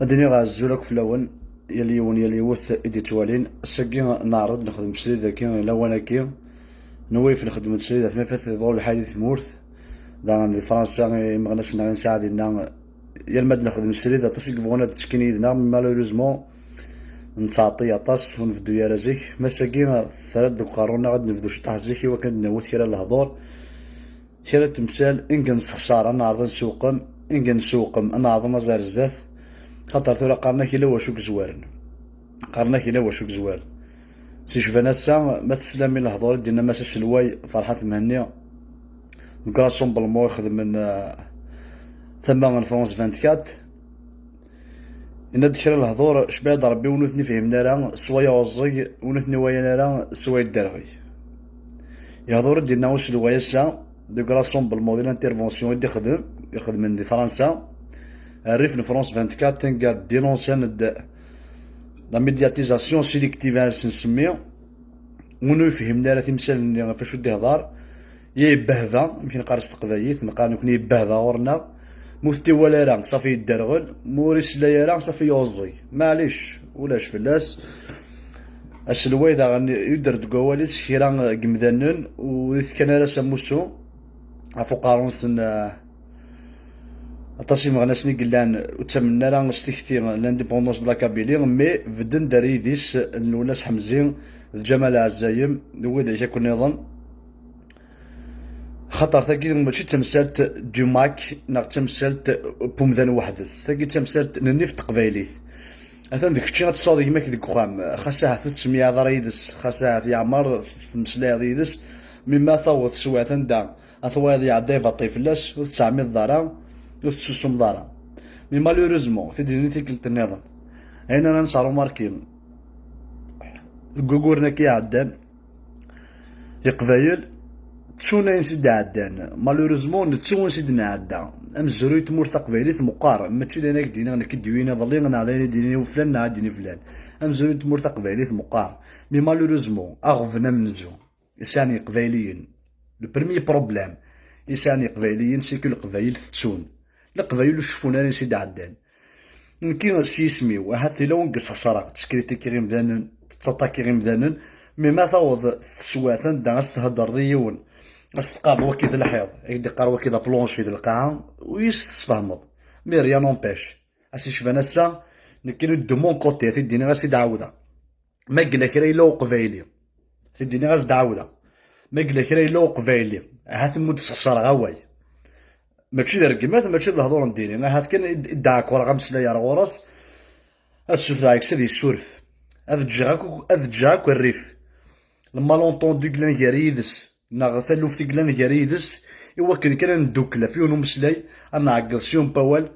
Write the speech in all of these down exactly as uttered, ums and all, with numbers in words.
Ad d-iniɣ azul akk fell-awen, yal yiwen, yal yiwet i d-ittwalin. Ass-agi neɛreḍ ad nexdem srid-agi, lawan-agi, nwayef nexdem-d srid, atma fat iḍul lḥal di tmurt. Daɣen di Fransa, imeɣnasen-nneɣ i nesɛa dinna, yal ma d-nexdem srid, aṭas i yebɣun ad ttekkin yid-neɣ, mais malheureusement, nettɛeṭṭil aṭas, ur nbeddu ara zik. Ass-agi, terra-d deg uqerru-nneɣ ad nebdu ciṭṭaḥ zik, i wakken ad d-nawet kra n lehdur. Kra n temsal, i ngen sexsar, ad neɛreḍ ad nsewqem, i ngen sewqem, ad neɛreḍ ad naẓ ar zdat, xaṭer tura qqaren-ak yella wacu i yezwaren. Qqaren-ak yella wacu i yezwaren. Si Jban ass-a, ma teslam i lehdur i d-yenna Mass aselway Ferḥat Mhenni, deg rassemblement ixedmen, eh, tama n France vingt-quatre, yenna-d kra n lehdur, cbiɛ-d Rebbi, win ur ten-ifhimen ara, sway uɛeẓẓeg, win ur ten-iwalan ara, sway dderɣi. Lehdur i d-yenna uselway ass-a, deg rassemblement, di l'intervention i d-ixdem, ixedmen di Fransa, rrif n France vingt-quatre, anga dénoncer-d la médiatisation sélective ara s-nsemmi, win ur yefhimen ara timsal-nni ɣef acu d-ihḍer, ya yebbehba, amek neqqar s teqbaylit, neqqar nekni yebbehba ɣur-neɣ, ma ur t-iwala ara, safi yedderɣel, ma ur islay ara, safi yuẓẓi. Maɛlic, ulac fell-as. Aselway daɣen yudder deg wawal-is kra n yemdanen ur ifkan ara s amussu ɣef uqerru-nsen, eh, aṭas imeɣnasen i yellan ur ttamnen ara s tikti n l'indépendance de la Kabylie, mais bedden-d ar yidis n Lwennas Ḥemzi d Ǧamal Ɛezzayem d widak akk nniḍen. Xaṭer tagi mačči d tamsalt du mac neɣ d tamsalt n umdan weḥd-s. Tagi d tamsalt n nnif n teqbaylit. Atan d kečči ad tesɛuḍ gma-k deg uxxam, xas ahat ur tettemyaɛaḍ ara yid-s, xas ahat yeɛmer temmeslayeḍ yid-s, mi ma taweḍ teswiɛt anda ad twayeḍ iɛedda ibaṭi fell-as, ur tettɛemmideḍ ara, ur tettusumeḍ ara. Mais malheureusement, tidinin tikkelt nniḍen, ayen ara nesɛu remarqué deg wuguren-agi iɛeddan, Iqbayel ttun ayen s i d-ɛeddan. Malheureusement, nettu ayen s i d-nɛedda. Amezruy n tmurt taqbaylit meqqar, mačči d ayen ad k-d-iniɣ nekk i d-yuwin iḍelli, neɣ d ayen i d-yini uflan, neɣ ad d-yini flan. Amezruy n tmurt taqbaylit meqqar. Mais malheureusement, aɣbel amenzu i sɛan Yiqbayliyen, le premier problème i sɛan Yiqbayliyen, c'est que Leqbayel tettun. Leqbayel ur ceffun ara ayen s i d-ɛeddan. Nekki s yisem-iw, ahat yella win i yessexṣareɣ, ttekkritikiɣ imdanen, ttaṭakiɣ imdanen, mais ma taweḍ teswiɛt anda ad s-thedreḍ i yiwen, ad s-teqqareḍ waki d lḥiḍ, ad k-d-iqqar waki d aplanchi d lqaɛa, ur yis-tesfehmeḍ. Mais rien n'empêche, a s-icban ass-a, nekkini de mon côté, ad t-id-iniɣ, ad s-id-ɛawdeɣ. Ma yella kra yella uqbayli, ad t-id-iniɣ, ad s-d-ɛawdeɣ. Ma yella kra yella uqbayli, ahat mu d-sexṣareɣ awal. Mačči d rregmat, mačči d lehdur n diri. Ahat kan i d-, i d-ɛekkreɣ ameslay ar ɣur-s, ad ssutreɣ deg-s ad yessuref. Ad ǧǧeɣ akk, ad ǧǧeɣ akk rrif. Le malentendu i yellan gar yid-s, neɣ taluft i yellan gar yid-s, i wakken kan ad neddukel ɣef yiwen umeslay, ad nɛeggeḍ s yiwen n wawal.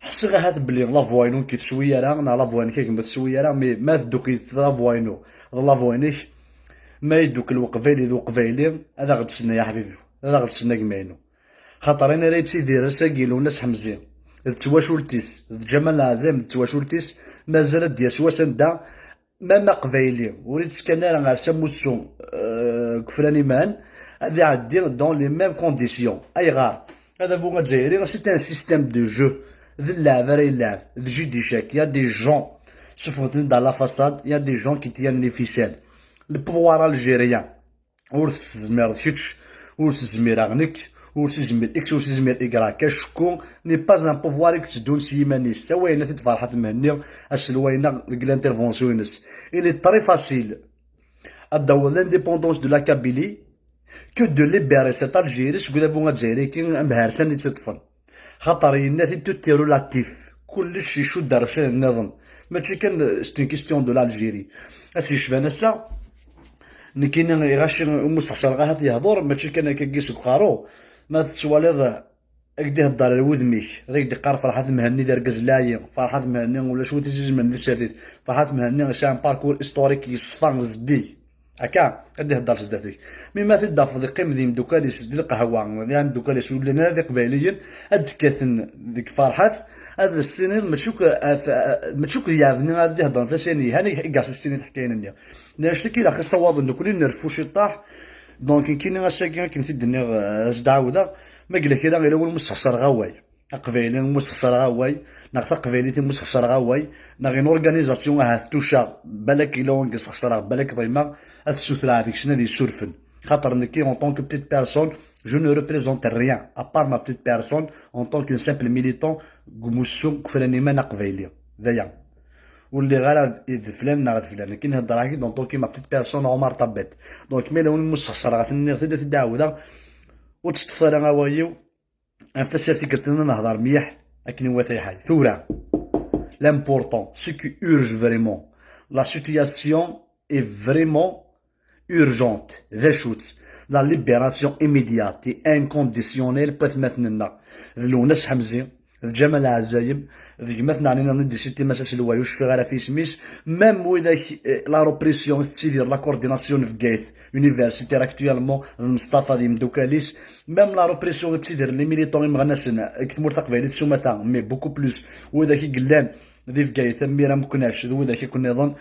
Ḥṣiɣ ahat belli la voix-inu nekk ur teswi ara, neɣ la voix-inek a gma ur teswi ara, mais ma teddukel la voix-inu d la voix-inek, ma yeddukel uqbayli d uqbayli, ad aɣ-d-tsenna ya ḥbibi, ad aɣ-d-tsenna gma-inu. Xaṭer ayen ara yettidir ass-agi Lwennas Ḥemzi d twacult-is, d Ǧamal Ɛezzayem d twacult-is, mazal ad d-yas wass anda, même aqbayli ur ittekkan ara ar samussu, euh, deg ufran iman, ad iɛeddi dans les mêmes conditions. Ayɣer? Adabu azzayri, c'est un système de jeu. D llɛeb ara yelɛeb, d jeu d'échecs. Il y a des gens, sufɣet-ten-id à la façade, il y a des gens qui tiennent les ficelles. Le pouvoir algérien, ur tezmireḍ kečč, ur s-zmireɣ nekk, ur s-izmir X, ur s-izmir Y. Acku n'est pas un pouvoir i yetteddun s yiman-is. Awayen ad t-id Ferḥat Mhenni, aselway-nneɣ deg l'intervention-ines. Il est très facile ad d-taweḍ l'indépendance de la Kabylie que de libérer cette Algérie seg udabu azzayri-agi amharsan i tt-iṭṭfen. Xaṭer yenna-t-id, tout est relatif. Kullec icudd ar ccan nniḍen. Mačči kan, euh, c'est une question de l'Algérie. Ass yecban ass-a, nekkini iɣaci umu sexṣareɣ ahat yehḍur, mačči kan akkagi seg uqerru. Ma tettwaliḍ, ad k-d-ihedder ar wudem-ik, ad k-d-iqqar Ferḥat Mhenni d argaz lɛali, Ferḥat Mhenni ulac win t-izizmen di tsertit, Ferḥat Mhenni yesɛa un parcours historique yeṣfa zeddig. Akka, ad d-ihedder s zdat-k. Mi ma t-id-tafeḍ iqqim d imeddukal-is di lqahwa, d imeddukal-is ur llin ara d iqbayliyen, ad d-kkaten deg Ferḥat, ad s-tiniḍ mačči akk, at-, mačči akk d yeɛbni ara d-iheddren fell-as ayen yelhan, i, i gas s-tini teḥkayin-nni. Nniɣ-ak-t-id axi ssawaḍen nekkni nreffu ciṭṭaḥ, donc nekkini ass-agi akken t-id-nniɣ, eh, as-d-ɛawdeɣ, ma yella kra yella win umi sexṣareɣ awal. aqbayli umi sxeṣreɣ away, neɣ taqbaylit umi sxeṣreɣ away, neɣ une organisation ahat tucaɣ, balak yella wanga sxeṣreɣ, balak ḍimeɣ, ad ssutreɣ deg-sen ad yi-ssurfen. Xaṭer nekki, en tant que petite personne, je ne représente rien, à part ma petite personne, en tant qu'un simple militant, deg umussu n ufran iman aqbayli. D aya. Ur lliɣ ara d flan neɣ d flan. Nekki nhedder-ak-d en tant que ma petite personne, Omar Tabet. Donc, ma yella win umi sxeṣreɣ, ad t-nniɣ-t-id, ad t-id-ɛawdeɣ. Ur ttṭṭfet ara awal-iw. Ɣef tasertit tikkelt-nniḍen ad nehder mliḥ akken iwata lḥal. Tura, l'important, ce qui urge vraiment. La situation est vraiment urgente. D acu-tt? La libération immédiate et inconditionnelle n watmaten-nneɣ. D Lewnas Ḥemzi, d Ǧamal Ɛezzayem, d gma-tneɣ-nni nniḍen i d-isittim ass-a s lway, ur cfiɣ ara ɣef yisem-is. Même widak, eh, la répression i tettidir, la coordination n Bgayet universitaire actuellement, d Mestafa d yimdukal-is. Même la répression i tettidir, les militants imeɣnasen deg tmurt taqbaylit s umata, mais beaucoup plus widak i yellan di Bgayet, am Mira Meknac, d widak akk nniḍen.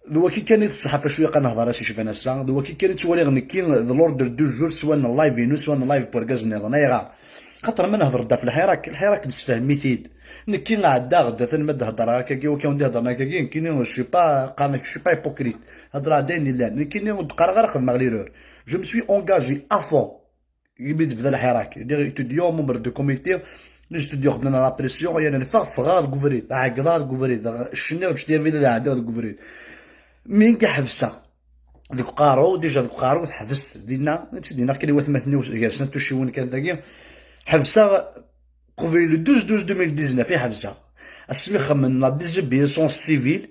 D waki kan i d ṣṣeḥ ɣef wacu ilaq ad nehder ass icban ass-a, d waki kan i ttwaliɣ nekki d l'ordre du jour, swa n live-inu, swa n live n urgaz nniḍen. Ayɣer? Xaṭer ma nehder-d ɣef Lḥirak, Lḥirak nessefhem-it-id. Nekki ɛeddaɣ-d atan ma d-heddreɣ akkagi, waki wen-d-iheddren akkagi, nekkini, je suis pas, qqaren-ak, je suis pas hypocrite. Heddreɣ-d ayen yellan. Nekkini ur d-qqareɣ ara xedmeɣ l'erreur. Je me suis engagé à fond. Imi d-tebda Lḥirak, lliɣ étudiant, membre du comité, les étudiants xedmen la pression, yani neffeɣ, ffɣeɣ deg ubrid, ɛeggḍeɣ deg ubrid, cniɣ ǧǧet-iyi ad ɛeddiɣ deg ubrid. Mi nga ḥebseɣ deg uqerru, déjà deg uqerru teḥbes dinna, netta dinna kan i watmaten-iw gar snat tucciwin kan dagi, ḥebseɣ qbel le douze douze deux mille dix-neuf i ḥebseɣ. Asmi xemmen la désobéissance civile,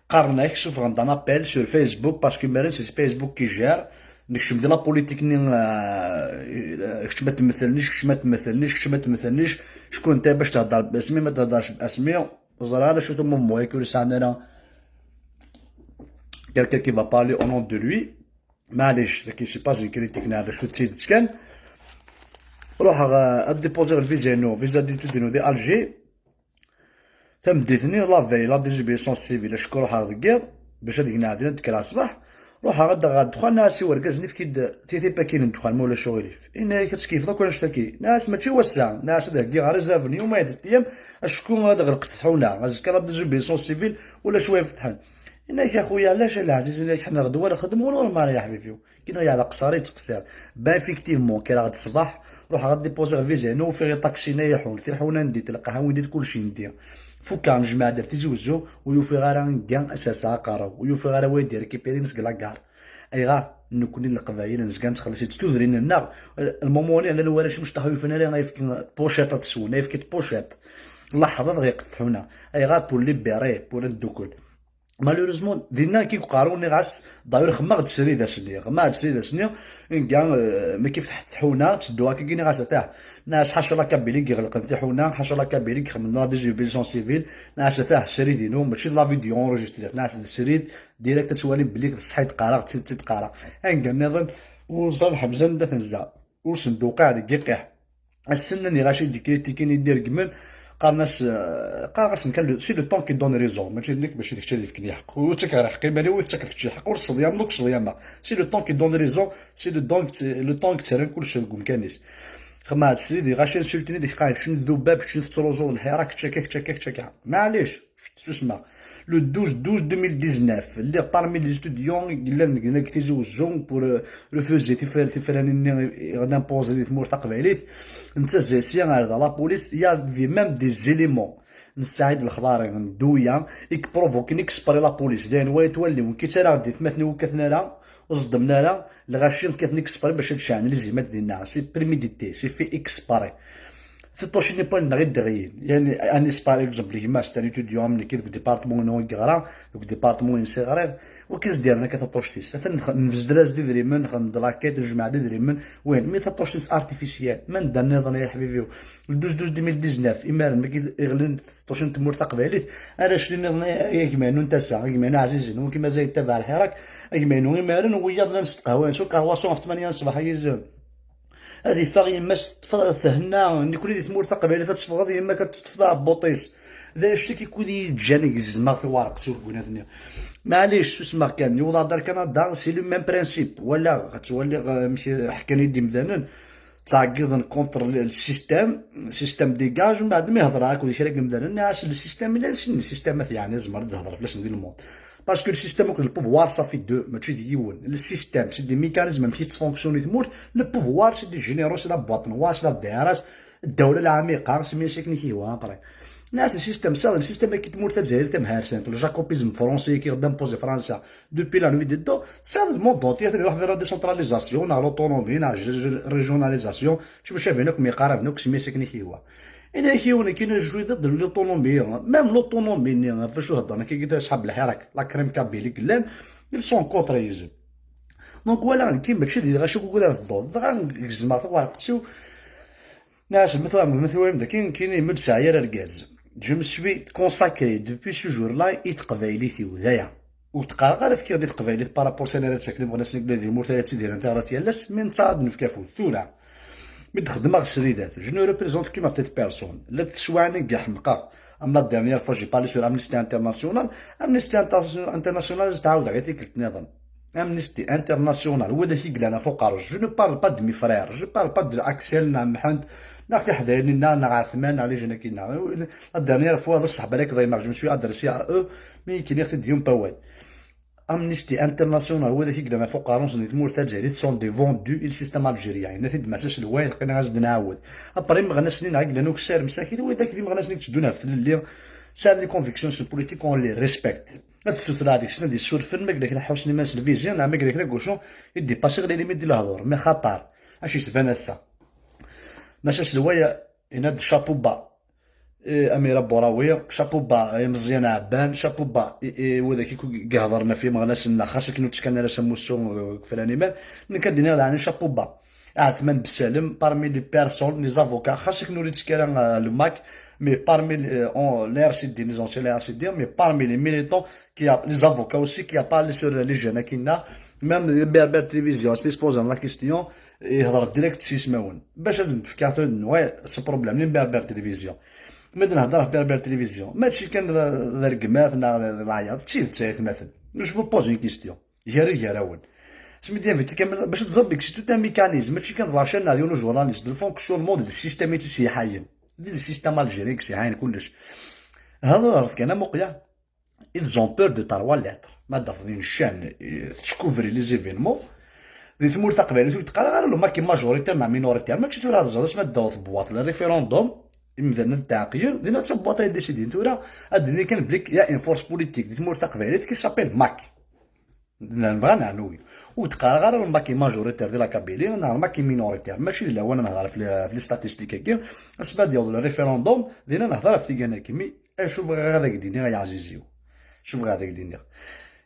qqaren-ak, ssufɣen-d un appel sur Facebook, parce que imaren c'est Facebook qui gère, nekcem di la politique-nni, euh, kečč ma tmettelnic, kečč ma tmettelnic, kečč ma tmettelnic, ckunta bac thedder basmi, ma thedderc basmi, ẓriɣ ala acu-t mouvement-agi ur sɛan ara quelqu'un qui va parler au nom de lui. Maɛlic, dagi c'est pas une critique, neɣ d acu d tidet kan. Ruḥeɣ, euh, ad déposer le visa-inu, visa d'études-inu di Alger. Tameddit-nni, la veille, la désobéissance civile, acku ruḥeɣ deg yiḍ, bac ad gen aɛdil, ad d-kkreɣ ṣṣbeḥ, ruḥeɣ ad d-aɣeɣ ddexxan, nniɣ-as i urgaz-nni, efk-iyi-d titipa-agi n ddexxan, ma ulac aɣilif. Yenna-yak ad tkeyyfeḍ akk annect-agi. Nniɣ-as mačči wass-a, nniɣ-as ad heggiɣ réserve n yum ad yeṭṭiyam, acku ad ɣelqent tḥuna, azekka la désobéissance civile, ulac wa ifetḥen. Yenna-yak a xuya, ɛlac a leɛziz, yenna-yak ḥna ɣedwa nxeddem, ur normal ya ḥbibi-w. Kina yeɛleq ṣṣar yettqeṣṣir. Ben effectivement, kkreɣ-d ṣṣbeḥ, ruḥeɣ ad déposer visa-inu, ufiɣ iṭaksi-nni iḥun, tiḥuna n dit, lqahwa n dit, kulci n dit. Fukkeɣ, nejmeɛ-d ar Tizi Wezzu, ur ufiɣ ara anga ad serseɣ aqerru, ur ufiɣ ara wa yi-d-récupérin seg la gare. Ayɣer? Nekkni Leqbayel nezga nettxelliṣ-itt tudrin-nneɣ. Lmumu-nni llan warrac imecṭaḥ ur yufi ara ad yefk pochette ad swen, ad yefk pochette. Laḥeḍ ad ɣiqet tḥuna. Ayɣer? Pour libérer, pour ad ddukkel. Malheureusement, dinna i uqerru, nniɣ-as, d'ailleurs xemmeɣ-d srid ass-nni, xemmeɣ-d srid ass-nni, nga, euh, mi k-ifteḥ tḥuna, ttedduɣ akka, nniɣ-as atah, nniɣ-as ḥaca la Kabylie i iɣelqen tiḥuna, ḥaca la Kabylie i ixemmen la désobéissance civile, nniɣ-as atah srid-inu, mačči d la vidéo enregistrée, nniɣ-as d srid, direct ad twalim belli d ṣṣeḥ i d-qqareɣ, d tidet i d-qqareɣ. Anga nniḍen, ur ẓer Ḥemza anda tenza. Ur sen-d-uqiɛ deg yiqiḥ. Ass-nni nniɣ-as i d-kritikin i d-iregmen, qqaren-as, eh, qqareɣ-asen kan, le- c'est le temps qui donne raison, mačči d nekk, mačči d kečč ad yefken lḥeqq. Ur ttakeɣ ara lḥeqq iman-iw, ur ttakeɣ kečč lḥeqq, ur sseḍyameɣ, ur k-sseḍyameɣ. C'est le temps qui donne raison, c'est le temps qui, le temps qui ttarran kullec deg umkan-is. Xemmeɣ-d srid, iɣac insultini deg tqaɛet, kečč n ddubab, kečč n tettruẓuḍ lḥirak, kečč akka, kečč akka, kečč akka. Maɛlic. Susmeɣ. Le douze douze deux mille dix-neuf, lliɣ parmi les étudiants i yellan deg, deg Tizi Wezzu pour, euh, refuser tifra-, tifranin-nni i ɣ-d-imposer di tmurt taqbaylit. Netta zay sya ar da la police, il y avait même des éléments n Saɛid Lexḍari, n Duya, i iprovoquin exprès la police. Dayen, wa yettwali, ur k-ttaraɣ d itmaten-iw ur kkaten ara, ur ẓeddmen ara, lɣaci kkaten exprès bac ad ceɛnen les images dinna. C'est prémédité, c'est fait exprès. Tiṭṭucin n wawal-nneɣ i d-ɣyin. Yani, anis, par exemple, gma, c'est un étudiant am nekki deg département-inu i yeɣra, deg département-ines i ɣriɣ, ur k-as-d-yerren akka taṭṭuct-is. Atan nx-, nbezdel-as-d idrimen, nxeddem-d laket, nejmeɛ-d idrimen, win, mi taṭṭuct-is artificielle, manda nniḍen, ay aḥbibi-w? Le douze douze deux mille dix-neuf, imaren, mi k-, iɣlin tiṭṭucin n tmurt taqbaylit, arrac-nni nniḍen, ay, ay gma-inu n tasa, a gma-inu ɛzizen, win mazal yettabaɛ lḥirak, a gma-inu imaren, wiyaḍ llan s tqehwa, s ukarwaṣu ɣef tmanya n ṣṣbeḥ, ay izem. Ad iffeɣ yemma-s teṭṭef thenna, nekkni di tmurt taqbaylit ad teffɣeḍ yemma-k ad teṭṭef taɛebbuṭ-is. D anect-agi i yi-d-ǧǧan gezmeɣ tawarqt ur ggunat-nni. Maɛlic, susmeɣ kan, yewweḍ-aɣ-d ar Kanada, c'est le même principe. Walaɣ, ad twaliɣ, eh, amek ḥkan-iyi-d imdanen. ttɛeggiḍen contre le système, système dégage, mbeɛd mi hedreɣ akked kra n yimdanen, nniɣ-as le système, illa le système, at yeɛni zemreɣ ad d-hedreɣ fell-asen di le monde. Parce que le système akked le pouvoir, ça fait deux, mačči d yiwen. Le système, c'est des mécanismes amek i tettfonctionne tmurt, le pouvoir, c'est des généraux, c'est la boîte noire, c'est la D R S, ddawla lɛamiqa, c'est mi akken i k-ihwa après. Nniɣ-as le système, ça, le système akked tmurt tazzayrit tamharsant, le jacobinisme français, qui d'imposer Fransa, depuis la nuit des temps, tesɛiḍ le monde entier atan iruḥ vers la décentralisation, neɣ l'autonomie, neɣ la régionalisation, kečč mačči d win akk myeqraben akk s mi akken i k-ihwa. Ini-ak yiwen kan, je suis de l'autonomie, même l'autonomie-nni, ɣef wacu heddren akka gita asḥab lḥirak, la crème kabyle i yellan, ils sont contre yizem. Donc voilà, nekki mačči d lɣaci wukud ad tedduḍ, dɣa gezmeɣ tawerqet-iw, nniɣ-as, ma twalam, ma twalam daki, nekkini ma ur d-sɛi ara argaz. Je me suis consacré depuis ce jour-là i teqbaylit-iw, d aya. Ur d-qqareɣ ara fkiɣ di teqbaylit par rapport s anara ttaken imɣnasen i yellan di tmurt ara ttidiren taɣrat yal ass, mi netta ad nefk afud. Tura, mi d-xedmeɣ sridat, je ne représente que ma petite personne. La teswaɛni deg ḥemqeɣ. Am la dernière fois, j'ai parlé sur Amnesty International. Amnesty Inter-, International, ad s-d-ɛawdeɣ i tikkelt nniḍen. Amnesty International, widak i yellan ɣef uqerruc. Je ne parle pas de mes frères, je parle pas de Axel, neɣ Mḥend, neɣ tiḥdayin-nneɣ, neɣ Ɛetman, neɣ les jeunes-agi-nneɣ. La dernière fois, d ṣṣeḥba la k-ḍaymeɣ, je me suis adressé à eux, mi k-nniɣ-t-id yiwen n wawal. Amnesty International, widak i yellan ɣef uqerruc di tmurt tazzayrit, sont des vendus i le système algérien. Yenna-t-id Mass Aselway, teqqin-as-d nɛawed. Après, imeɣnasen-nneɣ i yellan ukessar msakit, widak d imeɣnasen i yetteddun ɣef tlelli, sɛan des convictions sur politique, on les respecte. Ad tessuter deg-sen ad yessurfen, ma yella kra ḥewsen iman-nsen vision, neɣ ma yella kra gucu i d-ipasi les limites di lehdur, mais xaṭer, acu yesban ass-a. Mass Aselway yenna-d chapeau bas, eh, Amir Abouraoui, chapeau bas, eh, Meẓyan Ɛebban, chapeau bas, eh, eh, widak i k-, i iheḍren ɣef yimeɣnasen-nneɣ, xas akken ur ttekkan ara s amussu, eh, deg ufran iman, nekk ad d-iniɣ leɛni chapeau bas. Ɛetman Bessalem, parmi les personnes, les avocats, xas akken ur ittekki ara, euh, le MAK, mais parmi, euh, on, les R C D, les anciens les R C D, mais parmi les militants, qui a, les avocats aussi, qui a parlé sur les jeunes, akina, même Berbère Télévision, asmi s-poser la question, ihder direct s ismawen. Bac ad nefk afud-nwen, ce problème, les Berbère Télévision. Mi d-nehder ɣef Berbère Télévision, mačči kan d, d rregmat neɣ d, d leɛyaḍ, d tidet ay atmaten. Je vous pose une question. Gar-i gar-awen. Asmi d-yambi kamel, bac ad tẓabik, c'est tout un mécanisme, mačči kan d la chaîne neɣ d yiwen ujournaliste, d le fonctionnement d le système i tt-iseyḥayen. D le système algérien i yeseyḥayen kullec. Hḍeṛ kan am uqya. Ils ont peur de trois lettres. Ma d-afḍin ccan, eh, tccouvrir les événements. Di tmurt taqbaylit ur d-qqareɣ ara le MAK est majoritaire neɣ minoritaire. Mačči tura ad tẓeḍ asmi ad d-taweḍ tebwaṭ le référendum, imdanen ad d-ɛeqlen, dinna d tabwaṭ ay d-isidin. Tura ad d-nini kan belli il y a une force politique di tmurt taqbaylit qui s'appelle MAK. Nebɣa neɛnu. Ur d-qqareɣ ara le MAK est majoritaire di la Kabylie, neɣ le MAK est minoritaire. Mačči d lawan ad nehḍer ɣef le, ɣef les statistiques-agi. Asmi ad d-yaweḍ le référendum, dinna nehḍer ɣef tigan-agi. Mais acu bɣiɣ ad ak-d-iniɣ, ay aɛziz-iw? Acu bɣiɣ ad ak-d-iniɣ?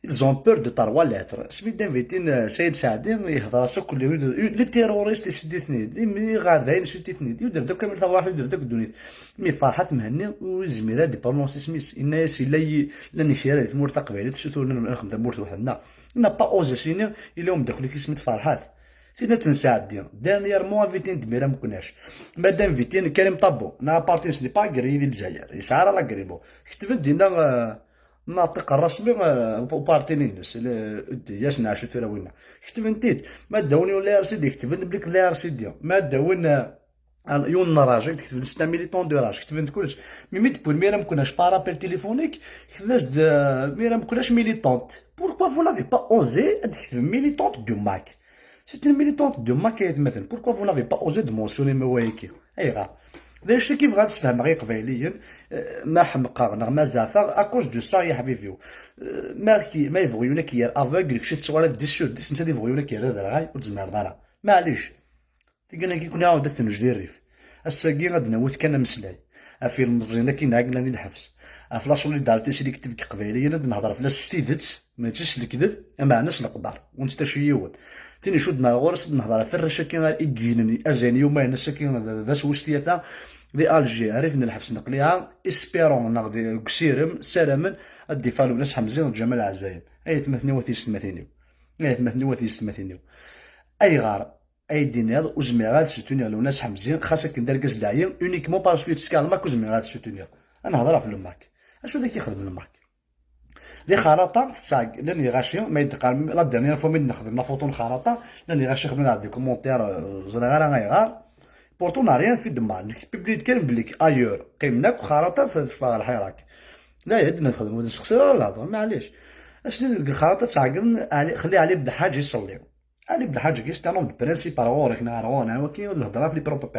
Ils ont peur de trois lettres. Asmi d-invitin, euh, Saïd Saɛdi, yehḍer-as akk les, les terroristes, iseddi-ten-id. Imi ɣer dayen, iseddi-ten-id. Yuder-d akk amil tawaḥ, yuder-d akk ddunit. Mi Ferḥat Mhenni, ur yezmir ad d-prononce isem-is. Yenna-yas, yella yi-, llan kra di tmurt taqbaylit, suturen ad nexdem tamurt weḥd-nneɣ. N'a pas osé s-yini, yella umeddakel-ik isem-is Ferḥat. Tin ad tt-nesɛeddi. Dernièrement, invité n Dmir Ameknac. Ma d-invité n Karim Tabou, neɣ aparti-ines n'est pas agréé di Lezzayer. Yesɛa ara l'agrément. Ketben-d dinna, euh, nnaṭiq rrasmi, euh, uparti-ines, le, Yasen Ɛacu tura winna. Ketben-t-id. Ma d-awin yiwen la R C D, ketben-d belli la R C D. Ma d-awin, euh, yiwen n raj, ad ketben c'est un militant de raj, ketben-d kullec. Mi mi d-wwin Mira Meknac par appel téléphonique, ketben-as-d, euh, Mira Meknac militante. Pourquoi vous n'avez pas osé ad ketben militante du MAK? C'est une militante de MAK, ay atmaten. Pourquoi vous n'avez pas osé de mentionner ma wayaki? Ayɣer? D acu i bɣiɣ ad sfehmeɣ i Iqbayliyen, euh, ma ḥemqeɣ neɣ ma zeɛfeɣ, à cause de ça, ya ḥbibi-w. Euh, ma ki-, ma yebɣu yiwen ad k-yerr aveugle, kečč tettuɣaleḍ dix sur dix, netta ad yebɣu yiwen ad k-yerr d aderɣay, ur tezmireḍ ara. Maɛlic. Tigan-agi kun-aɣ-d ad tenǧed i rrif. Ass-agi ad d-nawi kan ameslay ɣef yilmeẓyen akken ɛeglan di lḥebs. Ɣef la solidarité sélective deg Iqbayliyen ad nehder fell-as s tidet, mačči s lekdeb, ameɛna s leqder, ur nettaci yiwen. Tin icudden ar ɣur-s ad nehder ɣef arrac-agi i yeginen azay n yumayen ass-agi d, d ass wis tlata di Alger, rrif n lḥebs n Qliɛa, espérant neɣ di, deg usirem, ssaramen ad d-ifalun Ass Ḥemzi d Ǧamal Ɛzayen. Ay atmaten-iw, a tiyessetmatin-iw. Ay atmaten-iw, a tiyessetmatin-iw. Ayɣer? Ay d-tiniḍ, ur zmireɣ ad soutenir Lwennas Ḥemzi, xas akken d argaz n leɛyi, uniquement parce que yetteskaṛ le MAK, ur zmireɣ ad soutenir. Ad nehder ɣef le MAK. Acu d ak-ixdem le MAK? Di xaraṭa, tettɛeg-, llan iɣaci, ma yeddeqqar, la dernière fois mi d-nexdem la photo n xaraṭa, llan iɣaci xedmen-aɣ des commentaires, euh, ẓriɣ ara ayɣer. Pourtant, on n'a rien fait de mal. Nekk publié kan belli ailleurs. Qqimen akk xaraṭat teffeɣ ɣer lḥirak. La yad nexdem ur nessexsir ara lehḍer, maɛlic. Asni deg lxaraṭat ttɛeggiḍen, Ali, xli Ali Belḥaǧ iṣelli. Ali Belḥaǧ-agi, c'est un homme de principe, ar ɣur-k neɣ ar ɣur-neɣ, waki ur lehḍer ɣef les propos.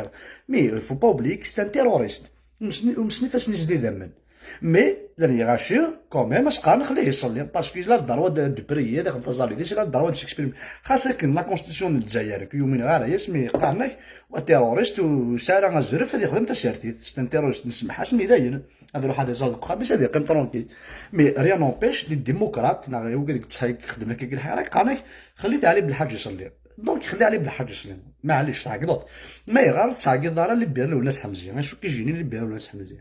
Mais il faut pas oublier que c'est un terroriste. Umsen-, umsen ifassen-is d idammen. Mais, llan lɣaci, quand même, as-qqaren xli iṣelli. Parce que il a le droit de, de prier, ad ixdem taẓallit-is, il a le droit de s'exprimer. Xas akken la constitution n Lezzayer, ur yumin ara yes, mais qqaren-ak, wa terroriste, ur yesɛi ara azref ad ixdem tasertit. C'est un terroriste, nesmeḥ-as, mais dayen. Ad iruḥ ad iẓẓal deg uxxam-is, ad yeqqim tranquille. Mais rien n'empêche, les démocrates, neɣ wigad i yettḥi-, ixeddmen akka deg lḥirak, qqaren-ak, xli Ali Belḥaǧ iṣelli. Donc, xli Ali Belḥaǧ iṣelli. Maɛlic, tɛeggeḍ. Ma ayɣer ur tettɛeggiḍ ara Libéral Lwennas Ḥemzi? Acu k-ijinin Libéral Lwennas Ḥemzi?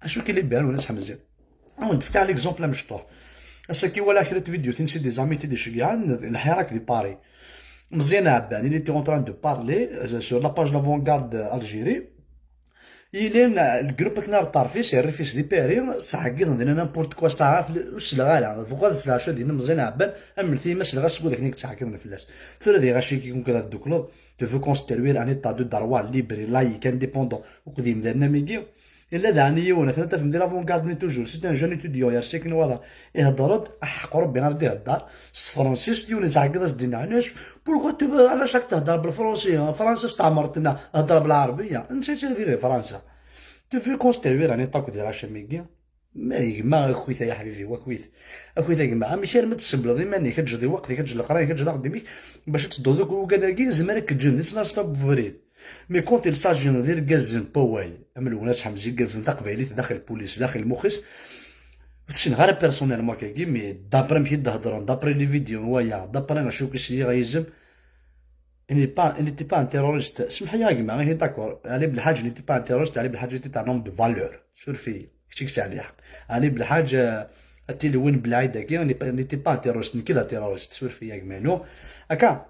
Acu k-Libéral Lwennas Ḥemzi? Ad wen-d-fkeɣ l'exemple amecṭuḥ. Ass-agi walaɣ kra n tvidyutin si des amis i d-iceggɛen lḥirak di Paris. Meẓyan Ɛebban, il était en train de parler, euh, sur la page L'Avant-Garde Algérie. Yilin, euh, le groupe akken ar ṭṭerf-is, rrif-is di Paris, sɛeggiḍen dinna n'importe quoi, s taɛrabt, ur sleɣ ara. Bɣiɣ ad sleɣ acu ad d-yini Meẓyan Ɛebban, am netta ma sleɣ-as skud akken i yettɛeggiḍen fell-as. Tura di ɣaci-ki kun ad ddukleḍ, tu veux construire un état de droit libre, laïque, indépendant, akked yimdanen am wigi. Yella daɣen yiwen, atan tafem di l'avant-garde-nni toujours, c'est un jeune étudiant, yersa akken waḍa. Ihedder-d, aḥeqq Rebbi ara d-ihedder, s tefransist, yiwen yesɛeggeḍ as-d-inna, ɛni acu, pourquoi tu veux, ɛlac ad tehder belfransi, hein? Fransa steɛmret-nna, hedder belɛerbiya, netta yettili di Fransa. Tu veux construire un état akked lɣaci am wigi? Ma gma, akit ay aḥbibi, akit. Akit a gma, amek armi tessebleḍ iman-ik, ad teǧǧeḍ i weqt-ik, ad teǧǧeḍ leqraya-k, ad teǧǧeḍ axeddim-ik, bac ad tedduḍ akk ugar-agi, zemmer ad k-ǧǧen di tesnasfa n ubrid. Mais quand il s'agit d irgazen n wawal, am Lwennas Ḥemzi, igerrzen taqbaylit, daxel pulis, daxel lmux-is, ur t-ssneɣ ara personnellement akkagi, mais d'après amek i d-heddren, d'après les vidéos n waya, d'après acu i sliɣ yizem, il n'est pas, il n'était pas un terroriste. Semḥ-iyi a gma, ihi d'accord. Ali Belḥaǧ n'était pas un terroriste, Ali Belḥaǧ était un homme de valeur. Surfez-iyi. Kečč i yesɛan lḥeqq. Ali Belḥaǧ, euh, ad tili win belɛid-agi, n'était pas un terroriste, nekk d terroriste. Surfez-iyi a gma-inu. Akka,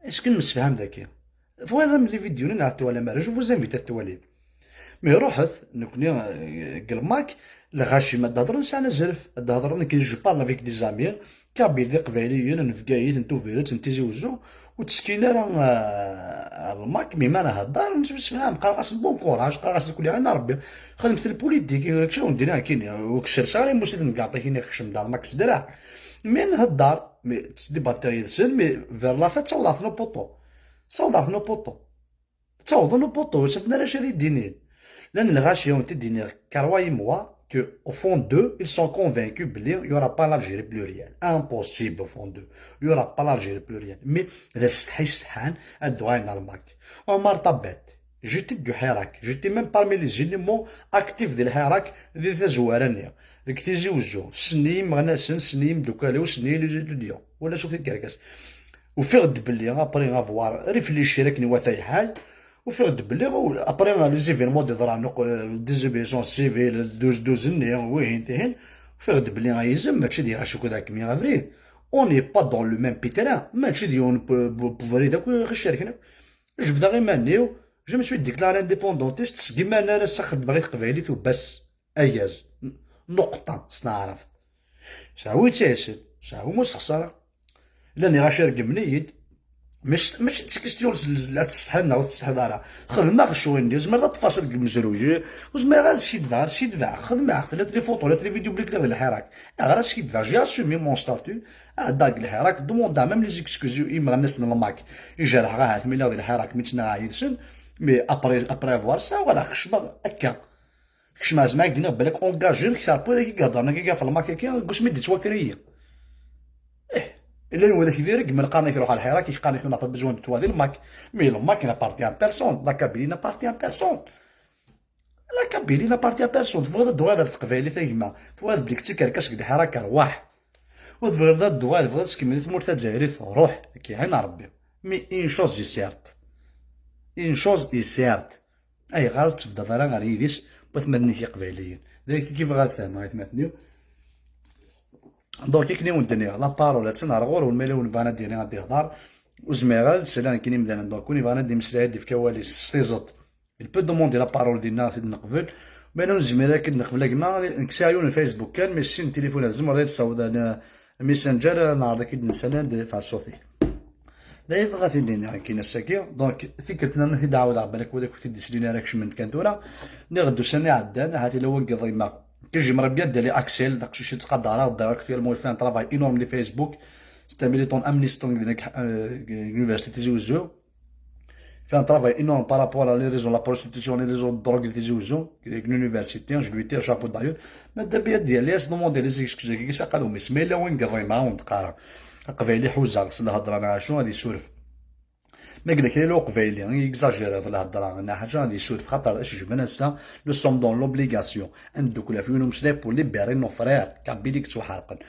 est-ce que nemsefham daki? Twalam les vidéos-nni neɣ twalam ara? Je vous invite ad twalim. Mais ruḥet, nekni, euh, deg lmak, lɣaci ma d-hedren sɛan azref, ad d-hedren nekni, je parle avec des amis, Kabyle d Iqbayliyen, n Bgayet, n Tubiret, n Tizi Uzzu, ur ttsekkin ara, euh, ar lmak, mi ma nhedder, nettemsefham, qqareɣ-asen bon courage, qqareɣ-asen kul ayen a Rebbi, xedmet lpulitik, kečč ur d-iniɣ akini, ur k-serseɣ ara imusiten n gaṭik-ini keččem d lmak s draɛ. Mi nhedder, mi ttdibatiɣ yid-sen, mi vers la fin ttawḍeɣ-ten au poteau. Ttawḍeɣ-ten au poteau. Ttawḍen au poteau, ur ttafin ara acu ad yi-d-inin. Llan lɣaci, ad d-iniɣ, croyez-moi que au fond d'eux, ils sont convaincus belli il y aura pas l'Algérie plurielle. Impossible au fond d'eux. Il y aura pas l'Algérie plurielle. Mais d asetḥi setḥan ad d-uɣalen ar lmak. Omar Tabet, j'étais du Hirak. J'étais même parmi les éléments actifs di lḥirak di tazwara-nni. Deg Tizi Uzzu, ssnen-iyi imeɣnasen, ssnen-iyi imeddukal-iw, ssnen-iyi les étudiants. Wala acu tikerkas. Ufiɣ-d belli, après avoir réfléchi akken iwata lḥal, ufiɣ-d belli, après les événements d-yeḍran, le dix désobéissance civile, le douze douze-nni, wihin, tihin, ufiɣ-d belli ay izem, mačči d iɣac akk d akem abrid. On n'est pas dans le même pétrin, mačči d yiwen n ubrid akk i ɣ-icerken akk. Jebdeɣ iman-iw, je me suis déclaré indépendantiste, seg iman ara s-xeddmeɣ i teqbaylit u bas. Ayaz. Nuqṭa, s taɛrabt. Sɛu ittaysen, sɛu mu sexsara. Llan iɣaci regmen-iyi-d. Mačči, mačči d question s-, la tessetḥiḍ neɣ ur tessetḥiḍ ara. Xedmeɣ ccɣel-nni, zemreɣ ad ṭṭfeɣ deg umezruy. Ur zmireɣ ad skidbeɣ, ad skidbeɣ. Xedmeɣ, tella les photos, tella les vidéos belli lliɣ di lḥirak. Ayɣer ad skidbeɣ? J'ai assumé mon statut. Ɛeddaɣ deg lḥirak, demande même les excuses i imeɣnasen n lmak. Ijerḥeɣ ahat mi lliɣ di lḥirak, mi ttnaɣeɣ yid-sen. Mais après, après avoir ça, voilà, kecmeɣ akka. Kecmeɣ, zeɛma i k-d-nniɣ belli engagé-m kter n wid-agi i iheddren akka ɣef lmak-agi, deg wasmi i d-yettwaker-iyi. Ih, llan widak d ireggmen, qqaren-ak ruḥ ɣer lḥirak, qqaren-ak on n'a pas besoin de toi di lmak. Mais lmak n'appartient à personne, la Kabylie n'appartient à personne. La Kabylie n'appartient à personne. Tebɣiḍ ad d-tuɣaleḍ ɣer teqbaylit a gma, tebɣiḍ belli k-tt-ikerkas deg lḥirak, rwaḥ. Ur tebɣiḍ ad d-tuɣaleḍ, tebɣiḍ ad tkemmleḍ di tmurt tazzayrit, ruḥ. Ak-iɛin Rebbi. Mais une chose est certaine. Une chose est certaine. Ayɣer ur tebdaḍ ara ɣer yidis n watmaten-ik iqbayliyen? D ayen i bɣiɣ ad fehmeɣ, aytmaten-iw. Donc, akken i wen-d-nniɣ, la parole attan ar ɣur-wen, ma yella win bɣan ad d-yini ad d-ihḍer, ur zmireɣ ara ad d-saliɣ nekkini imdanen. Donc, win ibɣan ad d-yemmeslay ad d-yefk awal-is s tiẓeṭ. Il peut demander la parole dinna ad t-id-neqbel. Ma yella ur nezmir ara ad k-id-neqbel a gma, nekk sɛiɣ yiwen n Facebook kan, mais sin n tilifun tzemreḍ ad tessawḍeḍ, euh, Messenger, ad neɛreḍ ad k-id-nessali ad d-yeffeɣ ṣṣut-ik. D ayen bɣiɣ ad t-id-iniɣ akkin ass-agi. Donc, tikkelt nniḍen ad t-id-ɛawdeɣ, balak wid akk ur t-id-islin ara kecmen-d kan tura. Nniɣ-d ussan iɛeddan, ahat yella win iḍemmeɣ. Kejjem Rebbi ad d-ali Axel, d aqcic i ttqadareɣ, d actuellement il fait un travail énorme di Facebook. C'est un militant amnistant deg, euh, l'université Tizi Ouzou. Fait un travail énorme par rapport à les réseaux, la prostitution, les réseaux de drogue di Tizi Ouzou, deg l'université, je lui tire chapeau d'ailleurs. Madda Biya Dialyes, demandé les excuses, qui s'appelle Omis. Mais là, وين قضينا، وين تقارا. Aqbayli ḥuzaɣ s lhedra neɣ acu ad isuref. Ma yella kra n uqbayli i exagéreɣ lhedra neɣ ḥaǧa ad isuref, xaṭer acu jebden ass-a, nous sommes dans l'obligation ad neddukel ɣef yiwen umeslay pour libérer nos frères kabyles i yettwaḥerqen.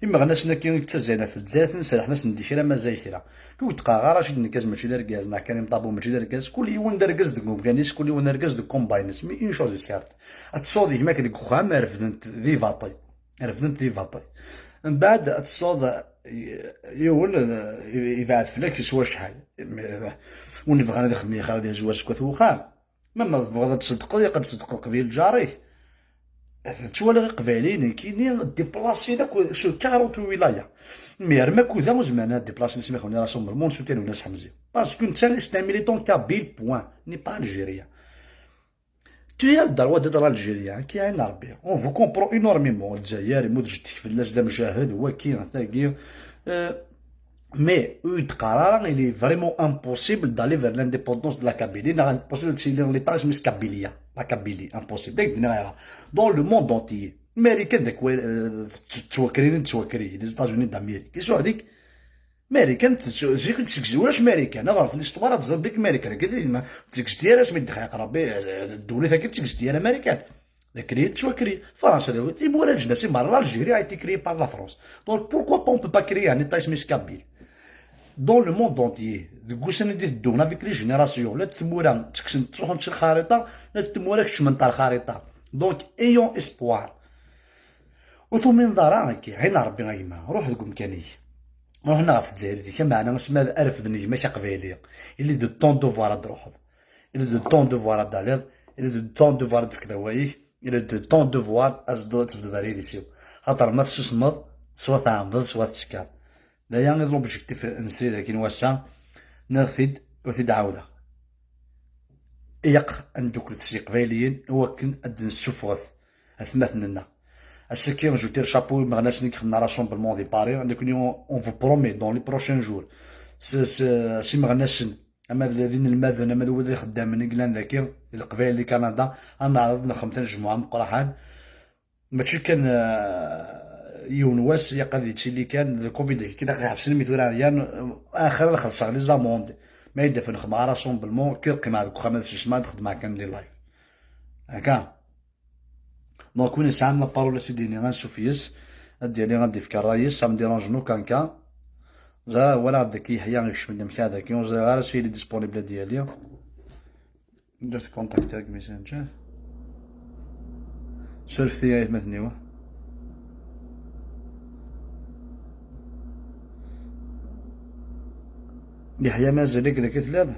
Imeɣnasen-agi i yettazzalen ɣef Lezzayer, ad ten-serrḥen, ad sen-d kra mazal kra. Ur d-qqareɣ ara Racid Nekaz mačči d argaz, neɣ Karim Ṭabu mačči d argaz, kul yiwen d argaz deg umkan-is, kul yiwen d argaz deg combine-is. Mais une chose est certaine, ad tesɛuḍ gma-k deg uxxam, refden-t di baṭel. Refden-t di baṭel. Mbeɛd ad tesɛuḍ, eh, yiwen, eh, yebɛed fell-ak s wacḥal. Eh, ur nebɣi ad ixdem yexra di zwar seg wat uxxam. Ma, ma tebɣiḍ ad tṣeddqeḍ, ilaq ad tṣeddqeḍ qbel lǧar-ik. Tettwaliḍ iqbayliyen nekkini déplacés akk sur quarante wilaya. Mais ar ma kuda ur zmiren ad déplacen isem ixdem rassemblement, soutiennent Anas Ḥemzi. Parce que netta c'est un militant kabyle, point. N'est pas algérien. Tu as le droit d'être algérien, qui est un Arabien. On vous comprend énormément. Lezzayer, imud jeddik fell-as d amjahid, waki, tagi. Euh, mais, ur d-qqar ara, il est vraiment impossible d'aller vers l'indépendance de la Kabylie. Neɣ impossible ad tili l'État isem-is Kabylia. La Kabylie, impossible. Yak d-nniɣ. Dans le monde entier. Marikan d akway, euh, ttwakrin, ttwakrin, les États-Unis d'Amérique. Isuɛdik, Marikan, zik ur d-tegzi ulac Marikan, aɣer l'histoire ad teẓriḍ belli Marikan, akka d ma ur d-tegzi ara asmi d-dexeq Rebbi, eh, ddewlet-agi ur d-tegzi ara Marikan. D akken i tettwakri. Fransa d timura leǧnas i merra, l'Algérie a été créée par la France. Donc pourquoi pas on peut pas créer un État isem-is Kabyle? Dans le monde entier, deg wussan i d-iteddun, avec les générations, la d tmura ttekksen, ttruḥun si lxariṭa, la d tmura kecment ar lxariṭa. Donc, ayons espoir. Ur tumineḍ ara, akka, ɛin Rebbi a gma, ruḥ deg umkan-ik. Ruḥ neɣ ɣef Lezzayer-ik, ameɛna asmi ad refden gma-k aqbayli, il est de ton devoir ad d-truḥeḍ. Il est de ton devoir ad d-taliḍ, il est de ton devoir ad d-tefkeḍ awal-ik, il est de ton devoir ad tedduḍ ad tebduḍ ar yidis-iw. Xaṭer ma tessusmeḍ, swa tɛemdeḍ, swa tettekkaḍ. D aya i d l'objectif-nsen dagi n wass-a, nniɣ-t-id, ur t-id-ɛawdeɣ. Ilaq ad nedduklet s Yeqbayliyen i wakken ad d-nessufɣet atmaten-nneɣ. Ass-agi, je tire chapeau i imeɣnasen i ixedmen rassemblement di Paris. Nekni, on, on vous promet dans les prochains jours, s, s, s imeɣnasen, ama d, d inelmaden, ama d wid ixeddamen i yellan dagi, d Leqbayel di Kanada, ad neɛreḍ ad nexdem tajmuɛa meqqraḥan. Mačči kan, eh, yiwen wass, ilaq ad yettili kan, d Covid-agi kan, ilaq ad ḥebsen mi tura, yan, eh, axir ad xellṣeɣ les amendes. Ma yedda fen xedmeɣ rassemblement, kir qqimeɣ deg uxxam ad susmeɣ, ad xedmeɣ kan les live. Akka. Donc, win yesɛan la parole, ad s-id-yini ansuf yes, ad d-yali, ad d-yefk ṛṛay-is, ça me dérange en aucun cas. Ẓriɣ, walaɣ-d dagi Yeḥya yekcem-d amek ad dagi, ur ẓriɣ ara si il est disponible ad d-yali. Just contact deg Messenger. Surfet-iyi ay atmaten-iw. Yeḥya, mazal-ik dagi telliḍ?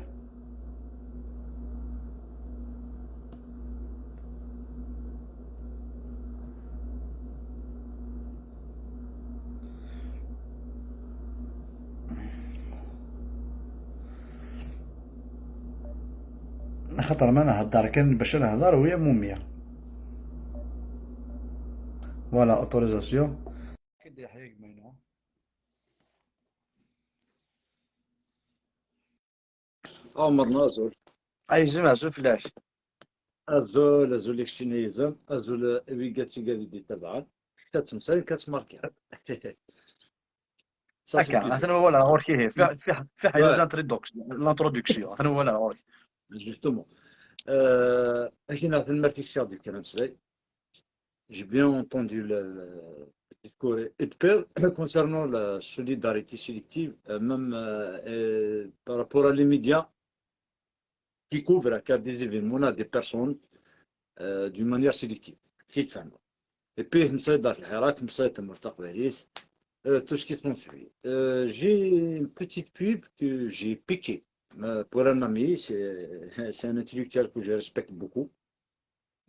Axaṭer ma nhedder kan bac ad nehder, wi am ummi. Voilà, autorisation. Ɛumer, azul. Ay izem, azul fell-ak. Azul, azul i keččini izem, azul i wigad tigad i d-ittabaɛen. Kečč ad temmeslay, kečč ad tmerkiɛeḍ. Akka, atan wawal ɣur-k, ihi. Fiḥ, fiḥ, fiḥ ya l'introduction, l'introduction. Atan wawal ɣur-k. Justement. Euh, akken ad tenmert i kečč ad d-yekker ameslay. J'ai bien entendu le, le discours et de père concernant la solidarité sélective, euh, même euh, et par rapport à les médias qui couvrent à des événements, à des personnes euh, d'une manière sélective. Qui fait. Et puis, مسيد دار الحراك، مسيد مرتق باريس, euh, tout ce qui s'ensuit. Euh, j'ai une petite pub que j'ai piquée euh, pour un ami, c'est c'est un intellectuel que je respecte beaucoup.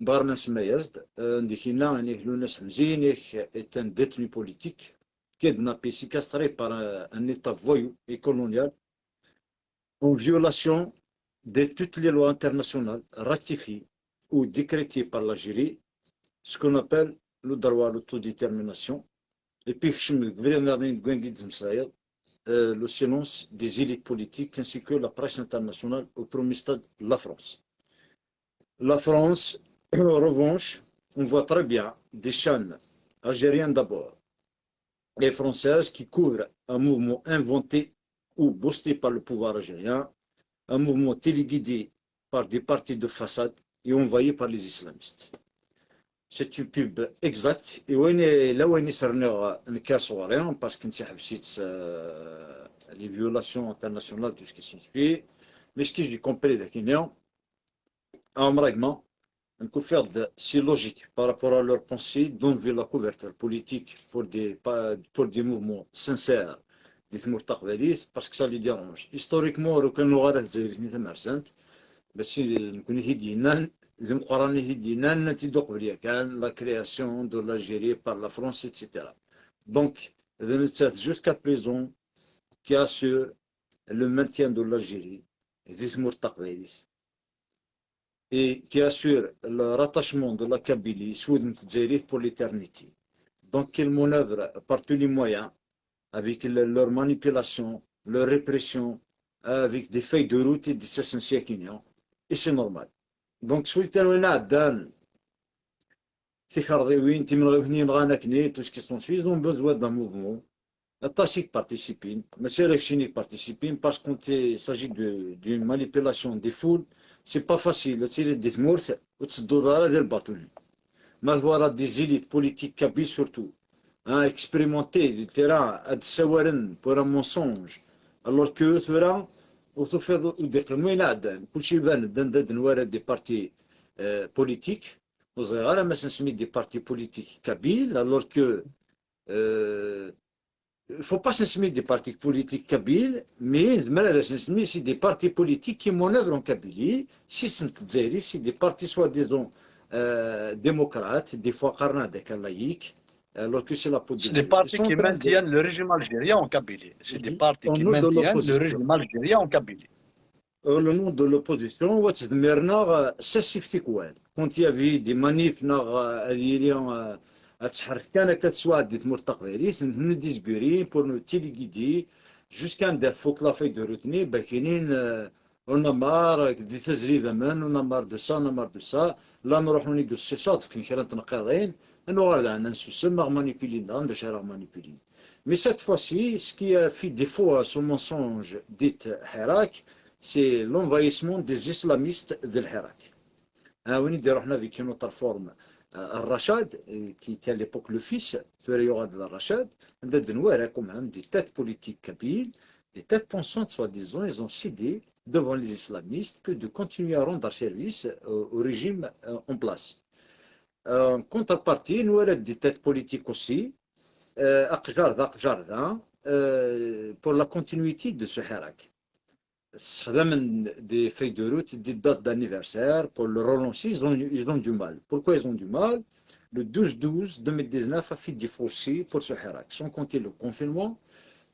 Barman Smayazd, euh, Ndikina, Luna Semzin, est un détenu politique, kidnappé, séquestré par un, un État voyou et colonial. en violation de toutes les lois internationales ratifiées ou décrétées par l'Algérie, ce qu'on appelle le droit à l'autodétermination. Et puis, euh, le silence des élites politiques ainsi que la presse internationale, au premier stade, la France. La France, en revanche, on voit très bien des chaînes algériennes d'abord et françaises qui couvrent un mouvement inventé ou boosté par le pouvoir algérien, un mouvement téléguidé par des partis de façade et envoyé par les islamistes. C'est une pub exacte. Et oui, là où on est sur une casse, parce que c'est euh, les violations internationales, tout ce qui s'ensuit. Mais ce que j'ai compris, c'est qu'il y a un règlement, une couverte si logique par rapport à leur pensée d'enlever la couverture politique pour des, pour des mouvements sincères des tmurt taqbaylit, parce que ça les dérange. Historiquement, ur kan uɣalat Zayrit ni tamersant, mačči d nekkni i t-id-yennan, d imeqqranen i t-id-yennan, nnan-t-id uqbel yakan, la création de l'Algérie par la France, et cetera. Donc, d nettat jusqu'à présent qui assure le maintien de l'Algérie di tmurt taqbaylit et qui assure le rattachement de la Kabylie s wudem n Tezzayerit pour l'éternité. Donc, ils manœuvrent par tous les moyens avec le- leur manipulation, leur répression, avec des feuilles de route et des sens. Et c'est normal. Donc, suite à un dan, tikerḍiwin, timenɣiwin yenɣan akken, tout ce qui s'ensuit, ils ont besoin d'un mouvement. Aṭas i participin, mačči ala keččini i participin, parce qu'il s'agit de- d'une manipulation des foules. C'est pas facile, ad tiliḍ di tmurt ur tettedduḍ ara di lbaṭel. Ma twalaḍ des élites politiques kabyles surtout, hein, expérimentées du terrain, ad ssawalen pour un mensonge, alors que tura ur tufiḍ ur d-iqqim wayen iɛeddan. Kulci iban-d anda d-nwala des partis euh, politiques. Ur ẓriɣ ara ma s-nsemmi des partis politiques kabyles, alors que euh, il faut pas s-nsemmi des partis politiques kabyles, mais zemmer ad s-nsemmi c'est des partis politiques qui manœuvrent en Kabylie, si s-, n Tezzayerit, c'est des partis soi-disant euh, démocrates, des fois qqaren-d akka laïcs, alors que c'est la peau de C'est des l'ours. Ils partis sont qui en train de maintiennent le régime algérien en Kabylie. C'est des Ici, partis au qui nom de maintiennent le l'opposition. Régime algérien en Kabylie. Au nom de l'opposition, wa ttdemmiren-aɣ, euh, s asif tikwal. Quand il y avait des manifs, neɣ, euh, ad yili, euh, ad tḥerrek kan akka teswiɛt di tmurt taqbaylit, nutni d izgurin pour nous téléguider, jusqu'à anda tfuk la feuille de route-nni, bakinin, euh, on a marre, di tazri d aman, on a marre de ça, on a marre de ça. La nruḥ aux négociations, ad fken kra n tneqqiḍin, ad nuɣal daɣen ad nsusem, aɣ manipulin daɣen, d acu ara aɣ manipulin. Mais cette fois-ci, ce qui a fait défaut à ce mensonge dit Hirak, c'est l'envahissement des islamistes de Hirak. Hein, win i d-iruḥen avec une autre forme, euh, Rachad, euh, qui était à l'époque le fils, tura yuɣal d Rachad, anda d-nwala quand même des têtes politiques kabyles, des têtes pensantes soi-disant, ils ont cédé devant les islamistes que de continuer à rendre service, euh, au régime, euh, en place. Euh, en contrepartie, nwala des têtes politiques aussi, euh, aqjar d aqjar da, euh, pour la continuité de ce Hirak. Sxedamen des feuilles de route, des dates d'anniversaire pour le relancer, ils ont, ils ont du mal. Pourquoi ils ont du mal ? Le douze douze deux mille dix-neuf a fait défaut aussi pour ce Hirak, sans compter le confinement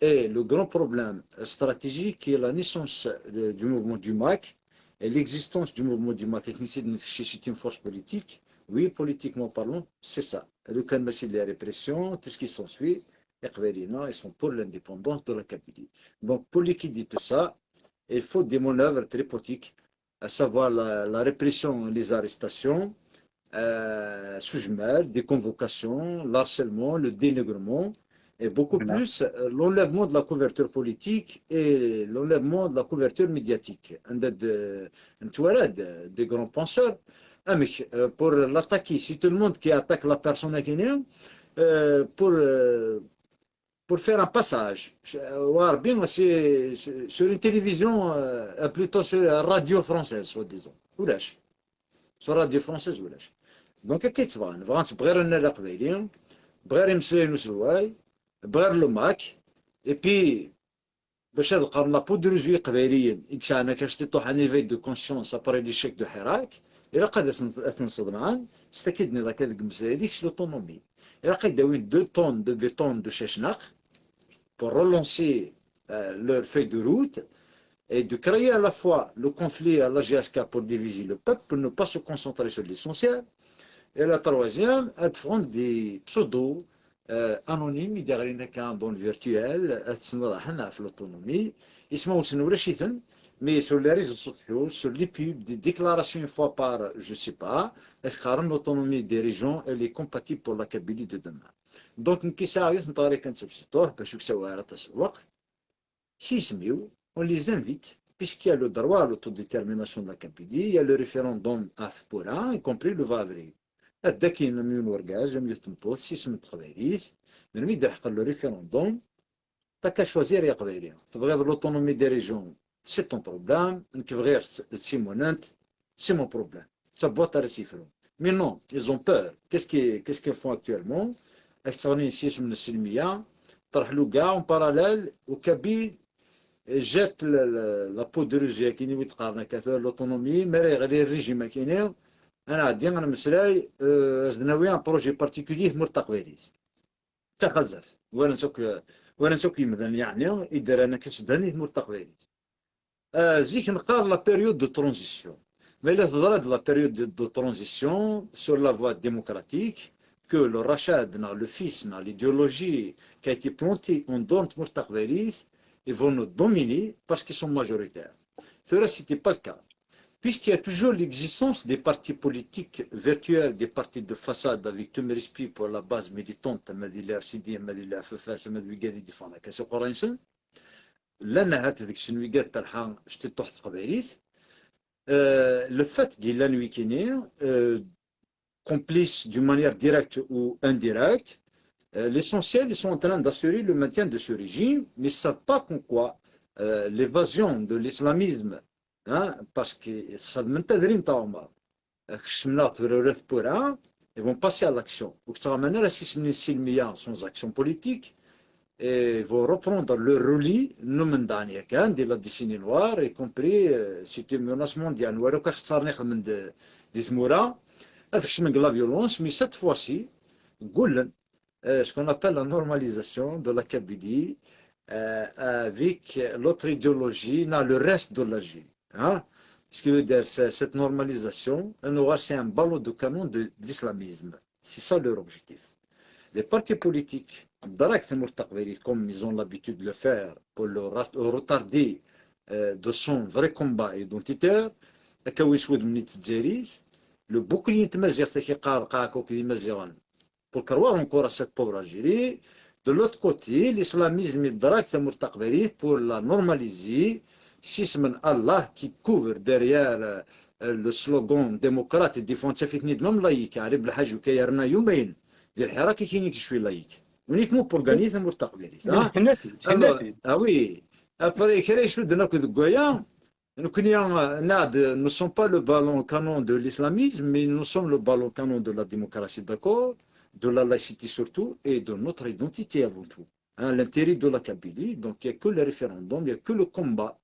et le grand problème stratégique qui est la naissance de- du mouvement du MAK et l'existence du mouvement du MAK. C'est une force politique. Oui, politiquement parlant, c'est ça. Le calme, c'est de la répression, tout ce qui s'ensuit. Les Qbayliens, ils sont pour l'indépendance de la Kabylie. Donc, pour liquider tout ça, il faut des manœuvres très politiques, à savoir la, la répression, les arrestations, euh, sous jumelles, des convocations, l'harcèlement, le dénigrement, et beaucoup plus, euh, l'enlèvement de la couverture politique et l'enlèvement de la couverture médiatique. Anda d-, netwala d-, des grands penseurs, amek, euh, pour l'attaquer, si tout le monde qui attaque la personne akini, euh, pour, euh, pour faire un passage, euh, ou bien c'est, c'est sur une télévision, euh, plutôt sur la radio française, soi-disant. Ulac. Sur la radio française, ulac. Donc, akka i tt-bɣan. Bɣan tt-, bɣir ad nali aqbayli, bɣir imeslayen uselway, bɣir le MAK, et puis, bac ad qqaren la poudre aux yeux iqbayliyen i yesɛan akka ctiṭuḥ, un éveil de conscience après l'échec de Hirak, ilaq ad asen-, ad ten-sḍemɛen, s takka i d-nniḍ akka deg umeslay-agi, s l'autonomie. Ilaq ad d-awin deux tonnes de béton de Cacnaq pour relancer, euh, leur feuille de route, et de créer à la fois le conflit à la G S K pour diviser le peuple, pour ne pas se concentrer sur l'essentiel. Et la troisième, ad ffɣen des pseudo euh, anonymes, i d-yeɣlin akka dans le virtuel, ad ttneḍaḥen ɣef l'autonomie. Ismawen-nsen ulac-iten, mais sur les réseaux sociaux, sur les pubs, des déclarations une fois par, je sais pas, ad qqaren l'autonomie des régions, elle est compatible pour la Kabylie de demain. Donc, nekk sɛiɣ yiwet n teɣri kan d tabesṭuḥt, bac ur k-ttawiɣ ara aṭas n lweqt. Si isem-iw, on les invite, puisqu'il y a le droit à l'autodétermination de la Kabylie, il y a le référendum à Fpura, y compris le vingt avril. Ad d-akin am yiwen urgaz, am yiwet n tmeṭṭut, s isem n teqbaylit, melmi i d-iḥeqq le référendum, t'as qu'à choisir, ay aqbayli. Tebɣiḍ l'autonomie des régions, c'est ton problème, nekk bɣiɣ-tt d timunent, c'est mon problème. D tabwaṭ ara s-yefrun. Mais non, ils ont peur. Qu'est-ce qui, qu'est-ce qu'ils font actuellement? Ad k-ttɣennin s yisem n sselmiya, ṭerḥluga, en parallèle, au Kabyle, jette la, la, la poudreuse, akini, wi d-qqaren akka, l'autonomie, mi ara yeɣli régime, akini, ad nɛeddi, ad nemmeslay, euh, ad nawi un projet particulier, tmurt taqbaylit. D taxazaft. Walan-tt akk, walan-tt akk yemdanen, yeɛni, i d-rran akka s ddhen i tmurt taqbaylit. Euh, zik neqqar la période de transition. Mais là, la période de, de transition sur la voie démocratique, que le rachad, neɣ le fils, neɣ l'idéologie qui a été plantée en dehors de tmurt taqbaylit, ils vont nous dominer parce qu'ils sont majoritaires. Cela, c'était pas le cas. Puisqu'il y a toujours l'existence des partis politiques virtuels, des partis de façade avec tous mes respects pour la base militante, Madiler Sidi, Madiler Fefas, Madiler Gadi, défendre la question coréenne, llan ahat deg-sen wigad terḥa ctiṭuḥ teqbaylit. Euh, le fait qu'il y en a qui, euh, complices d'une manière directe ou indirecte, euh, l'essentiel, ils sont en train d'assurer le maintien de ce régime, mais ils ne savent pas qu'en quoi, euh, l'évasion de l'islamisme, hein, parce que ça demande de kecmen-aɣ-d tura ula d Pura, ils vont passer à l'action. Ur ttɣaman ara s isem-nni n silmiya, sans action politique, et ils vont reprendre le roulis n umendani yakan, di la décennie noire, y compris, euh, c'est une menace mondiale. N wara akk ixeṣṣaren ixedmen d, di tmura, ad kecmen deg la violence, mais cette fois-ci, ggullen, euh, ce qu'on appelle la normalisation de la Kabylie, euh, avec l'autre idéologie, dans le reste de l'Algérie. Hein? Ce qui veut dire, c'est cette normalisation, elle nous rend, c'est un ballon de canon de, de l'islamisme. C'est ça leur objectif. Les partis politiques, direct, comme ils ont l'habitude de le faire, pour le ra-, retarder, euh, de son vrai combat identitaire, le bouclier de Mazière, c'est qui pour croire encore à cette pauvre Algérie. De l'autre côté, l'islamisme, il drague la taqbaylit pour la normaliser. Sismen Allah qui couvre derrière, euh, le slogan démocrate et défensif, même laïque. Arib Lhaj Kayarna Youmain, de Hirak qui je suis laïque. Uniquement pour gagner la taqbaylit, hein. Alors, ah oui. Après, kra icudden akk deg waya, nekkni, euh, nous ne sommes pas le ballon canon de l'islamisme, mais nous sommes le ballon canon de la démocratie, d'accord, de la laïcité surtout, et de notre identité avant tout. Hein, l'intérêt de la Kabylie, donc il n'y a que le référendum, il n'y a que le combat,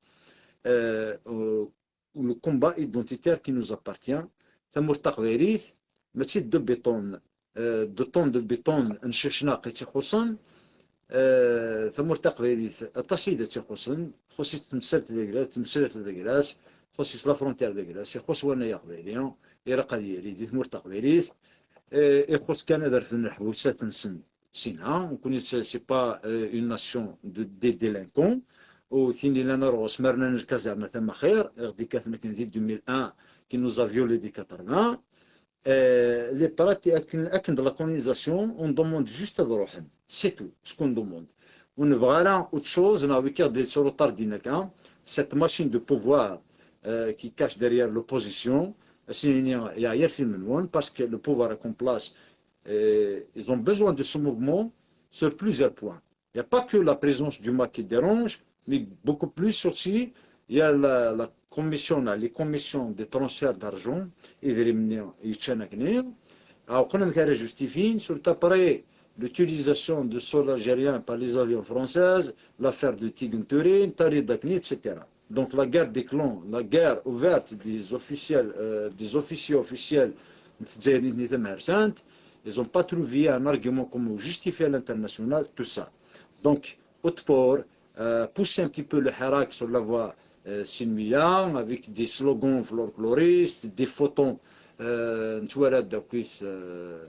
euh, euh, le combat identitaire qui nous appartient. Tamurt taqbaylit, mačči d béton, euh, de tonnes de béton n Cicnaq i tt-ixuṣṣen, euh, tamurt taqbaylit, aṭas i d tt-ixuṣṣen, txuṣṣ-itt temsalt d agras, temsalt d agras, txuṣṣ-itt la frontière d agras, ixuṣṣ wannay aqbayli, ilaq ad yali di tmurt taqbaylit, euh, ixuṣṣ kan ad rfden leḥbusat-nsen. Sina, on connaît, c'est, c'est pas, euh, une nation de, des délinquants. Ou tini lana rose, mernan le caserne, tamaxir, R D K deux mille un, qui nous a violés des quatre-vingts. Euh, les pratiques, avec, avec de la colonisation, on demande juste à drohen. C'est tout ce qu'on demande. On ne verra autre chose, on a vu qu'il y a des sur le tardinac, hein. Cette machine de pouvoir, euh, qui cache derrière l'opposition, c'est, il y a, il y a, parce que le pouvoir est en place, et ils ont besoin de ce mouvement sur plusieurs points. Il n'y a pas que la présence du MAK qui dérange, mais beaucoup plus aussi, il y a la, la commission, là, les commissions de transfert d'argent, et de revenir, et Tchanakni. Alors, quand même, justifié, sur après l'utilisation du sol algérien par les avions français, l'affaire de Tigan Turin, Tari Dakni, et cetera. Donc la guerre des clans, la guerre ouverte des officiels, euh, des officiers officiels, ils n'ont pas trouvé un argument comme justifier à l'international, tout ça. Donc, Otpor, euh, pousser un petit peu le hirak sur la voie euh, sinmiya, avec des slogans folkloristes, des photos, euh, n twara d akk-it, euh,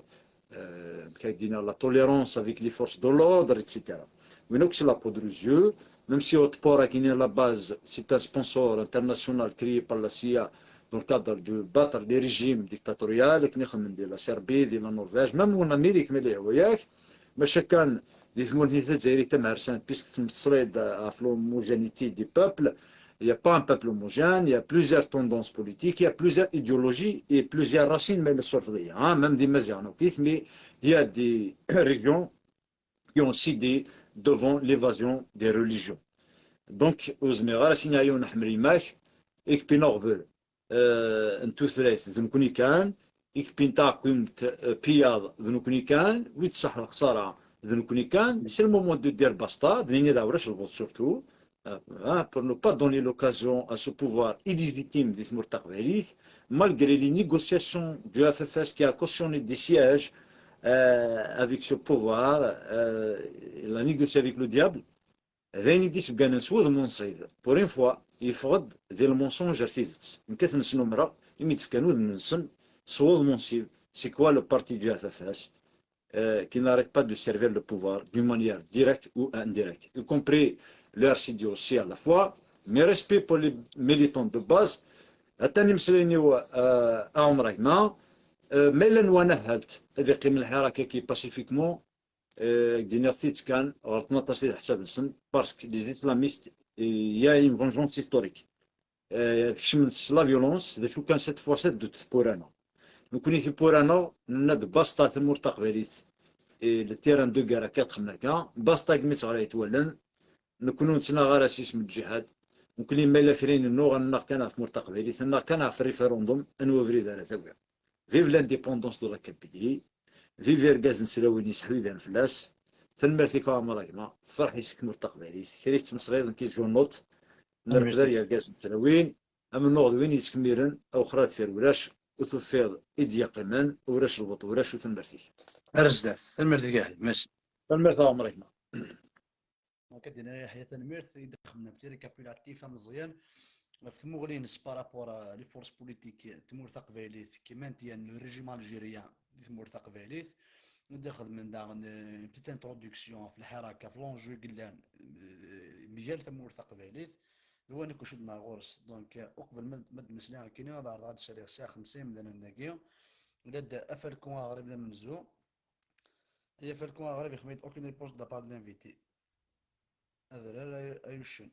euh, la tolérance avec les forces de l'ordre, et cetera. Win akk c'est la poudre aux yeux, même si Otpor à la base, c'est un sponsor international créé par la C I A dans le cadre de battre les régimes dictatoriaux, la Serbie, la Norvège, même en Amérique, mais les voyages, mais chacun des mondes, puisque tu me ɣef l'homogénéité des peuples, il n'y a pas un peuple homogène, il y a plusieurs tendances politiques, il y a plusieurs idéologies et plusieurs racines, mais le survey, hein, même des Mazianos, mais il y a des régions qui ont cédé devant l'évasion des religions. Donc, ur zmireɣ ara ad s-iniɣ yiwen ḥemmel yemma-k, ikpi neɣbel, euh, n tutlayt d nekkni kan, ikpi n taɛkimt, euh, piyaḍ d nekkni kan, wi d-tṣaḥ lexsara d nekkni kan, c'est le moment de dire basta, d nini d awrac lbuḍ surtout, euh, hein, pour ne pas donner l'occasion à ce pouvoir illégitime di tmurt taqbaylit, malgré les négociations du F F S qui a cautionné des sièges, euh, avec ce pouvoir, euh, il a négocié avec le diable. D ayen i d-isegganen s wudem unṣib. Pour une fois, yeffeɣ-d di le mensonge ar tidet. Nekk ad ten-snumreɣ, imi d-fkan udem-nsen s wudem unṣib. C'est quoi le parti du F F S, euh, qui n'arrête pas de servir le pouvoir d'une manière directe ou indirecte, y compris le R C D aussi à la fois. Mes respects pour les militants de base. Atan imeslayen-iw, euh, a Ɛmer Agma, euh, ma yella nwan ahalt ad iqqim lḥirak-agi pacifiquement, euh, d-iniɣ tidet kan, ɣelṭen aṭas di leḥsab-nsen, parce que les islamistes, il y a une vengeance historique. Euh, ad kecmen s la violence, d acu kan cette fois-ci d tewwura-nneɣ. Nekkni tiwwura-nneɣ, nenna-d basta tamurt taqbaylit, et le terrain de guerre akka txemma akka, basta gmi tt-ɣlayet wallen, nekkni ur nettnaɣ ara s isem n lǧihad, nekkni ma yella kra i nennuɣ, ad nennaɣ kan ɣef tmurt taqbaylit, ad nennaɣ kan ɣef référendum, anwa abrid ara tawiḍ. Vive l'indépendance de la Kabylie, vive irgazen n tlawin yesseḥbiben fell-as, tanemmirt-ik a Ɛmer Agma, tefreḥ yes-k tmurt taqbaylit, kra i tettmeslayeḍ nekk je note, nerfed ar yergazen n tlawin, amennuɣ d win yettkemmilen, awexxer ar deffir ulac, ur tufiḍ i d-yeqqimen, ulac lbuṭ ulac, u tanemmirt-ik. Ar zdat, tanemmirt-ik a Ḥaji, merci. Tanemmirt a Ɛmer Agma. Donc, ad d-iniɣ a Yeḥya tanemmirt i d-ixedmen petit récapitulatif ameẓyan ɣef tmuɣli-ines par rapport à les forces politiques n tmurt taqbaylit qui maintiennent le régime algérien di tmurt taqbaylit. I d-ixedmen daɣen, euh, une petite introduction ɣef lḥirak, ɣef l'enjeu yellan, euh, mgal tamurt taqbaylit. D wayen akk icudden ar ɣur-s. Donc, euh, uqbel ma, ma d-mmeslayeɣ nekkini, ad ɛerḍeɣ ad d-saliɣ sɛiɣ xemsa yemdanen dagi. Ula d afalku aɣrib d amenzu. Ay afalku aɣrib, ixdem-d aucune réponse de la part de l'invité. Adrar ay-, ay uccen.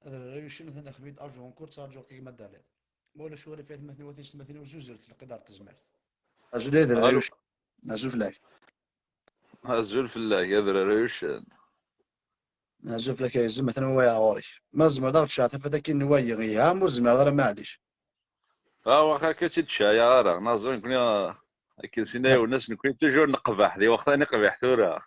Adrar ay uccen, atan ixdem-d aju encore, ttṛaǧuɣ-k gma Dalid. Ma ulac uɣilif ay atmaten-iw, a tiyessetmatin-iw, zuzret lqid ar tezmert. Azul ay adrar ay uccen. Azul fell-ak. Azul fell-ak, adrar ay uccen. Azul fell-ak ay izem, atan wayeɣ ɣur-k. Ma tzemreḍ ad ɣ-tecɛeḍ tafat akkin n wayeɣ, iha, ma ur zmireḍ ara, maɛlic. Ah, waxa akka ur tt-id-tecɛi ara. Naẓu nekkni, ah, akken sin ay unas nekkni toujours neqbeḥ, di weqt-a neqbeḥ tura.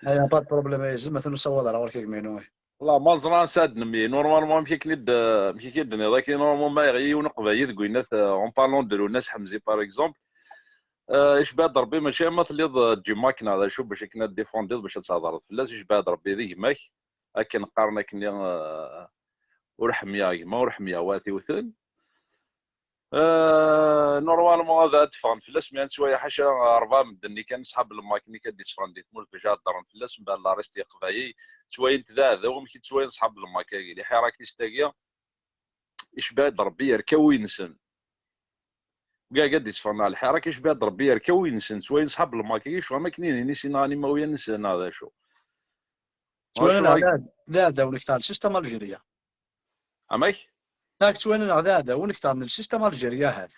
Aya, pas de problème, ay izem, atan ur ssawaḍ ara ɣur-k a gma-inu. Wallah, ma ẓran sɛad nemmi. Normalement, amek akken i d-, amek akken i d-tenniḍ, akken normalement ma yeɣli yiwen uqbayli deg winnat, euh, en parlant de Lwennas Ḥemzi, par exemple, euh, icebbeḥ-d Rebbi, mačči ama telliḍ, euh, d Jim Mack neɣ d acu, bac akken ad d-tifundiḍ, bac ad thedreḍ fell-as, icebbeḥ-d Rebbi d gma-k, akken qqaren akkenni, euh, ur ḥemmleɣ gma, ur ḥemmleɣ wat iwten. Euh, normalement, ad, ad d-ffɣen fell-as, mais ad nettwali ḥaca rebɛa medden-nni kan, ṣḥab lmak-nni kan d-itteffɣen di tmurt, bac ad heddren fell-as, mbeɛd la reste yeqbayel, ttwalin-t d aɛdaw, amek i ttwalin ṣḥab lmak-agi, lḥirakist-agi, icebbeḥ-d Rebbi yerka win-nsen. Wigi ad d-itteffɣen ɣer lḥirak, icebbeḥ-d Rebbi yerka win-nsen, ttwalin ṣḥab lmak-agi, ccɣel am akken i d-nini sin ɣer imawlan-nsen neɣ d acu. Ttwalin d aɛdaw n ktar n système Algérie. Amek? Nekk ttwalin-aɣ d aɛdawen ktar n le système Algérie, ahat.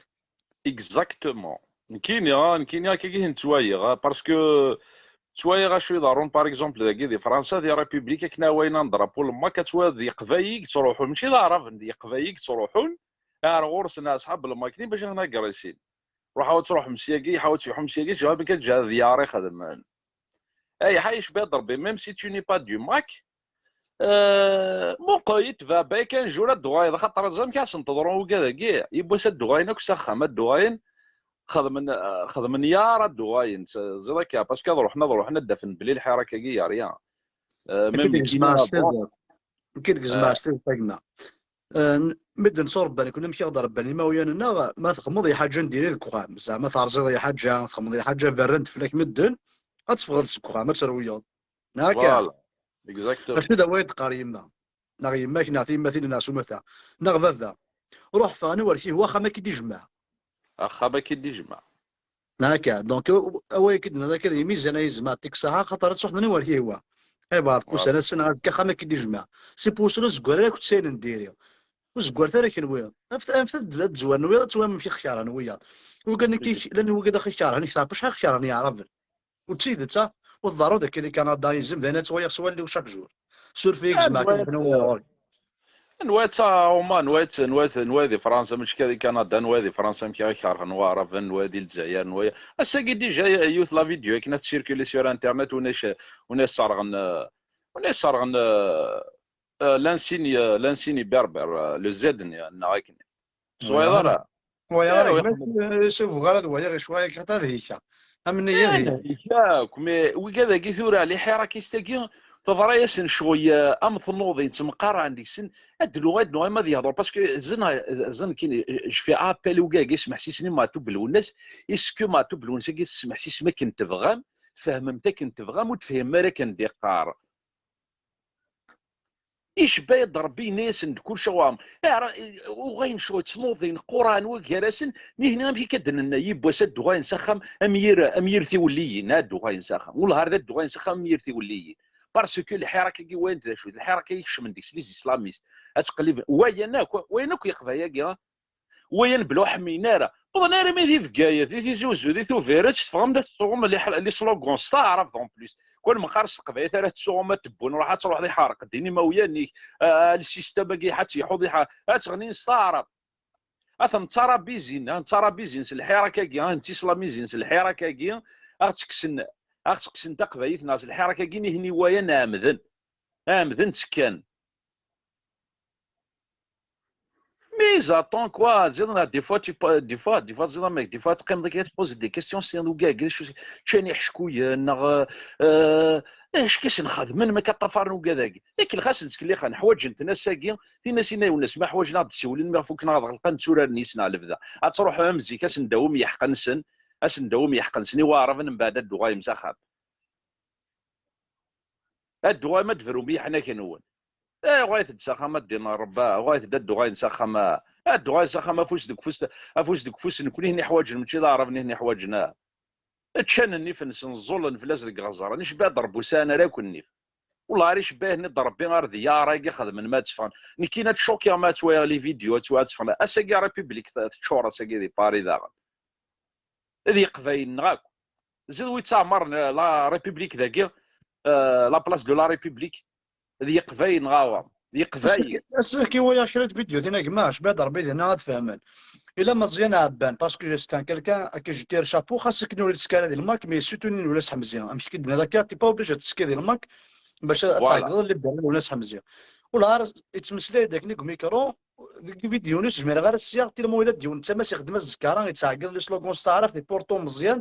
Exactement. Nekkini, ah, nekkini akka i nettwaliɣ, ah, parce que ttwaliɣ acu iḍerrun, par exemple, dagi di Fransa, di République, akken awayen n drapeau lemmak, ad twaliḍ d Iqbayliyen i yettruḥun, mačči d Aɛraben, d Iqbayliyen i yettruḥun ar ɣur-sen, a ṣḥab lemmak-nni, bac ad ten-agressin. Ruḥ, ad truḥem syagi, ḥaw ad truḥem syagi, jawab kan ǧa d yar ixedmen. Ay, ḥa, icebbeḥ-d Rebbi, même si tu n'es pas du Mac, euh, muqel, itbeɛ, bay kan jur ad d-uɣalen, axaṭer aẓ amek ad sen-teḍru ugad-agi, yiwwas ad d-uɣalen akk s axxam, ad d-uɣalen, xedmen, euh, xedmen yar ad d-uɣalen, ẓiḍ akka, parce que ad ruḥen, ad ruḥen, ad d-afen belli lḥirak-agi yerya. Euh, même les Kenya, Nekk i d-gezmeɣ s tidet a gma. Eh, n-, medden ttwarebban, nekni amek i ɣ-d-rebban imawlan-nneɣ, ma txedmeḍ lḥaǧa n diri deg uxxam, zeɛma terẓiḍ lḥaǧa, txedmeḍ lḥaǧa, berren-d fell-ak medden, ad teffɣeḍ seg uxxam, ad terwiyeḍ. Neɣ akka? Voilà. Exactement. Mačči d away d-teqqar yemma, neɣ yemma-k, neɣ tiyemmatin, neɣ s umata, neɣ baba. Ruḥ ffeɣ, anwa ar k-ihwa, axxam ad k-id-ijmeɛ. Axxam ad k-id-ijmeɛ. Neɣ akka, donc, away k-id-nniḍ akka d imizan ay yezmeɛ tiksaha, xaṭer ad truḥeḍ anwa ar k-ihwa. Ay bɛeḍ n wussan ass-a neɣ akka axxam ad k-id-ijmeɛ. Si pusul ur zeggar ara akk tsayen n diri. Ur zeggret ara kenwi. Afet, afet ad, ad tezwarem wiyaḍ, ad twam amek i xekrhen wiyaḍ. Wigad nekk, llan wigad ax-, ikerhen, nekk teɛref acḥal xekrhen yeɛraben. U d tidet, ah, ur tḍerru d akka di Kanada, yezem d ayen ad ttwaliɣ s wallen-iw chaque jour. Suref-iyi, gezmeɣ-k-id ɣur-k. Anwa ta Roma, anwa ta, anwa ta, anwa di Fransa, mačči kan di Kanada, anwa di Fransa, amek i ɣ-kerhen Waɛraben, anwa di Lezzayer, anwa. Ass-agi déjà yiwet la vidéo akken ad tcirculer sur internet, win i c-, win i sserɣen, euh, win i sserɣen, euh, euh, l'insigne, euh, l'insigne berbère, euh, le Z-nni, neɣ akken. Ur teẓriḍ ara? Walaɣ ara, eh, gma, ur bɣiɣ ara ad waliɣ icwa-agi, xaṭer ad hika. Am nniya ad hika. Hika akk, mais wigad-agi tura, les hirakistes-agi, teḍra-yasen ccɣel, eh, am tnuḍin, ttemqarran deg-sen, ad d-nuɣal, ad d-nuɣal ma ad yehḍer, parce que zen, zen kini, je fais appel i ugagi, smeḥsisen i Maɛtub Lwennas, est-ce que Maɛtub Lwennas-agi tesmeḥsisem akken tebɣam, tfehmem-t akken tebɣam, ur tefhimem ara akken d-iqqar. Icebba-yad Ṛebbi, yenna-yasen-d kullec a waɣem. Uɣayen ccɣel ttnuḍin, qquṛɛen waggar-asen, nihni amek akka d-nenna yiwwas ad d-uɣayen s axxam am yir, am yir tiwelliyin, ad d-uɣayen s axxam. Wellah ar d ad d-uɣayen s axxam am yir tiwelliyin. Parce que lḥirak-agi, wayen d acu, lḥirak-agi kecmen deg-s les islamistes. Ad ttqelliben, wayen akk, wayen akk yeqba-yagi, ah, wayen bla ur ḥemmiyen ara. Wwḍen armi di Bgayet, di Tizi Uzzu, di Tubiret, teffɣem-d ad tessuɣem les, les slogans s taɛrabt en plus. Kul meqqar s teqbaylit ara tessuɣem, ad tewwun, ruḥ ad truḥeḍ iḥerq ddin imawlan-ik, ah, le système-agi ad tt-yeḥuḍ, ad tt-ɣnin s taɛrabt. Ad ten-ttarabizin, ad ten-ttarabizin s lḥirak-agi, ad ten-ttislamizin s lḥirak-agi, ad ɣ-ttekksen, ad ɣ-ttekksen taqbaylit-nneɣ s lḥirak-agi, nihni wayen ɛemden, ɛemden ttekkan. Mais attends quoi, ziḍen, des fois, tu peux, des fois, des fois, ziḍen, mec, des fois, teqqimeḍ akka, tu poses des questions, c'est un gars, des choses, ččan iḥeckuyen, neɣ, euh, acu i sen-xedmen, ma akka ṭṭafaren ugad-agi. Yak lxas nettkellixen, ḥwaǧen-ten ass-agi, tin-as inna Yunes, ma ḥwaǧen ad d-siwlen, mi ɣef ukken ad ɣelqen tturaren yis-neɣ lebda. Ad truḥem am zik, ad sen-dawem yeḥqen-sen, ad sen-dawem yeḥqen-sen i waɛraben, mbeɛd ad d-uɣalem s axxam. Ad d-uɣalem ad d-brum i yeḥnak-nwen. Eh, uɣalet-d s axxam, a ddin n Ṛebbi, uɣalet-d ad d-uɣalen s axxam, a, ad d-uɣalen s axxam, afus deg ufus, afus deg ufus, nekni i ten-iḥwaǧen, mačči d aɛrab i ten-iḥwaǧen, a. Ččan nnif-nsen, ẓẓullen fell-as deg iɣẓer, nicebbaɛ d Ṛebbi ur sɛan ara akk nnif. Wellah ar icebbaɛ-nni d Ṛebbi ar d yaṛ-agi xedmen ma ad tteffɣen. Nekkin ad tcukkiɣ ma ad ttwaliɣ les vidéos, ad ttwa-, ad tteffɣen. Ass-agi République t-, teččur ass-agi di Paris daɣen. D Iqbaylen-nneɣ akk. Zid wi ttaɛmaren, eh, la République dagi, eh, la place de la République, d Iqbaylen ɣawa, d Iqbaylen. Ass-agi walaɣ kra n tvidyutin a gma, cebbaɛ d Ṛebbi dinna ad fehmen. Ila Meẓyan Ɛebban, parce que c'est un quelqu'un que je tire chapeau, xas akken ur itekki ara di lmak, mais surtout nin Lwennas Ḥemzi. Amek i d-tenniḍ akka, t'es pas obligé ad tettekkiḍ di lmak, bac ad tɛeggdeḍ libéral Lwennas Ḥemzi. Ula ar yettmeslay-d akken deg umikru, deg vidyuni ur zmireɣ ara ad s-yaɣ, tellement ila d yiwen n tama s ixeddem azekka ara yettɛeggiḍ les slogans s taɛrabt, et pourtant Meẓyan,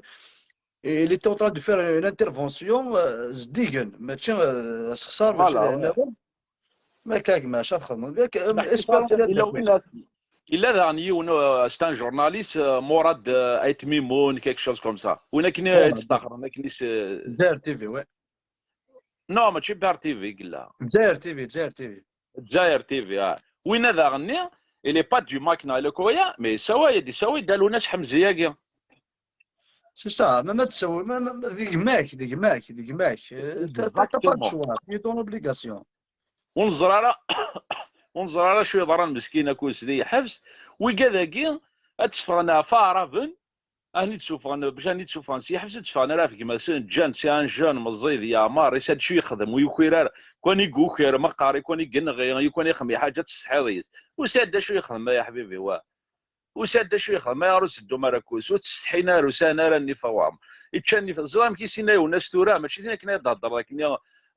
il était en train de faire une intervention, euh, zeddigen, mačči, euh, asexsar, mačči d ayen nniḍen. Ma akka gma, acu ad txedmeḍ? Yak, euh, espérons que illa win, illa daɣen yiwen, euh, c'est un journaliste, euh, Mourad, euh, Ait Mimoun, quelque chose comme ça. Win akken i yettṭaxren, akken i s-, Dzayer T V, ouais. Non, mačči Bear T V i yella. Dzayer T V, Dzayer T V. Dzayer T V, ah. Winna daɣenni, il est pas du MAK neɣ le koya, mais yessaway, ad yessaway Dda Lwennas Ḥemzi-agi. C'est ça, ma, ma tessaway, ma, ma, ma, d gma-k, d gma-k, d gma-k. Euh, t'as, t'as, t'as pas le choix, tu es dans l'obligation. Ur neẓri ara, ur neẓri ara acu yeḍran meskin akked sdi lḥebs. Wigad-agi, ad tteffɣen ɣef aɛraben, ad ten-id-ssuffɣen, bac ad ten-id-ssuffɣen si lḥebs, ur tteffɣen ara ɣef gma-tsen, ǧǧan-t, c'est un jeune meẓẓi d yeɛmer, isɛa-d acu yexdem, ur yuki ara, kwan i yuker meqqar, kwan i yenɣi, kwan ixdem i ḥaǧa, ad tessetḥiḍ yis. Ur isɛa-d acu yexdem, ay aḥbibi, wa. Ur isɛa-d acu yexdem, ayɣer ur teddum ara akked-s, ur ttsetḥin ara, ur sɛin ara nnif a waɣem. Ičča nnif, teẓriḍ amek i s-yenna Yunes tura, mačči tin akken ad d-theddreḍ akken,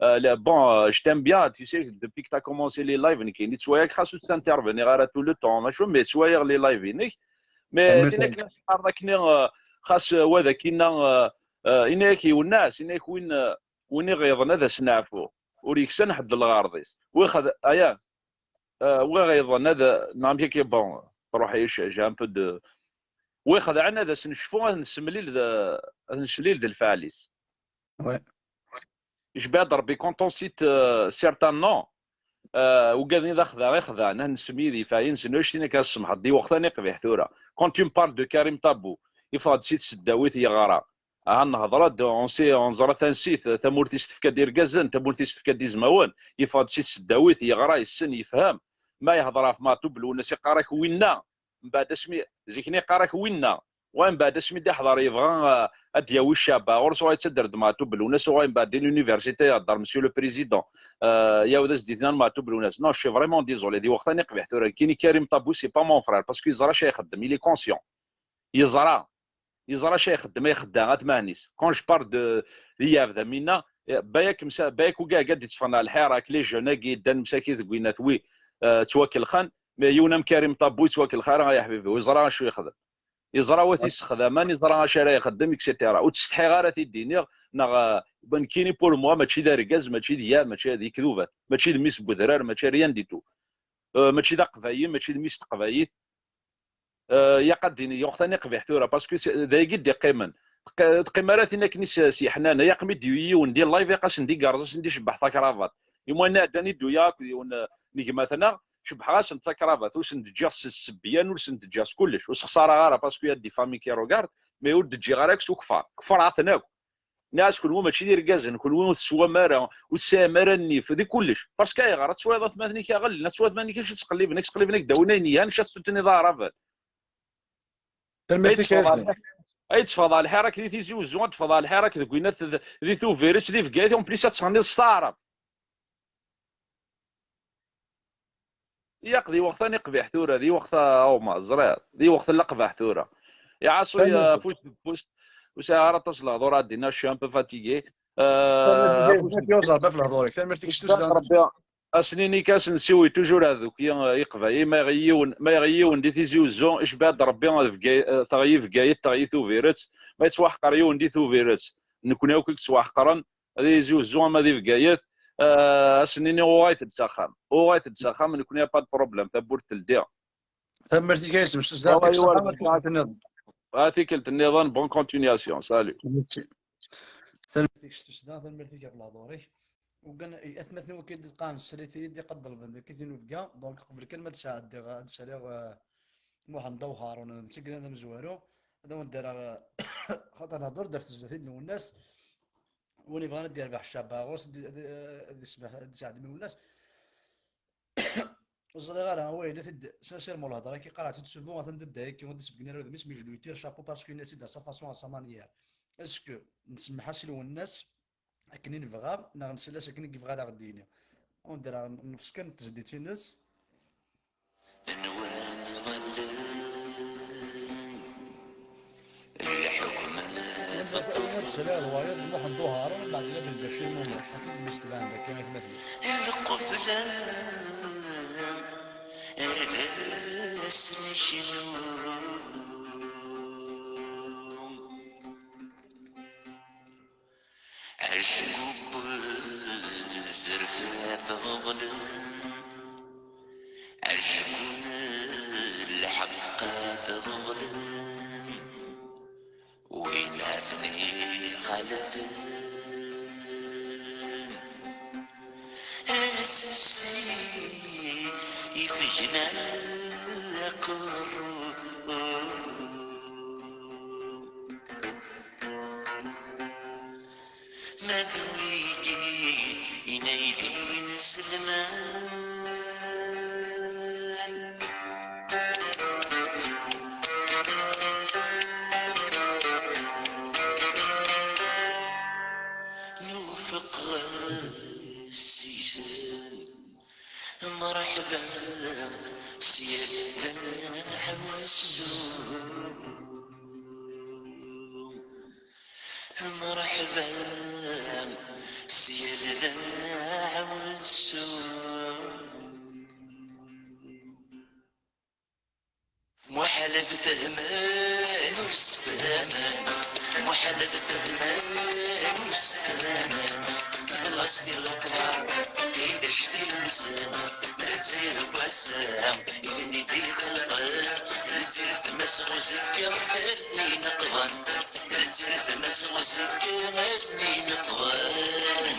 euh, le, bon, euh, je t'aime bien, tu sais, depuis que t'as commencé les lives, nekk, yettwaya-k, xas ur tt-interveniɣ ara tout le temps, mačči, mais ttwaliɣ les lives-inek, mais tin akken ad qqaren akken, euh, xas, euh, wa d akinna, euh, euh, yenna-yak Yunes, yenna-yak win, euh, win iɣiḍen ad as-neɛfu. ur yeksan ḥedd lɣerḍ-is. Wixed aya, euh, wi ɣ-yeḍen ad, neɣ amek akka, bon, truḥ, j'ai un peu de, wi xedɛen ad as-necfu, ad nessemlil d, ad neslil d lfeɛl-is. Ouais. Ijbeɛ-d Rebbi, quand on cite, euh, certains noms, euh, ugaden i d axdeɛ ixdeɛen, ad nessemlil d ifɛi-nsen, anect-nni akka, ad semḥeḍ, di weqt-a iqbiḥ tura. Quand tu me parles de Karim Tabou, yeffeɣ-d si tseddawit yeɣra. Aha, nehḍer-d, on sait, on ẓra tansit, tamurt-is tefka-d irgazen, tamurt-is tefka-d izmawen, yeffeɣ-d si tseddawit, yeɣra, yessen, yefhem. Ma yehḍer ɣef Meɛtub Lwennas, iqqar-ak winna, mbeɛd asmi, zik-nni iqqar-ak winna, wa mbeɛd asmi d-iḥḍer yebɣa, euh, ad d-yawi ccaba ɣur-s, uɣa yettader-d Meɛtub Lwennas, uɣa mbeɛd di l'université ihḍer Monsieur le Président, euh, yawed as-d-itnan Meɛtub Lwennas. Non, je suis vraiment désolé, di weqt-a iqbiḥ tura, nekkini Karim Tabou, c'est pas mon frère, parce que yeẓra acu ay ixeddem, il est conscient. Yeẓra. Yeẓra acu ay ixeddem, ay ixedda atmahen-is. Quand je parle de, di yeɛbed am winna, eh, bayak msa-, bayak ugag ad d-itteffɣen ar lḥirak, les jeunes-agi yeddan msaki deg winat wi, eh, ttwakelxen, mais yiwen am Karim Tabou yettwakelx ara, ay aḥbibi, ur yeẓra acu yexdem. Yeẓra wat issexdamen, yeẓra acu ara ixeddem, et cetera. Ur ttsetḥiɣ ara ad t-id-iniɣ, neɣ, eh, nekkini pour moi, mačči d argaz, mačči d ya, mačči d ikdubat, mačči d mmi-s n wedrar, mačči rien du tout. Euh, mačči d aqbayli, mačči d mmi-s n teqbaylit. Euh, yaq ad d-ini, yuɣ tani qbiḥ tura, parce que c'est, d ayagi d-iqqimen. Teq-, teqqim ara tin akken i s-, s-yeḥnan, yaq mi d-yuyi yiwen di live, yaq asen-d igerrez, asen-d icebbeḥ takravat. Imwan iɛeddan i d-uyaɣ akked yiwen, euh, n gma-tneɣ, cebbḥeɣ-asen-d takravat, ur sen-d-ǧǧiɣ s ssebyan, ur sen-d-ǧǧiɣ s kullec, ur s-xsareɣ ara, parce que y a des familles qui regardent, mais ur d-ǧǧiɣ ara akk s ukfar, kefreɣ-ten akk. Nniɣ-as, kenwi mačči d irgazen, kenwi ur teswam ara, ur tesɛim ara nnif, di kullec. Parce que ayɣer? Ad teswiḍ atmaten-ik aɣ-, ad teswiḍ atmaten-ik acu ttqelliben, ad k-ttqelliben, ad k-d-awin ayen yelhan, acu ad s-tiniḍ aɛraben? Tanemmirt-ik a Yasin. Ay teffɣeḍ ɣer lḥirak di Tizi Uzzu, ad teffɣeḍ ɣer lḥirak deg winat d-, di Tubiret, di Bgayet, en plus ad thenniḍ s taɛrabt. Yaq, di weqt-a iqbiḥ tura, di weqt-a, awma, ẓriɣ, di weqt n leqbaḥ tura. Iɛaṣu, Tanemmirt. Pust deg Pust, ur sɛiɣ ara aṭas n lehdur ad d-iniɣ, je suis un peu fatigué. Euh, Tanemmirt-ik a Yasin, ɣef lehdur-ik. Tanemmirt-ik s tussda. Rebbi, ass-nni-nni-k asensiw est toujours ad uki, euh, iqbayli, ma iɣi yiwen, ma iɣi yiwen di Tizi Uzzu, icbeɛ-d Rebbi ad Bgay-, euh, teɣyi Bgayet, teɣyi Tubiret, ma yettwaḥqer yiwen di Tubiret, nekkni akk i yettwaḥqren, ad Tizi Uzzu ama di Bgayet, euh, ass-nni-nni uɣayet-d s axxam. Uɣayet-d s axxam, nekkni pas de problème, tawwurt teldi. Tanemmirt-ik a Yasin, s tussda, Away, yɛṭik ṣṣeḥḥa, away. ma tikkelt nniḍen. A tikkelt nniḍen, bonne continuation, salut. Tanemmirt-ik s tussda, tanemmirt-ik ɣef lehdur-ik. Ugan, atmaten-iw akka i d-iqan srid-iyi-d iqeddren deg tinubga, donc qbel kan ma d-sɛeddiɣ, ad d-saliɣ, eh, Muḥend Awhaṛun, d tigran d amezwaru, ad awen-d-rreɣ, eh, xaṭer nehder-d ɣef tezlatin n Lwennas, win yebɣan ad d-yerbeḥ ccaba ɣur-s, ad d-, ad d-, ad d-yesbeḥ, ad d-yesɛeddim i Lwennas. Ur ẓriɣ ara, away, la t-id-, sincèrement, lehḍra-agi qqareɣ-tt-id souvent, atan d dda-agi, ur d-isbeggen ara udem-is, mais je lui tire chapeau parce qu'il yenna-tt-id à sa façon, à sa manière. Est-ce que nsemmeḥ-as i Lwennas akken i nebɣa, neɣ nsell-as akken i yebɣa ad aɣ-d-yini? Ad wen-d-rreɣ nnefs kan n tezlit-ines. Nwan ɣallen lḥukm. Ad saliɣ d wayeḍ Muḥend Uhaṛun, Ɛebdelbacir Muḥend, akken i d-yestebɛen dagi atmaten. Lqebla ar d as-neknu. Acku zzerfat ɣeḍlen, acku lḥeqqat ɣeḍlen, win ad ten-ixalfen. Assi ifejna aqerru. Ma d wigi inaydin selman. Nufeq s-isan. Mreḥba s yedda Ḥewsu. Mreḥba s yedda Ḥewsu. Muḥal ad fehmen ur sefhamen. Muḥal ad fehmen ur sefhamen. Xlaṣ di lqaɛa. Tmesɣuzekka allen ineqḍen, tettret tmesɣuzekka allen ineqḍen.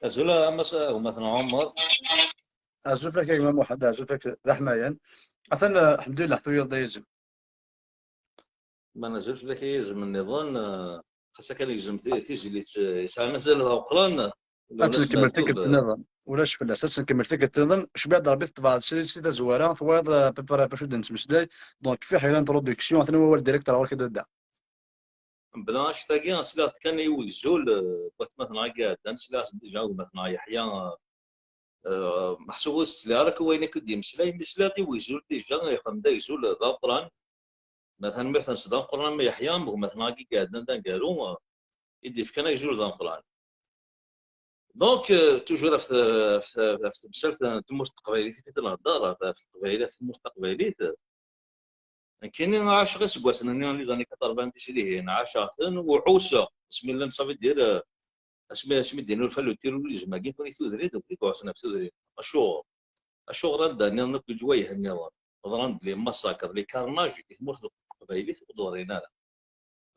Azul a Mass Umatneɣ Ɛumer. Azul fak a gma Muḥend, azul fak d aḥmayan. Atan, eh, alḥemdulillah, tuyeḍ-d a yizem. Ma nazal fell-ak a yizem nniḍen, eh, xas akken yegzem ti-, tizlit, eh, yesɛan azal d ameqqran, eh, ad tt-nkemmel tikkelt nniḍen. Ulac fell-as, ad tt-nkemmel tikkelt nniḍen. Cbiɣ-d Rebbi teṭbeɛ-d si, si tazwara, twayeḍ, eh, à peu près ɣef acu d-netmeslay. Donc, fiḥel introduction, atan wawal direct ar ɣur-k a dadda. Mebla annect-agi, sliɣ-d kan i wegzul, eh, n watmaten-agi iɛeddan, sliɣ-as déjà i gma-tneɣ Yeḥya, eh, meḥsub ur s-sliɣ ara akk i wayen akk i d-yemmeslay, mi sliɣ-d i wegzul déjà, yexdem-d agzul d ameqqran. Ma tanemmirt-nnes d ameqqran am Yeḥya, am gma-tneɣ-agi iɛeddan d aneggaru, eh, i d-yefkan agzul d ameqqran. Donc, euh, toujours ɣef, ɣef, ɣef temsalt n tmurt taqbaylit i d-nehder, ɣef, ɣef teqbaylit, ɣef tmurt taqbaylit. Nekkini ɛaceɣ iseggasen-nni n les années quatre-vingt-dix dihin, ɛaceɣ-ten u ɛusseɣ asmi llan, ça veut dire, euh, asmi, asmi d-yennulfa le terrorisme-agi, nekkni tudrin, nekkni i iɛussen ɣef tudrin. Acuɣer? Acuɣer anda nniḍen akk leǧwayeh-nniḍen? Ḍran-d les massacres, les carnages i tmurt n teqbaylit ur d-ḍrin ara.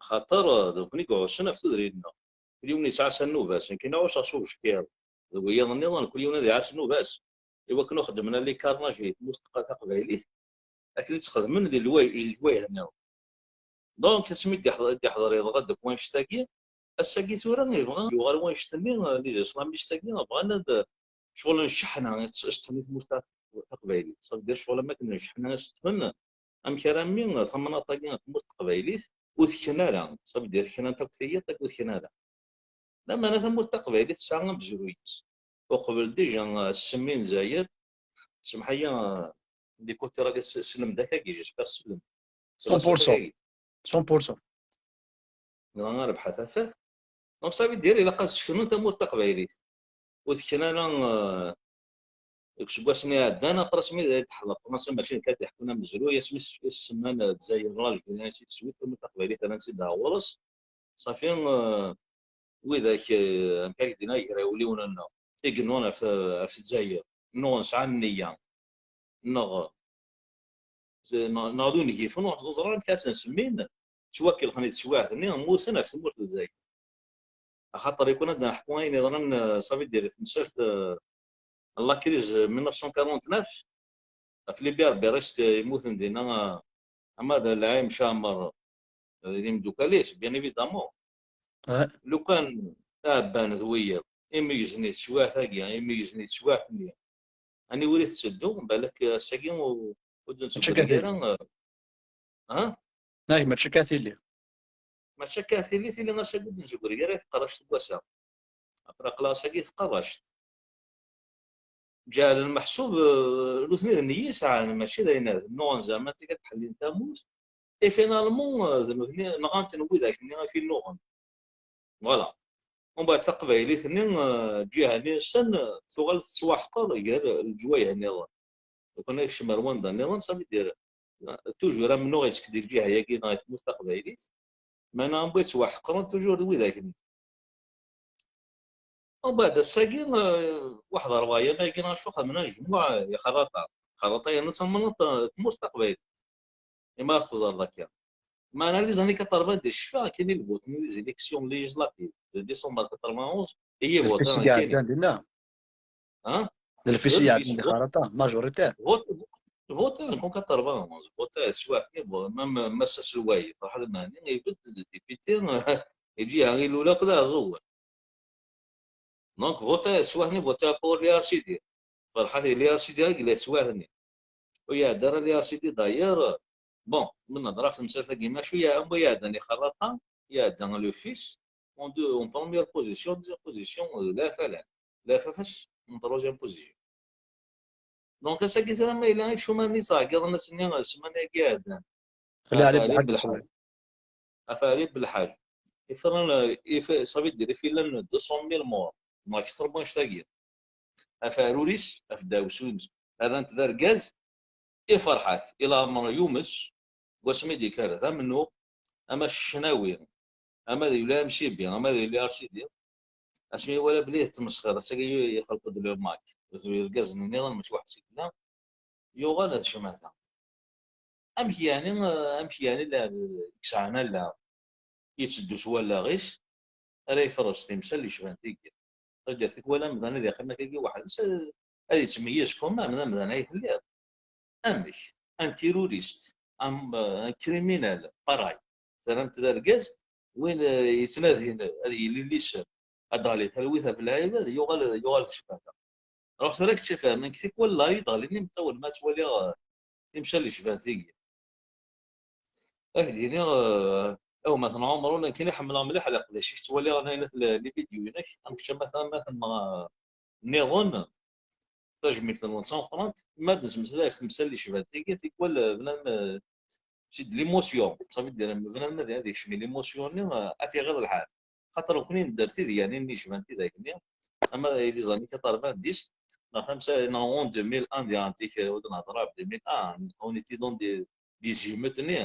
Axaṭer, eh, d nekkni i iɛussen ɣef tudrin-nneɣ. Kul yiwen yesɛa s nnuba-s, nekkini ɛusseɣ s ubeckiḍ. D wiyaḍ nniḍen, kul yiwen ad iɛass nnuba-s. I wakken ur xeddmen ara les carnages i tmurt taqbaylit, akken i tt-xedmen di lway-, di leǧwayeh-nniḍen. Donc, asmi d-iḥḍer, d-iḥḍer yeḍra-d akk wannect-agi, ass-agi tura yebɣa yuɣal wannect-nni, eh, les islamistes-agi bɣan ad, eh, ccɣel n cceḥna i tt-, i s-ṭṭfen i tmurt ta-, taqbaylit. Ça veut dire ccɣel am akken n cceḥna i s-ṭṭfen, amek arami tamnaḍt-agi n tmurt taqbaylit ur tekkin ara. Ça veut dire knant akk tiyaḍ, ur tekkin ara. Lameɛna tamurt taqbaylit tesɛa amezruy-is. Uqbel déjà, eh, ssem i Lezzayer, semḥ-iyi, eh, les côtés rali s-, slem-d akagi, j'espère slem. Cent pour cent. Cent pour cent. Dɣa rbeḥ a tafat. Donc, ça veut dire, ilaq ad seknun tamurt taqbaylit. Ur tekkin ara, eh, deg useggas-nni iɛeddan, après asmi d ay d-teḥḍer Fransa, mačči nekk ad d-iḥekkun amezruy, asmi s-, s-semman, eh, Lezzayer, l'Algérie, ainsi de suite, tamurt taqbaylit, rran-tt-id ɣer ɣur-s. Safi, eh, widak, eh, amek ara k-d-iniɣ, igrawliwen-nneɣ, i yennun ɣef, ɣef Lezzayer, nnuɣen sɛan nniya, neɣ, neɣ, neɣ d ungifen, ur ẓran amek ad sen-semmin, ttwakelxen i teswiɛt-nni, mmuten ɣef tmurt n Lezzayer. Axaṭer, i kun ad d-neḥku ayen yeḍran, eh, ça veut dire, temsalt, eh, la crise mille neuf cent quarante-neuf, ɣef les berbéristes yemmuten dinna, eh, ama d Lɛim Camer, eh, d imeddukal-is, bien évidemment. Lukan ɛebban d wiyaḍ, imi geznen i teswiɛt-agi, imi geznen i teswiɛt-nni, aniwer i tetteddu, balak ass-agi ur, ur d-nettwali ara, eh, ha? Ay, mačči akka tili. Mačči akka tili, tili ass-agi ur d-nettwali ara i tqerract n wass-a. Après, aql-aɣ ass-agi i tqerract. Ǧeɛlen meḥsub, eh, nutni d nniya i sɛan, mačči d ayen ad nnuɣen zeɛma d tikkelt ḥellin tamurt. Et finalement, eh, d nutni nɣan-ten widak-nni i t-innuɣen. Voilà. Umbeɛd taqbaylit-nni, eh, lǧiha-nni-nsen, eh, tuɣal tettwaḥqer gar leǧwayeh-nniḍen. Lukan ad yekcem ar wanda-nniḍen, ça veut dire, eh, toujours amennuɣ yettek di lǧiha-yagi neɣ i tmurt taqbaylit, meɛna umbeɛd ttwaḥeqren toujours d widak-nni. Umbeɛd ass-agi, eh, waḥed rebɛa yamagi neɣ acu xedmen ajmuɛ, eh, ixerraṭa. Ixerraṭa yernu d tamnaḍt, eh, tmurt taqbaylit. Ima ad txeẓreḍ akka. Meɛna les années quatre-vingt-dix, cfiɣ akken i lvot n les élections législatives de décembre quatre-vingt-onze, i yivotan akken. Iɛeddan dinna. Ha? D lfis i iɛeddan di xerraṭa, majoritaire. Vote, vote en quatre-vingt-onze, vote swaḥni, même Mass Aselway, Ferḥat Mhenni, ibeddel député, lǧiha ilul akk d Aɛeẓẓugen. Donc, vote swaḥni, vote pour l'I R C D. Ferḥat, l'I R C D i yella swaḥni. Ur iɛedda ara l'I R C D d'ailleurs. Bon, mi nehder ɣef temsalt-agi, mačči ya-, am wa iɛeddan ixerraṭa, iɛedda le fils, en deux, en première position, deuxième position, euh, la F L N. La F F S, en troisième position. Donc, ass-agi tura ma yella ikcum-nni ttɛeggiḍen ass-nni, ssmana-agi iɛeddan. Ɣef Ɛli Belḥaǧ. Ɣef Ɛli Belḥaǧ. Ifran, if-, ça veut dire, if illan deux cent mille morts, neɣ kter n wannect-agi. Ɣef Ɛrur-is, ɣef ddaɛwessu-ines, rran-t d argaz, i Ferḥat, i leɛmer yumes, Wasmi d-yekker d amennuɣ, ama ccnawi, ama d yuli M C B, ama d yuli R C D, asmi iwala belli yettmesxir, ass-agi yexleq-d le mac, irgazen nniḍen mačči waḥed seg-nneɣ, yuɣal d ccmata. Amek yeɛni, amek yeɛni lɛeb i yesɛan allaɣ yetteddu s wallaɣ-is ara iferres timsal yecban tigi? Taǧer tikwal amdan ad yeqqim akkagi weḥd-s, ad, ad yettmeyyez quand même d amdan ay telliḍ. Amek? Un terroriste, un, un criminel, pareil. Terramt d argaz, win, eh, yettnadin ad yili lisem, ad d-ɣli talwit ɣef lɛibad, yuɣal, yuɣal d ccmata. Ruḥ tura kečč ifhem, nekk tikwal la yi-d-ɣlin imeṭṭawen ma ttwaliɣ, eh, timsal yecban tigi. Ad k-d-iniɣ, eh, awma tenɛumṛu, nekkini ḥemmleɣ mliḥ leqdic i ttwaliɣ ɣer les vidéos-inek, am kečč ama ta-, ma tenɣa nniḍen, tajmilt-nwen d tameqqrant, ma d-nesmeslay ɣef temsal yecban tigi, tikwal, eh, bnadem, eh, c'est de l'émotion, ça veut dire, bnadem ad, ad yekcem l'émotion-nni, eh, ad t-iɣiḍ lḥal. Xaṭer nekkni nedder tidyanin-nni yecban tidak-nni, ama les années quatre-vingt-dix, neɣ tamsa-, neɣ en deux mille un, diɣen tik, ur d-nehder ara ɣef deux mille un, on était dans des, des émeutes-nni,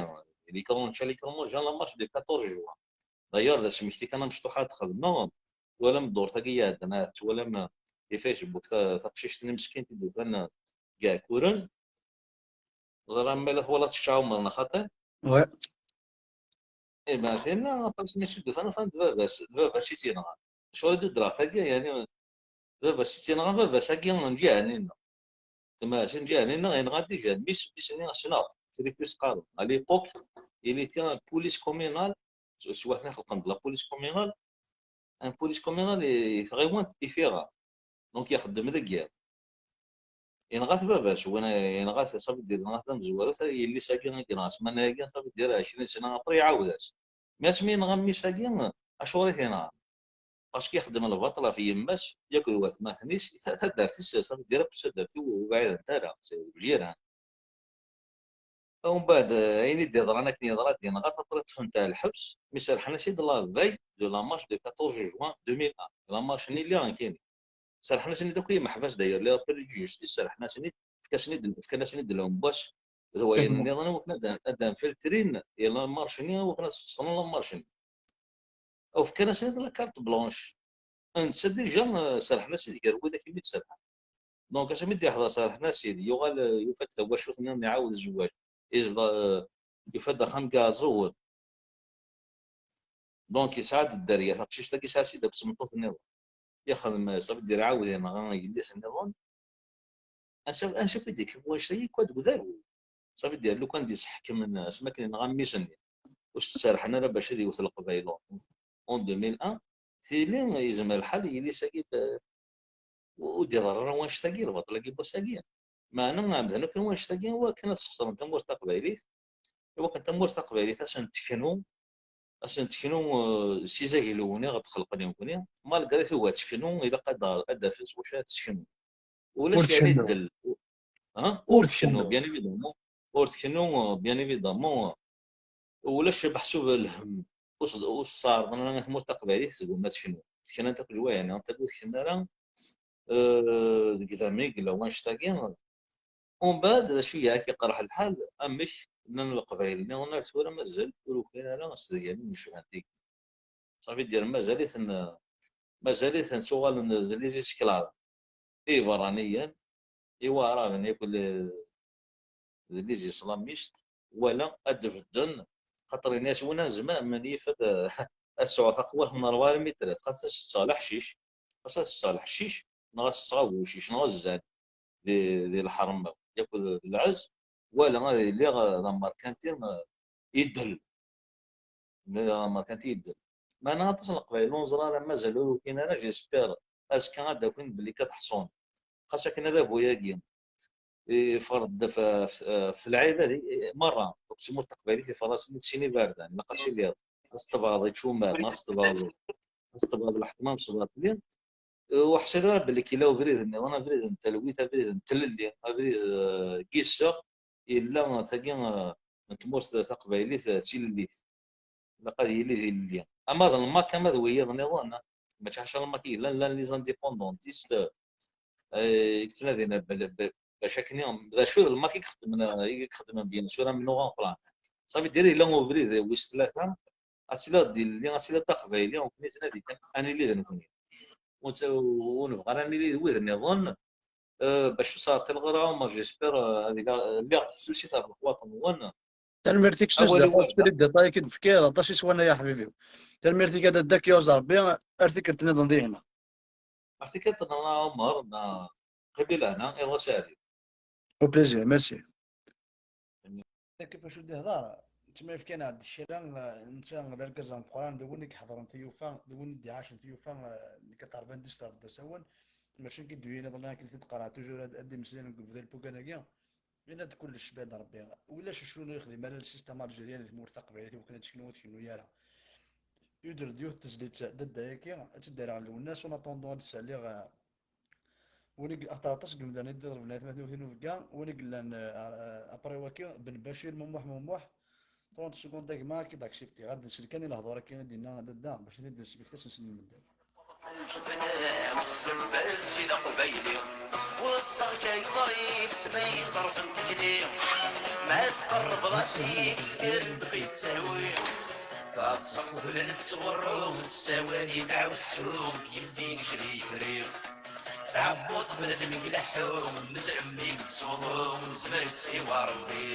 les grands, les grands gens, la marche de quatorze juin. D'ailleurs, d asmekti kan amecṭuḥ ad xedmeɣ, twalam ddurt-agi iɛeddan, ah, twalam, eh, di Facebook, ta-, taqcict-nni meskint i d-ufan, eh, deg Iɛekkuren. Ẓriɣ ma la twalaḍ kečč Ɛumer, neɣ xaṭi? Ouais. Eh ben, tinna, parce que mačči d ufan, ufan d baba-s, d baba-s i tt-yenɣan. Acuɣer i d-uddreɣ tagi, yani, d baba-s i tt-yenɣan, baba-s-agi n Ǧiɛni-nneɣ. Tamasin Ǧiɛni-nneɣ yenɣa déjà mmi-s, mmi-s-nni ssneɣ-t, Trifus qqaren. À l'époque, il était un police communal, s-, s watni xelqen-d la police communale, un police communal i, i tɣiwant Ifira. Donc, ixeddem deg yiḍ. Yenɣa-t baba-s, win yenɣa-t, ça veut dire, yenɣa-t d amezwaru, ta-, yelli-s-agi i yenɣa, ssmana-agi, ça veut dire, ɛecrin sna après, iɛawed-as. Mais asmi yenɣa mmi-s-agi, acuɣer i t-yenɣa? Parce que ixeddem lbaṭel ɣef yemma-s, yakk d watmaten-is, ta-, taddart-is, ça veut dire, akk s taddart-iw ur bɛident ara, c'est obligé, hein. Umbeɛd, eh, ayen i d-yeḍran akken yeḍra, d-yenɣa-t, après ṭṭfen-t ar lḥebs, mi serḥen-as-id la veille de la marche de quatorze juin deux mille un. La marche-nni lliɣ nekkini. Serḥen-asen-id akk i yimeḥbas, d'ailleurs, les rappels de justice, serḥen-asen-id, fkan-asen-id, fkan-asen-id l'embauche d wayen nniḍen, akken ad, ad infiltrin la marche-nni, akken ad sxeṣren la marche-nni. Aw fkan-asen-id la carte blanche. Netta déjà, eh, serḥen-as-id gar widak i mi d-serḥen. Donc, asmi d-yeḥḍer serḥen-as-id, yuɣal, eh, yufa-d tawacult-nniḍen, iɛawed zzwaǧ. Izdeɣ, eh, yufa-d axxam deg Iɛeẓẓugen. Donc, yesɛa-d dderya, taqcict-agi yesɛa-tt-id akked tmeṭṭut-nniḍen. Yexdem, ça veut dire, iɛawed yenɣa yelli-s-nniḍen. Ansa, ansa i d-ikka wannect-agi? Ikka deg udabu. Ça veut dire, lukan d-iseḥkemen asmi akken yenɣa mmi-s-nni, ur s-tserḥen ara bac ad yewwet Leqbayel en deux mille un, tili yezmer lḥal yili-s-agi d-, ur d-iḍerru ara wannect-agi, lbaṭel-agi n wass-agi. Meɛna ɛemden akk wannect-agi i wakken ad sxeṣren tamurt taqbaylit, i wakken tamurt taqbaylit ad sen-teknu, ad sen-teknu, eh, s izaglen i ɣ-d-xelqen i nekkni, malgré tugi ad teknu, ilaq ad d-, ad d-afen s wacu ad teknu. Ulac, Ur yani, tkennu. Ddel. Ha? Ur Ur tkennu, tkennu. Bien évidemment. Ur tkennu, bien évidemment. Ulac meḥsub lhem. Ur s-, ur s-ɛerḍen ara i tmurt taqbaylit, tgumma ad teknu. Tekna-t akk jwa, yani, anta ur tekna ara, eh, deg idammen i yella wannect-agi. Umbeɛd, d acu i ak-iqerḥ lḥal? Amek llan Leqbayel nniḍen ar tura mazal ur ukin ara s tedyanin yecban tigi? Ça veut dire, mazal-iten, mazal-iten ttuɣalen d les esclaves. I iberraniyen, i waɛraben, yakk d les islamistes, wala ad d-bedden, xaṭer ini-as win azmam, menyif ad, ad sɛuɣ taqwalt n rebɛa lmitrat, xas ad setteɣ leḥcic, xas ad setteɣ leḥcic, neɣ ad setteɣ abucic, neɣ zzan di, di lḥerma, yakk d lɛez, wala ad iliɣ d amerkanti, eh, idel. Nniḍen amerkanti yedden. Meɛna aṭas n Leqbayel ur neẓri ara, mazal ur ukin ara, j'espère azekka ad d-akin belli akka teḥṣun. Xas akken adabu-agi ifreḍ f, f, f lɛibad i, i, merra, akk s tmurt taqbaylit iferr-asen-id sin iberdan, ilaq ad tiliḍ, ad s-tebɛeḍ ičumar, neɣ ad s-tebɛeḍ, ad s-tebɛeḍ leḥkem amesbaṭli. Ur ḥṣiɣ ara belli yella ubrid nniḍen, abrid n talwit, abrid n tlelli, abrid, eh, n yiseɣ, yella tagi, eh, n tmurt taqbaylit, eh, d tilellit. Ilaq ad yili d ilelli. Ama d lmak, ama d wiyiḍ nniḍen, eh, mačči ḥaca lmak i yellan, llan les indépendantistes, eh, i yettnadin b-, b-, bac akken i, d acu d lmak i ixeddmen, i ixeddmen bien sûr amennuɣ en plein. Ça veut dire, yella ubrid wis tlata, ad tiliḍ d illi, ad tiliḍ d aqbayli, nekkni ad nadi kan, ad nili d nekkni. Ur netta-, ur nebɣi ara ad nili d wid nniḍen, eh, bac ur ttɛeṭṭileɣ ara, ma j'espère, eh, ad iliɣ, lliɣ fessusit ɣef lexwaṭ-nwen. Tanemmirt-ik s nezzeh, awal i wanda. Ɣef détail i k-id-tefkiḍ, aṭas i swan ay aḥbib-iw. Tanemmirt-ik a dadda, ad k-yuẓ Rebbi, ar tikkelt nniḍen dihin. Ar tikkelt nniḍen a Ɛumer, neɣ qim di lehna, iḍ aseɛdi. Au plaisir, merci. Akka facu d-ihḍer, tma yefkan-aɣ-d kra, netta d argaz ameqqran, d win i iḥeḍren tiyufa, d win i d-iɛacen tiyufa, eh, n quatre-vingt-dix ɣer d asawen, mačči nekk i d-yuyin iḍelli akken i t-id-qqareɣ toujours, ad, ad d-imeslayen deg ubdal n wuggan-agi, yenna-d kullec, bɛid Rebbi, ulac acu ur yexdim ara lsistem algérien di tmurt taqbaylit i wakken ad teknu ur tkennu ara. Yuder-d yiwet tezlit dadda-yagi, ad tt-id-rreɣ Lwennas, en attendant ad d-saliɣ, eh, win i, axaṭer aṭas n yimdanen i d-iḍelben aytmaten-iw tinubga, win i yellan, eh, ar-, eh, après waki, Ben Bacir, Mumuḥ, Mumuḥ, trente secondes a gma, ad k-id-aksiptiɣ. Ad nsel kan i lehdur-agi i d-yenna dadda, bac ad d-nsmekti asensen n medden. Lǧebna, ssebba-s i d aqbayli, weṣṣaɣ-k ay ḍrif, ttma yeẓrẓen tikli, ma tqerrbeḍ-as-id, tgerrbeḍ-it ttawi. Taḍsa qeblen ttɣurru, ssawal i dɛwessu, yeldi nekni friɣ. Tɛebbuḍ bnadem deg leḥḥum, mezrem mi yettsuḍu, nezmer nsiwa Rebbi.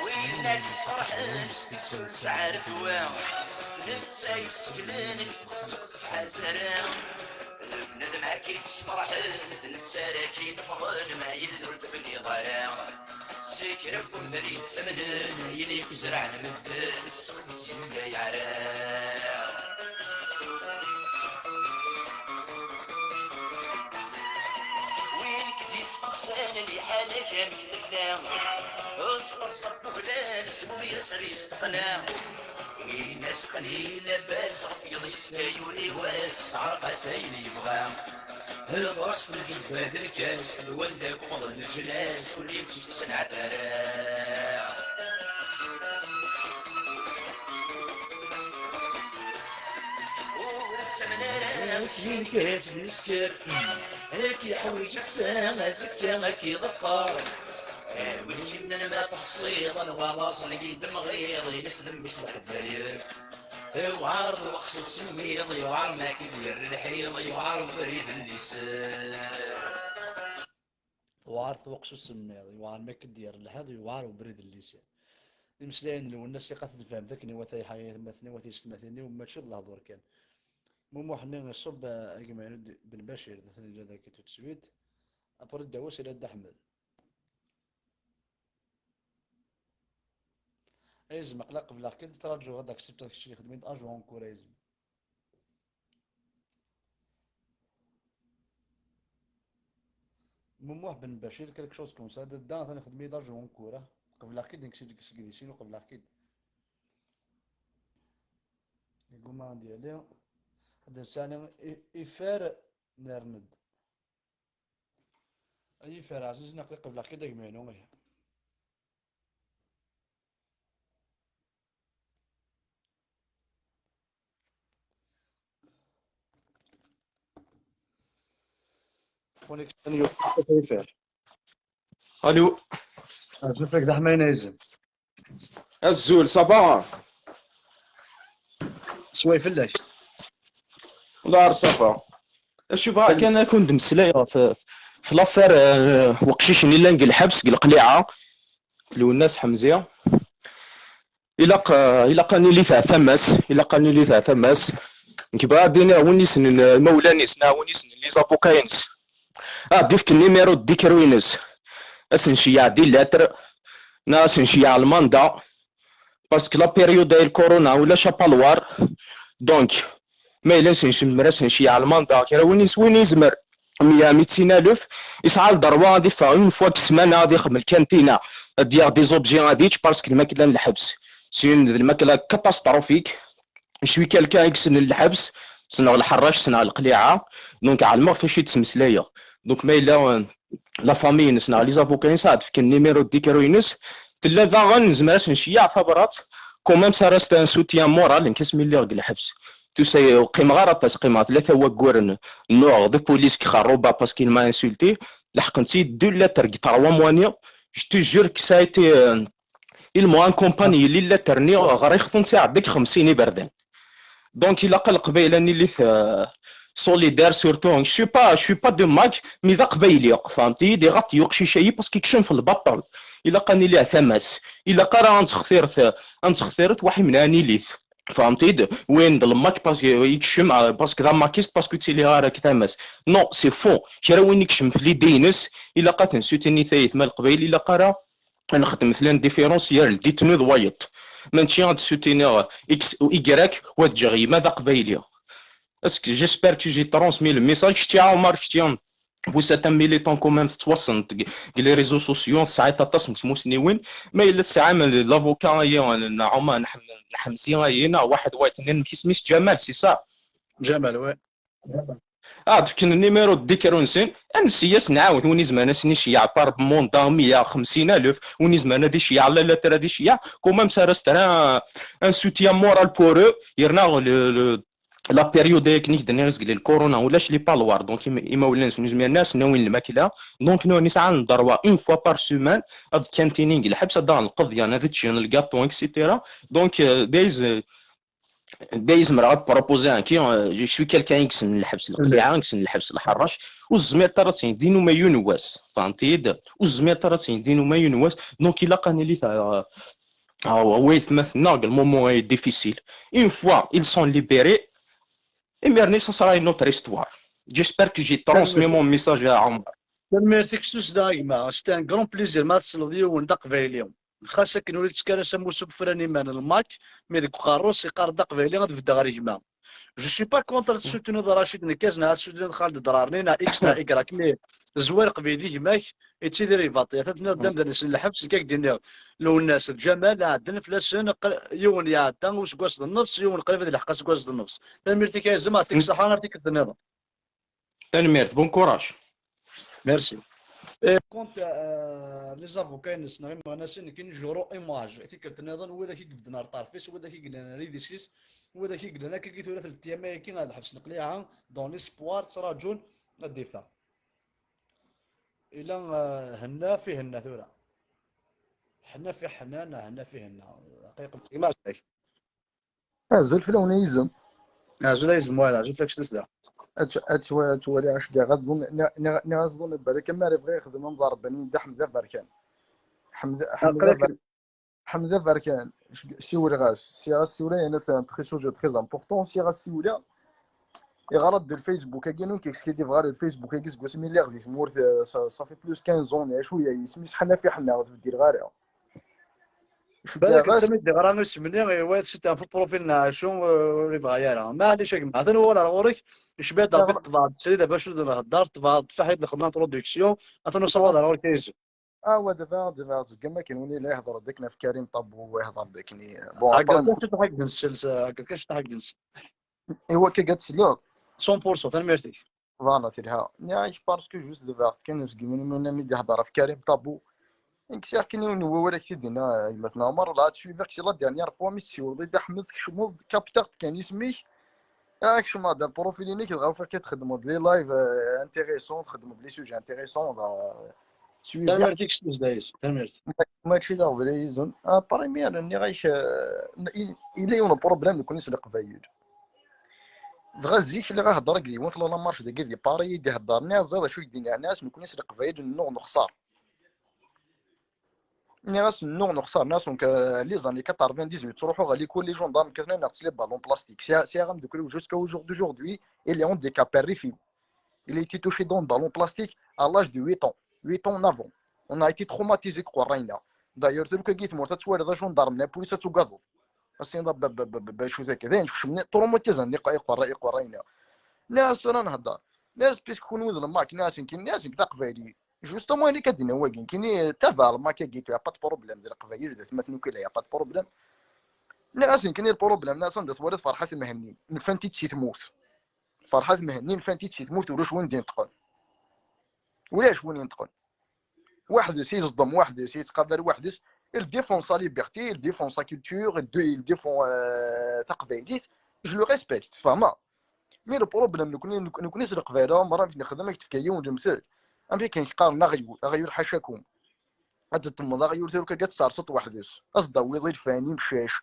Win ad yesferḥen s tettu tesɛa lehwa, d netta yesseklen deg uxxam ur tettḥaz ara. D bnadem akka i yesferḥen, d netta ara k-inefḍen ma yella ur tebniḍ ara. Si kra n wemmer yettamnen, ayen i yezreɛen medden, sseqdes yezga yeɛra. Win k-d-yesteqsan liḥala-k amek tella, ur teqreṣ n wuglan, s bu yasser yesteqna. Win as-qnin labas ɣef yiḍ yezga yuli wass, ɛerq-as ayen yebɣa. Ḍras f lǧebba d lkas, d wanda gmuḍen leǧnas, ul-iw ur s-tessenɛet ara. Ur ttamen ara, ad k-yenker ad tt-d-nesker. Ad k-yeḥwiǧ ass-a, azekka ad k-iḍeffer. A win yemnen ma teḥṣiḍ, anwa laẓ n yidemɣiḍ, ines d mmi-s n Leḥzayer. Iwɛer lweqt usemmiḍ, iwɛer ma k-id-yerr lḥiḍ, iwɛer ubrid n liser. Tewɛer twaqqsa usemmiḍ, yewɛer mi k-d-yerr lḥiḍ, yewɛer ubrid n liser. Imeslayen n Lwennas iqat nefhem-t akken iwata aytmaten-iw, iwata yessetmatin-iw, mačči d lehdur kan. Mumuḥ-nni iṣubb, eh, agma-inu d-, Ben Bacir, d atan yella dagi tout de suite. Après Dawes yella Dda Ḥmed. Ayzem, aql-aɣ qebleɣ-k-id, ttraǧuɣ ad akseptiɣ kečč ixedmen-d ajour en cours, ayzem. Mumuḥ Ben Bacir, quelque chose comme ça, dadda atan ixdem-iyi-d ajour en cours, ah. Qebleɣ-k-id nekk seg, seg idis-inu, qebleɣ-k-id. Iguma ad d-yali, ad d-nesɛani i-, ifar nerna-d. Ay ifar ɛzizen, aql-i qebleɣ-k-id a gma-inu, ih. Connexion yuɣ ifar. Alo. Azul fell-ak d aḥmayen a izem. Azul, ça va? Sway fell-ak. Wellah ar ça va. Acu bɣa kan ad kun-d-mmeslayeɣ f, f l'affaire, euh, weqcic-nni llan deg lḥebs, deg leqliɛa, Lwennas Ḥemzi. Ilaq, euh, ilaq ad nili teɛtam-as, ilaq ad nili teɛtam-as. Nekk bɣiɣ ad d-iniɣ win issnen, euh, imawlan-is, neɣ win issnen les avocats-ines. Ad d-ifk numéro de décret-ines. Ad sen-ceyyeɛ des lettres, neɣ ad sen-ceyyeɛ lmanda. Parce que la période ay lkorona ulac apalwar. Donc, ma yella ad sen-ceyyeɛ lmanda, kra win is-, win yezmer meyya, mitin alef, yesɛa le droit ad iffeɣ une fois deg ssmana, ad ixdem lkantina, ad d-yaɣ des objets ad yečč, parce que lmakla n lḥebs, c'est une, d lmakla catastrophique. Je suis quelqu'un i yessnen lḥebs, ssneɣ lḥerrac, ssneɣ leqliɛa, donc ɛelmeɣ f acu i d-ttmeslayeɣ. Donc ma yella, euh, la famille-ines neɣ les avocats-ines ad d-fken numéro de décret-ines, tella daɣen nezmer ad s-nceyyeɛ tabrat, quand même ça reste un soutien moral, nekk asmi lliɣ deg lḥebs. Tusa, ur qqimeɣ ara aṭas, qqimeɣ tlata wagguren, nuɣeɣ d police deg Xerruba parce qu'il m'a insulté. Leḥqen-tt-id deux lettres deg trois mois-nni. Je te jure que ça a été, euh, il m'a accompagné les lettres-nni, ɣriɣ-tent iɛedda deg xemsin iberdan. Donc, ilaq a Leqbayel ad nili, euh, solidaire, surtout. Je suis pas, je suis pas de Mac, mais d Aqbayli, fhemtiḍ? Iɣaṭ-iyi uqcic-ayi parce que yekcem f lbaṭel. Ilaq ad nili ar tama-s. Ilaq ara ad nttextiret, ad nttextiret waḥimna ad nilit. Fhemtiḍ? Win d lmak parce que yekcem, euh, parce que d amakist, parce que ur ttiliɣ ara deg tama-s. Non, c'est faux. Kra win yekcem f l'idée-ines, ilaq ad t-nessutini tayet ma Leqbayel, ilaq ara ad nexdem l'indiférence gar le détenu d wayeḍ. Mačči ad ssutiniɣ X ou Y, u ad ǧǧeɣ gma d Aqbayli. Est-ce que j'espère que j'ai transmis le message? Kečči a Ɛumar, kečči, vous êtes un militant quand même, tettwassneḍ deg, deg les réseaux sociaux, tesɛiḍ aṭas n tmusniwin. Ma yella tesɛam l'avocat-ayi n Ɛumar, n Ḥem-, n Ḥemzi-ayi, neɣ waḥed wayeḍ-nni, amek isem-is? Ǧamal, c'est ça? Ǧamal, ouais. Ah, d-fken numéro de décret-nsen, ad nsi-as, nɛawed, win izemren ad sen-iceyyeɛ par mandat meyya xemsin alef, win izemren ad iceyyeɛ la lettre ad iceyyeɛ, quand même ça restera un, un soutien moral pour eux, yerna le, le, la période akken i k-d-nniɣ izgel le corona, ulac les parloirs, donc im-, imawlan-nsen ur zmiren ad sen-awin lmakla, donc nutni sɛan le droit une fois par semaine ad kkantinin deg lḥebs, ad aɣen lqeḍyan, ad ččen lgaṭu, et cetera. Donc, euh, there is, euh, da i zemreɣ ad proposer un ki, euh, je suis quelqu'un i yessen lḥebs leqliɛa, i yessen lḥebs lḥerrac, ur tezmireḍ ara ad tiniḍ d inumayen n wass, fhemtiḍ? Ur tezmireḍ ara ad tiniḍ d inumayen n wass, donc ilaq ad nili ta-, ah, waytmaten-nneɣ deg le moment est difficile. Une fois ils sont libérés, imir-nni ça sera une autre histoire. J'espère que j'ai transmis mon message à Omar. Tanemmirt-ik s tussda a gma, c'est un grand plaisir ma tesleḍ yiwen d aqbayli. Xas akken ur ittekkar ara s amussu n ufran iman n lmak, mi deg uqerru-s iqqar-d aqbayli ad beddeɣ ɣer gma. Je suis pas contre ad tessutuniḍ Racid Nekaz, neɣ ad tessutuniḍ Xaled Drarni, neɣ X, neɣ Y, mais zwir qbid i gma-k, ittidir i baṭel. Atan tenniḍ-d amdan-is n lḥebs, nekk ad k-d-iniɣ. Lwennas d Ǧamal ɛeddan fell-asen, qr-, yiwen iɛedda useggas d nnefs, yiwen qrib ad ilḥeq aseggas d nnefs. Tanemmirt-ik a Azem, ɛṭik ṣṣeḥḥa, ar tikkelt nniḍen. Tanemmirt, bon courage. Merci. Eh, kont, eh, les avocats-ines neɣ imeɣnasen, nekkini je rends hommage. Tikkelt nniḍen, widak i ibedden ar ṭṭerf-is, widak i yellan ar idis-is, widak i yellan akka i tura teltiyam-agi ar lḥebs n leqliɛa, dans l'espoir, ttraǧun ad d-iffeɣ. Ila, eh, henna fi henna tura. Henna fi henna, neɣ henna fi henna. Daqiq. Azul fell-awen a Izem. Azul a Izem, wa, azul fell-ak s tussda. Ad t-, ad t-, ad twaliɣ aceggeɛ, ɣas ẓun-, niɣ, niɣ, niɣ ɣas ẓun baraka, ma ara bɣiɣ xedmeɣ d Rebbi, d Ḥmed Aberkan. Ḥmed, Ḥmed Aberkan. Ḥmed Aberkan, siwleɣ-as, siɣ-as siwleɣ, yerna c'est un très sujet très important, siɣ-as siwleɣ. Iɣra-d di Facebook-agi, nekk yeskidibeɣ ɣer Facebook-agi seg wasmi lliɣ di tmurt, euh, ça, ça fait plus quinze ans, neɣ acu, isem-is Ḥnafi Ḥna, ur tbeddileɣ ara. Balak netta mi d-iɣra isem-nni, iwala-t c'est un faux profil neɣ acu, ur yebɣi ara. Maɛlic a gma, atan wawal ar ɣur-k, icba-d Rebbi ṭṭbeɛ-d srid ɣef acu d-nhedder, ṭṭbeɛ-d faḥit lexdma n traduction, atan usawaḍ ar ɣur-k a Izem. Ah, wa d abeɛd, d abeɛd, zgan akken win yella ihder-d akken ɣef Karim Tabou, ihder-d akken i-, bon, après, kan ciṭuḥ ad k-d-nsel, s-, kan ciṭuḥ ad k-d-nsel. Iwa akka ad tesleḍ? Cent pour cent, tanemmirt-ik. Voilà, telha. Nniɣ-ak parce que juste d abeɛd kan seg yiwen win mi d-ihder ɣef Karim Tabou. Nekk sɛiɣ kan yiwen n wawal ad k-t-id-iniɣ, a gma-tneɣ Ɛmer, là-dessus, c'est la dernière fois mi tessiwleḍ i Dda Ḥmed, tkecmeḍ-d, kapteɣ-d kan isem-ik. Ah, kecmeɣ-d ar profil-inek, dɣa ufiɣ-k txeddmeḍ les lives, euh, intéressants, txeddmeḍ les sujets intéressants, dɣa suiviɣ. Tanemmirt-ik s tussda, tanemmirt. Mačči d aɣbel a Izem. Après, mi ara nniɣ-ak, euh, i-, yella yiwen uproblème nekkni s Leqbayel. Dɣa zik lliɣ ihedder akked yiwen la marche dagi di Paris i d-ihedder, nniɣ-as d acu i k-d-iniɣ, nniɣ-as nekkni s Leqbayel nnuɣ nexṣer. Nniɣ-as nnuɣ nexṣer, nniɣ-as donc, euh, les années quatre-vingt-dix-huit, ttruḥuɣ ɣer l'école, les gendarmes kkaten-aneɣ-d s les ballons plastiques. Sɛiɣ, sɛiɣ ameddakel-iw jusqu'à au jour d'aujourd'hui, il est handicapé, rrif-iw. Il a été touché d'un ballon plastique à l'âge de huit ans. Huit ans, neuf ans. On a été traumatisés deg uqerray-nneɣ. D'ailleurs, tura akka deg tmurt ad twaliḍ agendarme, la police ad tugadeḍ. Ad s-tiniḍ, ba, ba, ba, ba, ba, acu-t akka? D ayen kecmen, traumatizen iq-, iqerra-, iqerray-nneɣ. Nniɣ-as tura nhedder. Nniɣ-as puisque kunwi d lmak, nniɣ-as nekk, nniɣ-as nekk d aqbayli. Justement, ayen akka d-yenna wagi, nekkini tabaɛ lmak-agi, y a pas de problème, d leqbayel, d atmaten ukala, y a pas de problème. Nniɣ-as nekkini le problème, nniɣ-as anda twaliḍ Ferḥat Mhenni, nfan-t-id si tmurt. Ferḥat Mhenni, nfan-t-id si tmurt, ulac win d-ineṭqen. Ulac win ineṭqen. Weḥd-s, iẓeddem weḥd-s, yettqadar weḥd-s. Il défend sa liberté, il défend sa culture, il dé-, il défend, euh, taqbaylit. Je le respecte, tfehmeḍ. Mais le problème, nekkni, nek-, nekkni s Leqbayel, Ɛmer, amek nexdem, ad k-d-fkeɣ yiwen lemtel. Amek akken qqaren aɣyul, aɣyul ḥacakum. Ad d-temmeḍ aɣyul tiruk akka ad tserseḍ weḥd-s. Ad s-d-tawiḍ ilfan, imcac,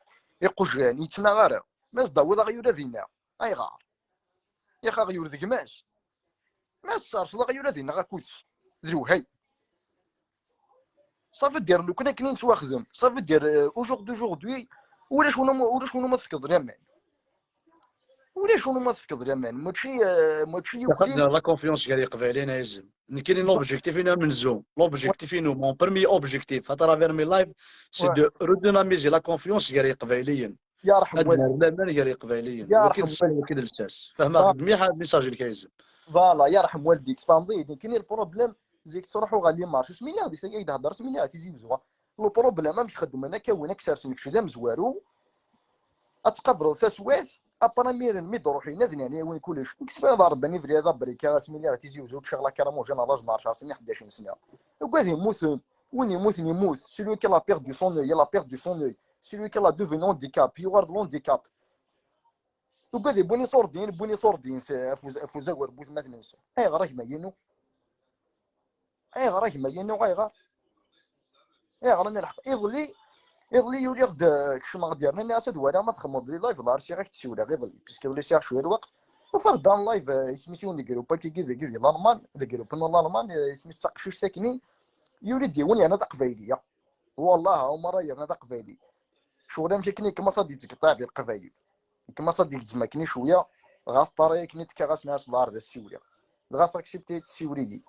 iqujan, yettnaɣ ara. Ma s-d-tawiḍ aɣyul ad inaɣ. Ayɣer? Yax aɣyul d gma-s. Ma s-tserseḍ aɣyul ad inaɣ akk-is. D lewhay. Ça veut dire nekkni akken i nettwaxdem. Ça veut dire, euh, au jour d'aujourd'hui, ulac win umi, ulac win umi tefkeḍ laman. Ulac win umi tefkeḍ laman. Mačči, euh, mačči yukin. La confiance gar Iqbayliyen, a Izem. Nekkini l'objectif-inu amenzu. L'objectif-inu, mon premier objectif à travers mes lives, c'est de redynamiser la confiance gar Iqbayliyen. Ad nerr laman gar Iqbayliyen. Wagi d ssas. Fehmeɣ-t-id mliḥ message-ik, a Izem. Voilà, yerḥem waldik. Tfehmeḍ-iyi-d, nekkini le problème, zik ttruḥuɣ ɣer les marches. Asmi lliɣ di tagi i d-hedder, asmi lliɣ Tizi Uzzu. Le problème, amek xeddmen akka, win ad k-sersen kečč d amezwaru, ad tqableḍ taswiɛt, après miren mi d-ruḥin ad nani win kullec. Nekk sliɣ d Rebbi, ad abrika, asmi lliɣ Tizi Uzzu, ččiɣ la caramoja à l'âge n ɛecṛa snin, ḥdac sna. Ugad yemmuten, win yemmuten yemmut, celui qui a perdu son œil, il a perdu son œil, celui qui a devenu handicap, yuɣal d l'handicap. Ugad yewwin iṣurdiyen, wwin iṣurdiyen s, af uz-, af uzagur n wutmaten-nsen. Ayɣer a gma-inu? Ayɣer a gma-inu? Ayɣer? Ayɣer a nlḥeq? Iḍelli, iḍelli uliɣ-d, eh, kecmeɣ-d yerna nniɣ-as ad waliɣ ma txedmeḍ les lives, la rsiɣ ad k-d-siwleɣ iḍelli, puisque iḍelli sɛiɣ cwiya lweqt. Ufiɣ-d un live, eh, isem-is yiwen n groupe akkagi dagi di Lalman, le groupe n Lalman, eh, isem-is d taqcict akkenni, yuli-d yiwen yerna d aqbayli, ya. Wallah, Ɛumar yerna d aqbayli. Ccɣel amek akken i kmaṣ ad d-yettgeṭṭeɛ di leqbayel. Kmaṣ ad d-yegzem akken i cwiya, ɣef ṭṭara akken i tekka ɣas nniɣ-as d assiwliɣ. Dɣa taksibti tessiwel-iyi.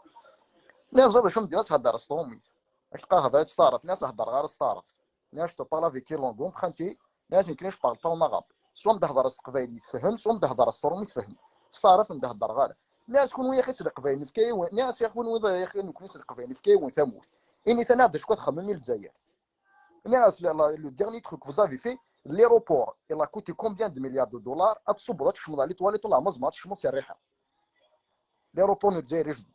Nniɣ-as d acu am d-nniɣ-as hedder s trumit. Ak tqaheḍ ad testaɛref, nniɣ-as hedder ɣer s taɛrabt. Nniɣ-as je te parle avec quelle langue emprunté, nniɣ-as nekkni je parle pas en arabe. Soit m-d-hedder s teqbaylit tefhem, soit m-d-hedder s trumit tefhem. S taɛrabt m-d-hedder ɣer. Nniɣ-as kunwi axi s leqbayel nefka-yawen, nniɣ-as yaxi kunwi axi nekkni s leqbayel nefka-yawen tamurt. Init-aneɣ-d acu ad txemmem i Lezzayer. Nniɣ-as, le, le, le dernier truc que vous avez fait, l'aéroport, il a coûté combien de milliards de dollars? Ad tṣubbeḍ ad tecmeḍ ɣer les toilettes, wala ma tzemreḍ ad tecmeḍ s rriḥa. L'aéroport n Lezzayer ijded.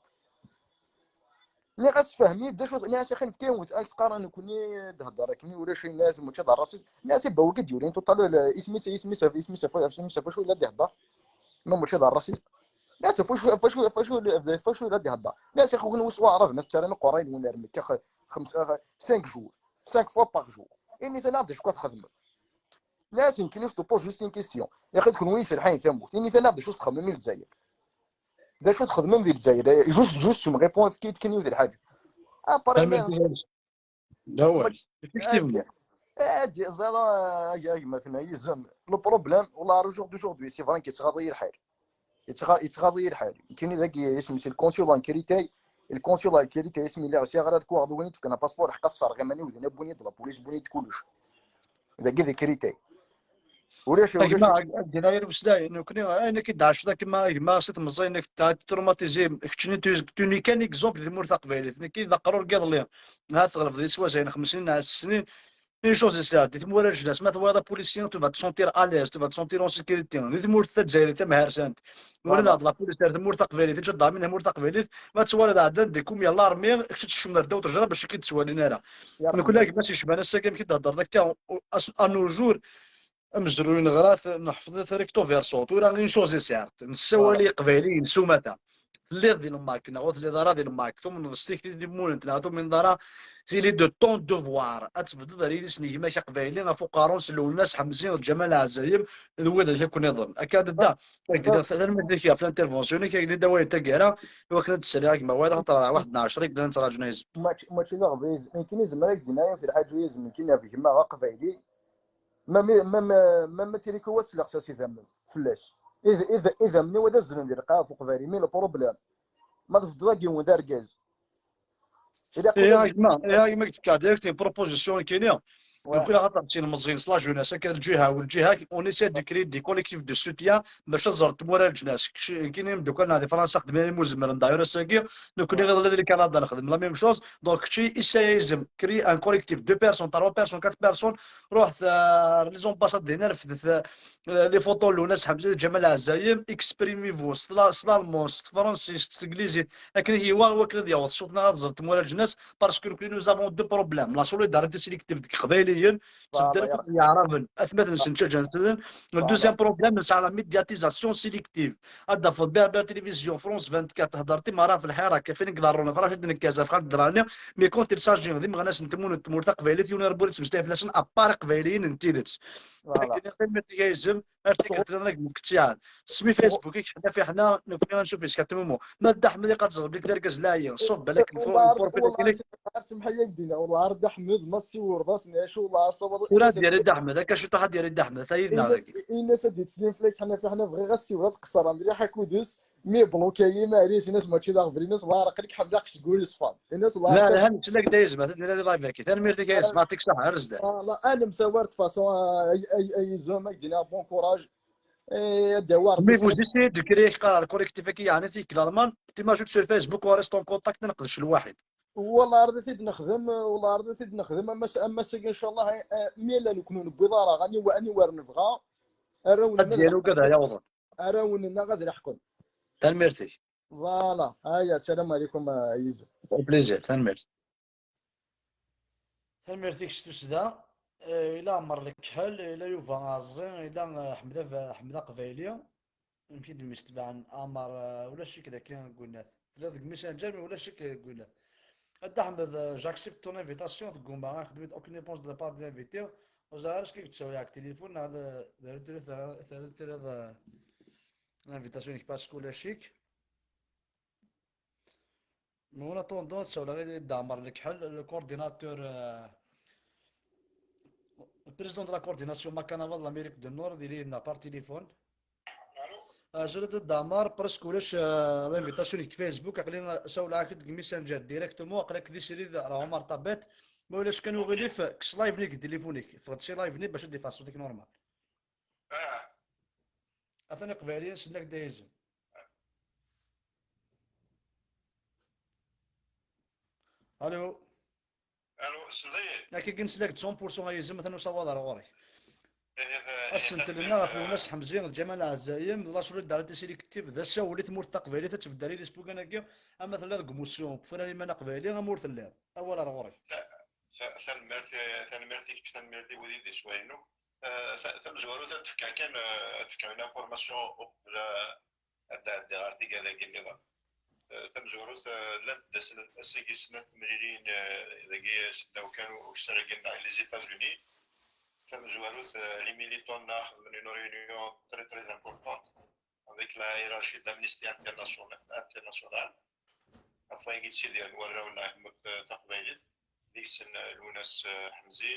Nniɣ-as fehmi d acu, nniɣ-as axi nefka-yawen, ad teqqar nekkni d-hedder akken ulac ayen, mačči d raciste. Nniɣ-as ibaw wagi d-yulin tout à l'heure, isem-is, isem-is, isem-is, isem-is, ɣef wacu yella d-ihedder? Ma mačči d raciste. Nniɣ-as ɣef wacu, ɣef wacu, ɣef wacu, ɣef wacu yella d-ihedder? Nniɣ-as axi kunwi s waɛrab, ma tettaran iqerray-nwen ar Mekka, x-, xems-, cinq jours. Cinq fois par jour. Init-aneɣ-d acu ad txedmem. Nniɣ-as nekkini je te pose juste une question. Yaxi d kunwi iserḥayen tamurt. Init-aneɣ-d acu txedmem i Lezzayer. D acu txedmem di Lezzayer? Juste, juste tu me réponds, efk-iyi-d kan yiwet lḥaǧa. Après, d awal. Effectivement. Adi, ẓer a gma-tneɣ yizem. Le problème, والله au jour d'aujourd'hui, c'est vrai que yettɣaḍ-iyi lḥal. Yettɣa-, yettɣaḍ-iyi lḥal. Nekkini dagi isem-is le consul en Créteil, le consul en Créteil, isem yella ɣas yaɣ ara lekwaɣeḍ win i d-fkan apaspuṛ, ḥqa tesserɣ iman-iw din, wwin-iyi-d la police, wwin-iyi-d kullec. Dagi di Créteil. Ulac, a gma, ulac. Ad d-iniɣ yir umeslay, nekkni, ayen akka i d-tɛaceḍ a gma, a gma, si temẓi-inek, t'as été traumatisé, keččini, tu, tu n'es qu'un exemple di tmurt taqbaylit. Nekki d aqrur n yiḍelli. Ahat tɣelbeḍ-iyi s wazayen xemsin neɣ ssnin. Une chose est certaine, di tmura leǧnas, ma twalaḍ apulisi, tu vas te sentir à l'aise, tu vas te sentir en sécurité. Di tmurt tazzayrit tamharsant, walaɣ-d la police ar tmurt taqbaylit, lǧadarmi n tmurt taqbaylit, ma twalaḍ ɛeddan di kumya l'armée, kečč ad tecmeḍ ar ddaw ṭejra bac ad k-id-ttwalin ara. Nekkni a gma-s yecban ass-agi amek i d-thedreḍ akka, à nos jours, amezruy neɣra-t, neḥfeḍ-it recto verso. Tura, une chose est certaine, nessawal i Iqbayliyen s umata. Telliḍ di lmak, neɣ ur telliḍ ara di lmak, tumneḍ s tikti n yimmunen, neɣ ur tumineḍ ara, il est de ton devoir ad tbeddeḍ ar yidis n gma-k aqbayli ɣef uqerru-nnes Lwennas Ḥemzi d Ǧamal Ɛezzayem d widak akk nniḍen. Akka d da, ak-d-iniɣ tanemmirt-ik ɣef l'intervention-ik, ak-d-iniɣ awal n taggara, i wakken ad d-ssaliɣ a gma Wayeḍ, axaṭer waḥed n ɛecṛa i yellan ttraǧun a Izem. Mačči, mačči d aɣbez, nekkini zemreɣ ad k-d-iniɣ yiwet lḥaǧa a Izem, nekkini a gma aqbayli, ma mi, ma, ma, ma, ma tili kuwa tesleɣ s idammen fell-as. Id-, id-, idammen-iw ad azzlen di lqaɛa ɣef uqbayli, mais le problème, ma tbeddeḍ agi yiwen d argaz. Ilaq, eh, a gma, eh, a gma, k-d-fkeɣ direct une proposition nekkini. Ouais. Nekkni axaṭer d tilmeẓyin s la jeunesse, akka lǧiha u lǧiha, on essaie de créer des collectifs de soutien bac ad ẓrent tmura leǧnas. Kečč, nekkini imeddukal-nneɣ di Fransa xedmen ayen umi zemren, d'ailleurs ass-agi, nekkni iḍelli di Canada nexdem la même chose. Donc kečči essaie a Izem, crée un collectif, deux personnes, trois personnes, quatre personnes, ruḥet ar les ambassades din, refdet, euh, les photos n Lwennas Ḥemzi d Ǧamal Ɛezzayem, exprimez-vous s la-, s l'allemand, s tefransist, s teglizit, akken i k-yehwa, i wakken ad yaweḍ ṣṣut-nneɣ ad ẓrent tmura leǧnas, parce que nekkni nous avons deux problèmes, la solidarité sélective deg Iqbayliyen, Ttbeddan akk Yeɛraben, atmaten-nsen ttaǧǧan-ten. Le deuxième problème, nesɛa la médiatisation sélective. Ad d-tafeḍ Berbère Télévision, France vingt-quatre, tehder timeɣra ɣef lḥira, akka fin i iḍerrun ɣef Racid Nekkaẓ, ɣef Xaled Dṛani, mais quand il s'agit d imeɣnasen n tmurt, n tmurt taqbaylit, yiwen ur yettmeslay fell-asen, à part iqbayliyen n tidet. Ad k-d-iniɣ tanemmirt-ik a Izem, ar tikkelt-nniḍen ad k-d-nefk ttiɛad. Smi Facebook-ik, ḥna fi ḥna, nekni ad nsuf yes-k à tout moment. Ma d Dda Ḥmed iqad zɣeb-ik d argaz laɛi, ṣub balak lpurfil-agi. Semḥ-iyi ad k-d-iniɣ, والله ar Dda Ḥmed ma tsiwreḍ-as, acu, والله ar sawaḍ. Tura ad d-yerri Dda Ḥmed, akka ciṭuḥ ad d-yerri Dda Ḥmed, ata yid-neɣ dagi. Ini-as ad d-yettlin fell-ak, ḥna fi ḥna, bɣiɣ ad ssiwleɣ ad qeṣṣreɣ mliḥ akked-s, mi bloqué-yi, maɛlic, ini-as mačči d aɣbel, ini-as والله araq-ik ḥemmleɣ-k seg ur yeṣfan. Ini-as والله. La, la, nettlag-d a Izem, ad d-nali live-agi. Tanemmirt-ik a Izem, yeɛṭik ṣṣeḥḥa, ar zdat. Voilà, ad nemsawer ṭfa, a Izem, ad k-d-iniɣ bon courage. Eh, ad d-yawi Rebbi. Mais vous essayez de créer, qqar, le collectif-agi, yeɛni, ti deg Lalman, tu m'ajoutes sur Facebook, on reste en contact, ad neqdec lwaḥid. Wallah ar d tid nexdem, wallah ar d tid nexdem, ama s-, ama s-agi, ncallah, eh, mi yella nekni ur newwiḍ ara, ani wa-, ani war nebɣa, arraw-nneɣ ad d-yali ugad ara yawḍen. Arraw-nneɣ ad leḥqen. Tanemmirt-ik. Voilà, aya, salam ɛlikum, a Izem. Au plaisir, tanemmirt. Tanemmirt-ik s tussda. Eh, ila Ɛmer Lekḥel, ila Yuba Aɛeẓẓi, ila, eh, Ḥmed Ab-, Ḥmed Aqbayli. Amek i d-mmi-s tebɛen Ɛmer, eh, ulac-ik daki deg winnat. Telliḍ deg Messenger, mais ulac-ik deg winnat. A Dda Ḥmed, eh, j'accepte ton invitation, tegguma, xdem-d aucune réponse de la part de l'invité. Ur ẓriɣ ara acu i k-d-ssawleɣ deg tilifun, neɣ d, d, d, d, d, d, d, l'invitation-ik parce que ulac-ik. Mais en attendant, ad ssawleɣ i Dda Ɛmer Lekḥel, le coordinateur, euh, le président de la coordination Makanava de l'Amérique du Nord, ad yili yid-neɣ par téléphone. Azul a Dda Ɛmer, presque ulac, euh, l'invitation deg Facebook, aql-i ssawleɣ-ak-d deg Messenger directement, aql-ak di srid ar Ɛumar Tabet, ma ulac kan uɣilif, kkes live-nni deg tilifun-ik, ffeɣ-d si live-nni bac ad d-iffeɣ ṣṣut-ik normal. Atan Iqbayliyen ssnen-ak-d a Izem. Alo. Alo, ssneɣ-iyi. Akka i nesla-k-d cent pour cent a Izem, atan usawaḍ ar ɣur-k. Asentel-nneɣ ɣef Lwennas Ḥemzi d Ǧamal Ɛezzayem, d la solidarité sélective, d asawen i tmurt taqbaylit ad tbeddel idis n wuggan-agi, ama telliḍ deg umussu, deg ufran iman aqbayli, ama ur telliḍ. Awal ar ɣur-k. Ta-, ta-, tanemmirt, tanemmirt i kečč, tanemmirt i wid i d-iswayen akk. Eh, ta-, tamezwarut ad d-fkeɣ kan, eh, ad d-fkeɣ une information uqbel, eh, ad d-ɛeddiɣ ɣer tigad-agi nniḍen. Eh, tamezwarut, eh, llant-d ass-, ass-agi snat temliliyin, eh, dagi seddaw kan ukessar-agi nneɣ les États-Unis. Tamezwarut, eh, les militants nneɣ xedmen une réunion très, très importante avec la hiérarchie d'Amnesty International, International. Ɣef wayen i d-ssidiren warraw n tmurt taqbaylit, deg-sen, eh, Lwennas, eh, Ḥemzi,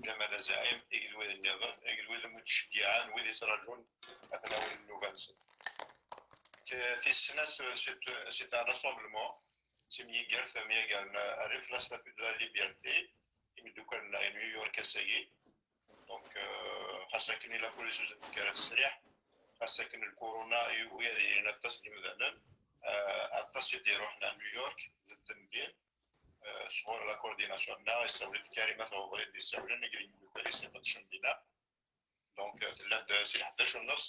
Ǧamal Azaɛim, igdud nniḍen, igdud umi d-ttceggiɛen, wid yettraǧun ad ten-awin nnuba-nsen. Ti-, tis snat, eh, c'est, c'est un rassemblement, d timyiggert, myagaren, eh, rrif la Statue de la Liberté, imeddukal-nneɣ i New York ass-agi. Donc, euh, xas akken i la police ur s-d-tefki ara ttesriḥ, xas akken lkuruna yugi ad yilin aṭas n yimdanen, euh, aṭas i d-iruḥen ar New York, bedden din, euh, sɣur la coordination-nneɣ, yessawel-d Karim At Uḍri d-yessawlen, i yella imeddukal-is iqeddcen dinna. Donc, euh, tella-d si ḥdac u nneṣ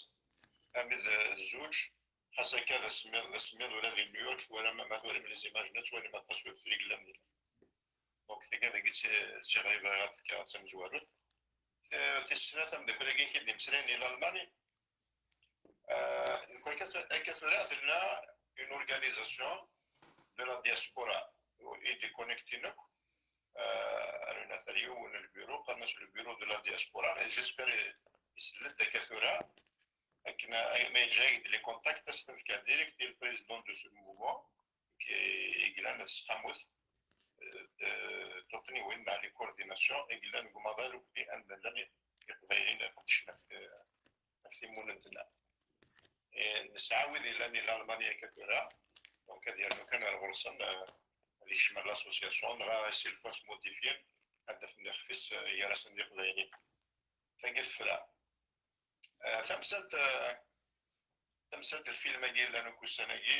armi d, d zzuǧ, xas akka d asemmiḍ, d asemmiḍ ula di New York, twalam, ma twalam les images-nni, twalam aṭas n udfel i yellan dinna. Donc, tagi dagi d ti-, d tiɣri bɣiɣ ad d-fkeɣ d tamezwarut. Ti-, tis snat, ameddakel-agi i k-id-imeslayen i Lalman. Euh, nekk akka tu-, akka tura tella une organisation de la diaspora i d-iconnectin akk. Euh, rnu ata yiwen n lbiru, qqaren-as le bureau de la diaspora, et j'espère isell-d akka tura, akken a-, ma yeǧǧa-yak-d les contacts, ad s-ten-fkeɣ direct i le président de ce mouvement. Ki-, i yellan at Sqamut, eh, eh, tuqniwin neɣ les coordinations i yellan deg umaḍal ukli anda llan Iqbayliyen iqeddcen ɣef, ɣef timunent-nneɣ. Eh, nesɛa wid yellan di Lalmanya akka tura, donc ad yernu kan ar ɣur-sen, eh, ad ikcem ar l'association, neɣ si lfwa smudifyin, ad d-afen ixef-is, eh, gar-asen d Iqbayliyen. Tagi tefra. Eh, tamsalt, eh, tamsalt n lfilm-agi yellan akk ussan-agi,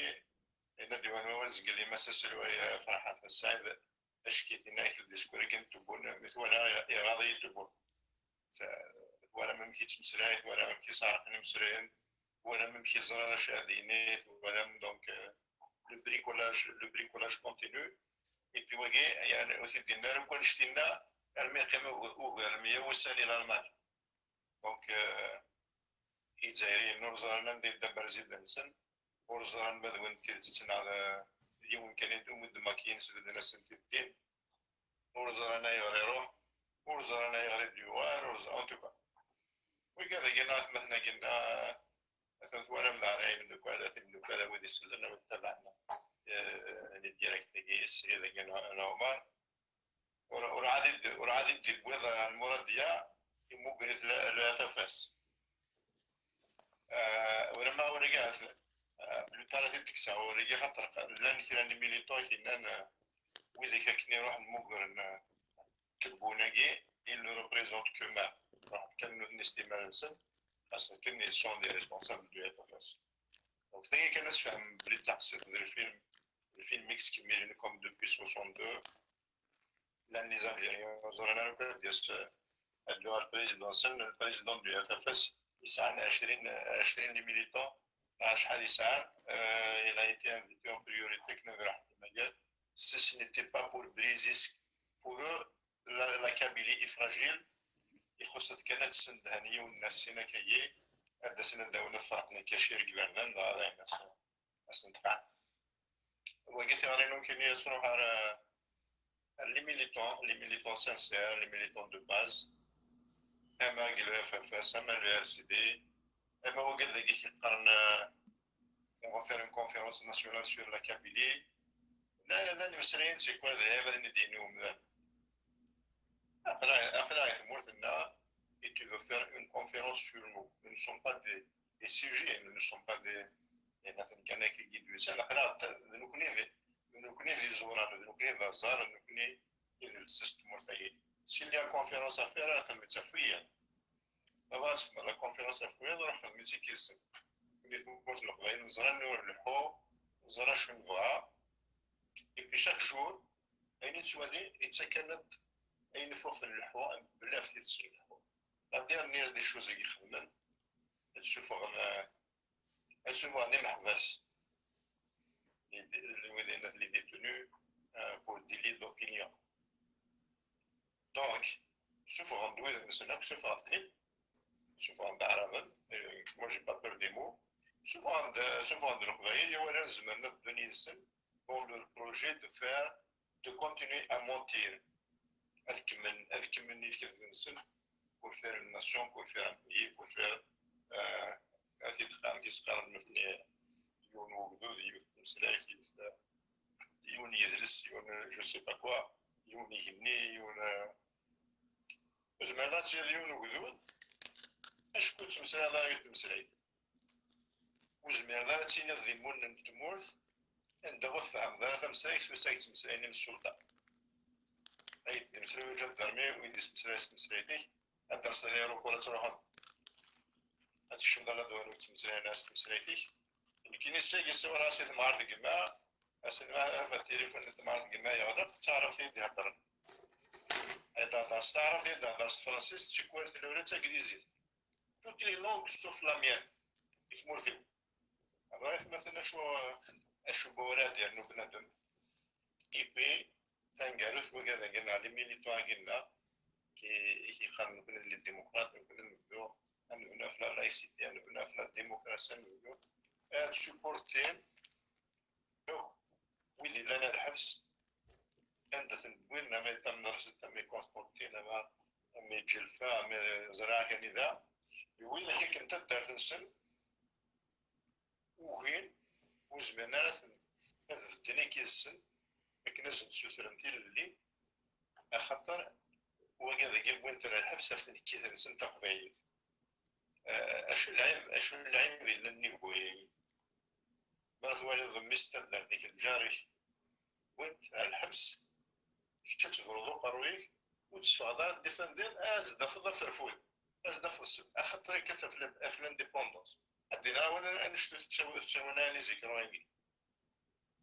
yenna-d yiwen wawal zgelli Mass aselway, eh, Ferḥat Saɛid, acki tinna-yak ldiskur-agi n Tebun, mi twala iɣaḍ-iyi Tebun. Twalam amek yettmeslay, twalam amek yesɛerqen imeslayen, twalam amek yeẓra d acu ad yini, twalam, donc, euh, le bricolage, le bricolage continu. Et puis wagi, yani, ur t-id-yenna ara akk annect-inna, armi yeqqim ugar n meyya wussan i Lalman. Donc, euh, Izzayriyen ur ẓran anda yedda Berzida-nsen, ur ẓran ma d win n tidet neɣ d yiwen kan i d-, umi d-makiyen sbedden-asen-t-id ddin, ur ẓran ayɣer iruḥ, ur ẓran ayɣer i d-yuɣal, ur ẓ-, en tout cas. Wigad-agi neɣ atmaten-agi neɣ, atan twalam leɛnaya imeddukal, at imeddukal, a wid isellen, a wid tabaɛen, eh, les directs-agi, srid-agi n, n Ɛumar. Ur, ur ɛad i d-, ur ɛad i d-iwwiḍ, eh, lmurad-ya, imugger-it le, le F F S. Eh, ur ma ur igi, eh, plus tard ad t-id-kkseɣ, ur igi xaṭer llan kra n les militants i k-yennan, eh, widak akken iruḥen mmugren, eh, Tebboune-agi, ils ne représentent qu'eux-mêmes. Ruḥen kan nutni s timmad-nsen, parce que ils sont des responsables du F F S. Donc, tagi kan ad tfehmem belli d taqsiṭ d lfilm, lfilm i yettkemmilen comme depuis soixante-deux. Llan les Algériens, ur ẓrin ara akk ad d-yas, ad d-yuɣal président-nsen, le président du F F S, yesɛan ɛecrin, ɛecrin les militants, acḥal yesɛan, euh, il a été invité en priorité akken ad iruḥ d amaggad. Si ce n'était pas pour briser, pour eux, la, la Kabylie est fragile. Ixuṣṣ-d kan ad sendhen yiwen n asin akkagi, ad d-asen ad d-awen ad ferqen lkacir deg iberdan, dɣa ad ayen as-, asen-tfeɛ. Wagi tiɣri n ukini ad truḥ ar, ar les militants, les militants sincères, les militants de base, ama deg le F F S, ama le R C D, ama wagi dagi i yeqqaren, euh, on va faire une conférence nationale sur la Kabylie. Llan, llan imeslayen tikwal d lɛibad n ddin i umdan. Aql-aɣ, aql-aɣ i tmurt-nneɣ, et tu veux faire une conférence sur nous. Nous ne sommes pas des, des sujets, nous ne sommes pas des, des nations kan akka i d-yusan. Aql-aɣ d, d nekkni d, d nekkni d iẓuran, d nekkni d aẓar, d nekkni i d lsas n tmurt-agi. S'il y a une conférence à faire, ad xedmen-tt ɣef wiyaḍ. Ma bɣa ad txedmeḍ la conférence ɣef wiyaḍ, ruḥ xdem-itt akka yid-sen. Di tmurt n Leqbayel neẓra anwa ur nleḥḥu, neẓra acu nebɣa. Et puis chaque jour, ayen i nettwali, yettak-aneɣ-d ayen ifuɣ nleḥḥu, belli ɣef tidet nleḥḥu. La dernière des choses i ixedmen, ad ssufɣen, ad ssufɣen imeḥbas, les, les, les détenus, euh, pour délit d'opinion. Donc, ssufɣen-d wid-nsen akk, ssufɣen-ten-id, ssufɣen-d Aɛraben, euh, moi j'ai pas peur des mots, ssufɣen-d, ssufɣen-d Leqbayel, i wala zemren ad ddun yid-sen dans leur projet de faire, de continuer à mentir. Ad kemmlen, ad kemmlen i lekdeb-nsen, pour faire une nation, pour faire un pays, pour faire, euh, ad t-id-qqaren, kif s-qqaren nutni, yiwen n ugdud, yiwet n tmeslayt, yiwet, yiwen n yidles, yiwen, je sais pas quoi, yiwen n igenni, yiwen, euh, ur tezmireḍ ad tiliḍ yiwen n ugdud, acku ur tettmeslayeḍ ara i tmeslayt. Ur tezmireḍ ara ad tiliḍ di lmul n tmurt anda ur tfehmeḍ ara tameslayt, ur s-ak-ttmeslayen imsulta. Ay d-imeslayuǧ ad d-termi wid d-ismeslayen s tmeslayt-ik, ad d-terseḍ aeroport ad truḥeḍ, ad tekcmeḍ ala d win ur ttmeslayen ara s tmeslayt-ik. Nekkini seg yessiwel-as i temɣart gma, ass-n ma rfed tilifun n temɣart gma yeɣleq, d taɛrabt i d-iheddren. Ad d-tehder s taɛrabt, ad d-tehder s tefransist, tikwal tlawla d taglizit. Toutes les langues sauf la mienne, i tmurt-iw. Rɣit ma tella acu, acu wurad yernu bnadem. Et puis, taneggarut wagad-agi neɣ les militants-agi nneɣ, ki, i k-yeqqaren nekkni d les démocrates, nekkni ad nebdu, ad nebnu ɣef la laïcité, ad nebnu ɣef la démocratie, ad nebdu ad supportin akk wid yellan ar lḥebs, anda ten-wwin, ama i Tamerẓit, ama i Constantine, ama, ama i Ǧelfa, ama ẓriɣ kan i da, wid akken taddart-nsen ugin, ur zmiren ara ad ten-, ad bedden akka yid-sen, akken ad sen-sutren tilelli, axaṭer wagad-agi wwin-ten ar lḥebs ɣef tnekkit-nsen taqbaylit. Eh, acu n lɛib, acu n lɛib yellan nnig wayagi? Mi ara twaliḍ mmi-s n taddart-ik, lǧar-ik, wwin-t ar lḥebs, kečč ad tebruḍ uqerruy-ik, ur d-teffɣeḍ ara ad d-defendiḍ, ad as-d-tafeḍ aferfud, ad as-d-tafeḍ ssem, axaṭer akka ɣef la, ɣef l'indépendance. Ad d-iniɣ awal annect-a tettawi-, tettawin analyse écran-agi.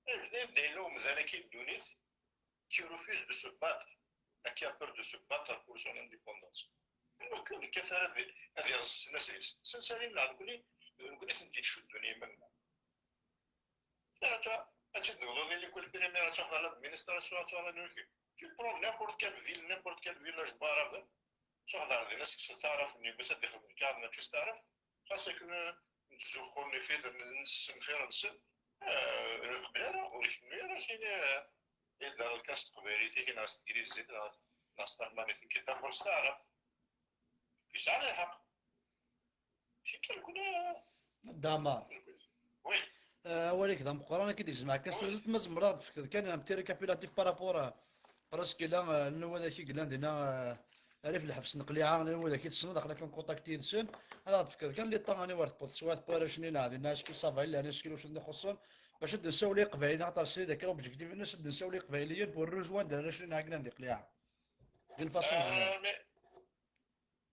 Ayen d-, d-, yella umdan-agi i ddunit, qui refuse de se battre, qui a peur de se battre pour son indépendance. Nekk ur nekkat ara ad, ad ireṣṣ ssnas-is. Sensalin neɣ nekkni, d nekkni i tent-ittcuddun i yiman-nneɣ. Ad tt-, ad tt-id-tebduḍ i l'école primaire, ad tafeḍ l'administration, ad tafeḍ anwa-k. Tu prends n'importe quelle ville, n'importe quel village n Waɛraben, ttuḥḍer din, ad s-kksen taɛrabt-nni, bas ad d-ixdem lkaɣeḍ mačči s taɛrabt, xas akken, eh, nettzuxxu nif-iten, nessemxir-nsen, eh, ur iqebbel ara, ur ikennu ara, kini, eh, ad d-terreḍ kan s teqbaylit-ik, neɣ s teglizit, neɣ, neɣ s talmanit, nekk d tamurt s taɛrabt. Yesɛa lḥeqq. Mačči kan nekni. Damar. Oui. Eh, awal-ik d ameqqran, ad k-id-gezmeɣ kan s tazit, ma tzemreḍ ad d-tefkeḍ kan un petit récapitulatif par rapport, eh, parce que là, eh, llan widak i yellan dinna, eh, rrif lḥebs n Qliɛa, llan widak i tessneḍ, aql-ak en contact yid-sen, ad aɣ-d-tefkeḍ kan le temps-nni war tewweḍ teswiɛt n warrac-nni, neɣ dinna est-ce que ça va, llan est-ce que ulac win i ixuṣṣen, bac ad d-nessawel i Iqbayliyen, axaṭer srid akka l'objectif-nnes, ad d-nessawel i Iqbayliyen pour rejoindre arrac-nni neɣ yellan di Qliɛa. D'une façon générale.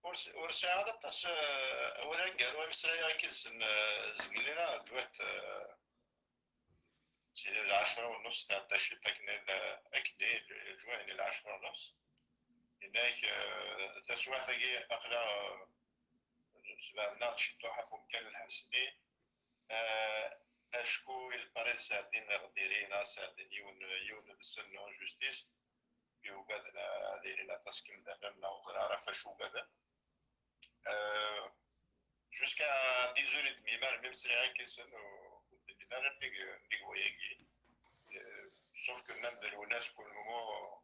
Ur s-, ur sɛiɣ ara aṭas, eh, wala aneggaru ameslay-a akka yid-sen, eh, zgelli neɣ ǧwat, eh, sidi lɛecṛa u nus tɛedda ciṭ akken ad, akken i ǧ-, ǧwayni lɛecṛa u nus. Yenna-ak, eh, taswiɛt-agi aql-aɣ, eh, sbeɛden-aɣ-d ciṭuḥ ɣef umkan n lḥebs-nni, eh, acku ilaq ara ad sɛeddin ɣer diri neɣ ad sɛeddin yiwen, yiwen deg-sen en justice. Yugaden ad ilin aṭas n yimdanen neɣ ur ẓriɣ ara ɣef wacu ugaden. Euh, jusqu'à dix heures et demie, ma, même sriɣ akka-sen, ur d-nnin ara nnig, nnig wayagi. Euh, sauf que nnan-d Lwennas pour le moment,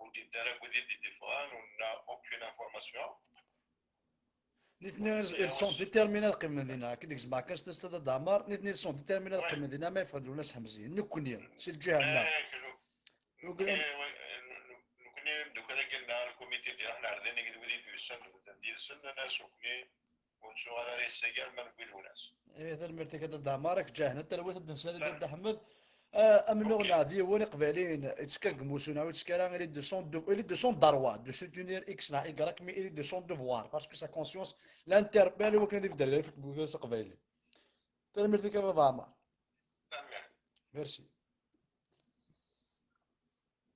ur d-yeddi ara deg wid i d-yeffɣen, on n'a aucune information. Nitni, ils sont déterminés ad qqimen dinna. Ad k-id-gezmeɣ kan s testa, a Dda Ɛmer. Nitni, ils sont déterminés ad qqimen dinna ma yeffeɣ-d Lwennas Ḥemzi. Nekkni, si lǧiha-nneɣ. Nekkni, nekkni imeddukal-agi n lkumiti d-iruḥen ar din, akked wid i d-yusan, bedden d yid-sen, nnan-as nekkni ur nettuɣal ara ass-agi arma newwi Lwennas. Eh, tanemmirt-ik a Dda Ɛmer, ad k-ǧǧeɣ hna, talwit ad d-nsali Dda Ḥmed. Ah, amennuɣ-nneɣ d yiwen, Iqbayliyen, yettekka deg umussu neɣ ur yettekka ara, il est de son dev-, il est de son droit de soutenir X neɣ Y, mais il est de son devoir, parce que sa conscience l'interpelle i wakken ad ibder kra ifuk deg ugaris aqbayli. Tanemmirt-ik a Baba Ɛmer. Tanemmirt. Merci.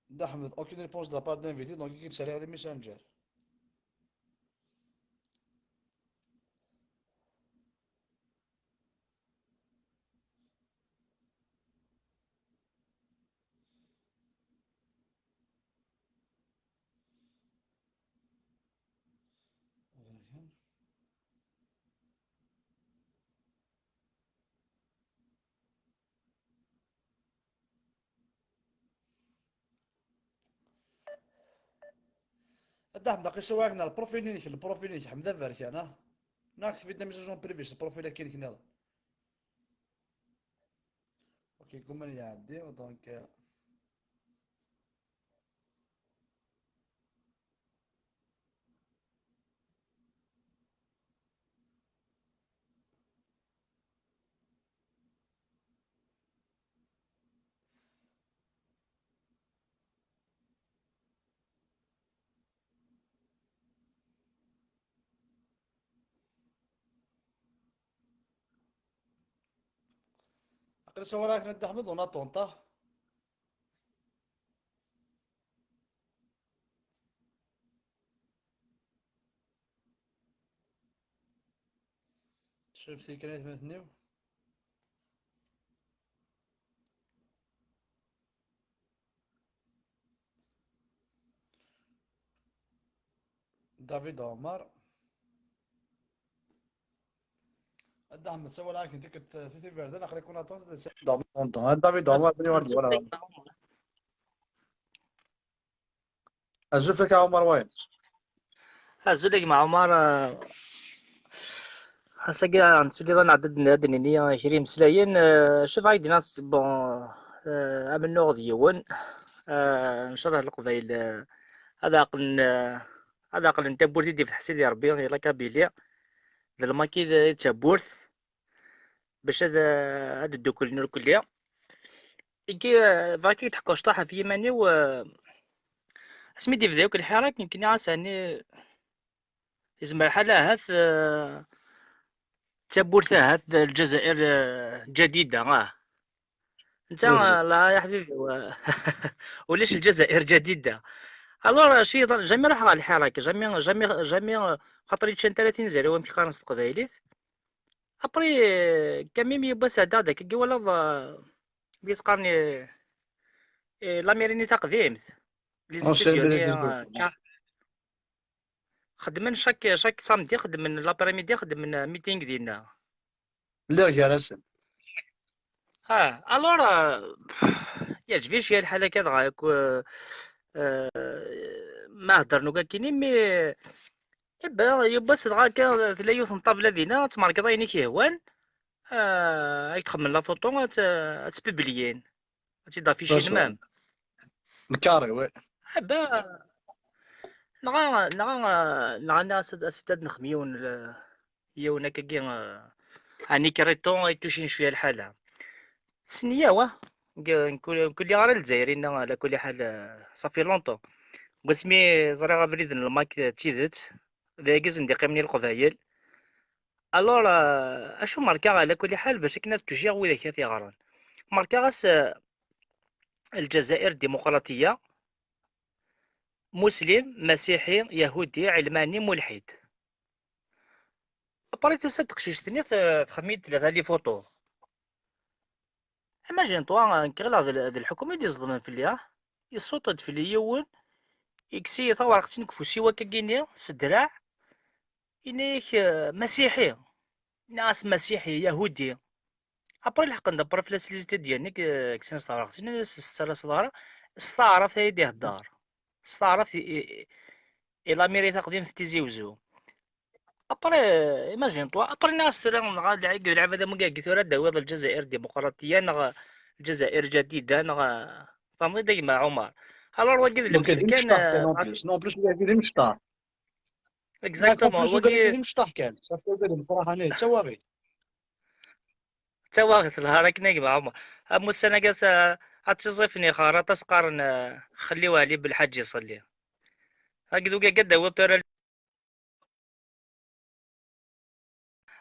Dda Ḥmed, aucune réponse de la part de l'invité, donc i k-id-saliɣ di Messenger. A Dda Ḥmed, aql-i sawal-ak n lprofil-inek, lprofil-inek, Ḥmed Aberkan, ah? Neɣ kteb-d message en privé s lprofil-agi-inek nniḍen. Ok, gumman iɛeddi, donc, euh, Aql-i sawal-ak n Dda Ḥmed, on attend, ah. Swift kan aytmaten-iw. David Omar. A Dda Ḥmed, sawal-ak n tikkelt, eh, tikkelt iberdan, aql-iken attend, David Omar, David Omar, bni wara wara. Azul fak a Omar Wayeḍ. Azul a gma Omar, eh, ass-agi ad nettili ad nɛeddi ad d-nini kra imeslayen, eh, cuf, ay d-nini, bon, eh, amennuɣ d yiwen, eh, ncallah Leqbayel, eh, ad ɛeqlen, eh, ad ɛeqlen tawwurt i d-ifteḥ Sidi Ṛebbi i la Kabylie, d lmaki d, d tawwurt, bac ad, ad dduklen irkelli. Igi, bɣiɣ ad k-id-ḥkuɣ cṭuḥ ɣef yiman-iw, eh, asmi d-yebda akk lḥir-agi, nekkni ɣas ɛni yezmer lḥal ahat, eh, d tawwurt ahat d Lezzayer, eh, ǧadida, ah. Netta, mhm, eh, la, ya ḥbibi, wa-, ulac Lezzayer ǧadida. Alors, eh, ci, jamais ruḥeɣ ɣer lḥir-agi, jamais, jamais, jamais, eh, xaṭer ur ččant ara tinzar-iw amek qqaren s teqbaylit. Après, euh, quand même, yiwwas ɛeddaɣ-d akka, i walaḍ, euh, mi s-qqaren, euh, euh, la mairie-nni taqdimt. les studios-nni, euh, xeddmen chaque, chaque samedi, xeddmen l'après-midi, xeddmen, euh, meeting dinna. Lliɣ gar-asen. Ah, alors, euh, yeɛǧeb-iyi cwiya lḥal akka dɣa, euh, euh, ma heddren akk akkin, mais, eh ben, yiwwas dɣa akka tella yiwet n ṭṭabla dinna, ad tmerkeḍ ayen i k-yehwan, euh, ad k-d-xemmen la photo, ad tt-, ad tt-publiyin. Ad tt-id-afficin même. Carré, ouais. Ah ben, neɣ, neɣ, neɣ, neɣ as-, as-, ad nexdem yiwen l-, yiwen akkagi, euh, un créneau i tucin cwiya lḥala. Sniya, wa, nk-, nk-, nkulli ara Lezzayer-inna, ala kulli ḥal, euh, ça fait longtemps. Deg wasmi ẓriɣ abrid n lmak d tidet, d ayagi i sen-d-iqqimen i Leqbayel. Alors, euh, acu merkeɣ ala kulli ḥal bac akken ad tujiɣ widak ad t-yeɣren. Merkeɣ-as, euh, Ljazair Dimuqratiya, Muslim, Masiḥi, Yahudi, Ɛelmani, Mulḥid. Après tusa-d teqcict-nni t-, txemmem-iyi-d tlata les photos. Imagine-toi, nekk ɣileɣ d l-, d lḥukum i d-iẓeḍmen fell-i, ah. Iṣuṭ-d fell-i yiwen, yekkes-iyi tawerqet-nni deg ufus-iw akkagi-nni, s ddreɛ, yenna-yak, eh, Masiḥi. Nniɣ-as Masiḥi, Yahudi. Après lḥeqen-d après fell-as les étudiants-nni, eh, kksen-as tawerqet-nni, s, s, s taɛrabt ay d-ihedder. S taɛrabt i, i, i l'Amérique taqdimt Tizi Wezzu. Après, imagine-toi, après nniɣ-as tura, dɣa lɛib d lɛibad am wigagi tura ad d-tawiḍ Ljazair Dimuqratiya neɣ Ljazair Jadida neɣ, tfehmeḍ-iyi-d a gma Ɛumar. Alors wagi d lemtel kan, en plus, en plus wagi d imecṭaḥ. Exactement, wagi d imecṭaḥ kan, safi wagi d lemefraḥ-nni, d tawaɣit. D tawaɣit lhar akken a gma Ɛumar. Am ussan-agi ad, ad tiẓẓifen ixar aṭas qqaren, eh, xelliw Ɛli Belḥaǧ iṣelli. Agi d wigagi ad d-tawiḍ tura.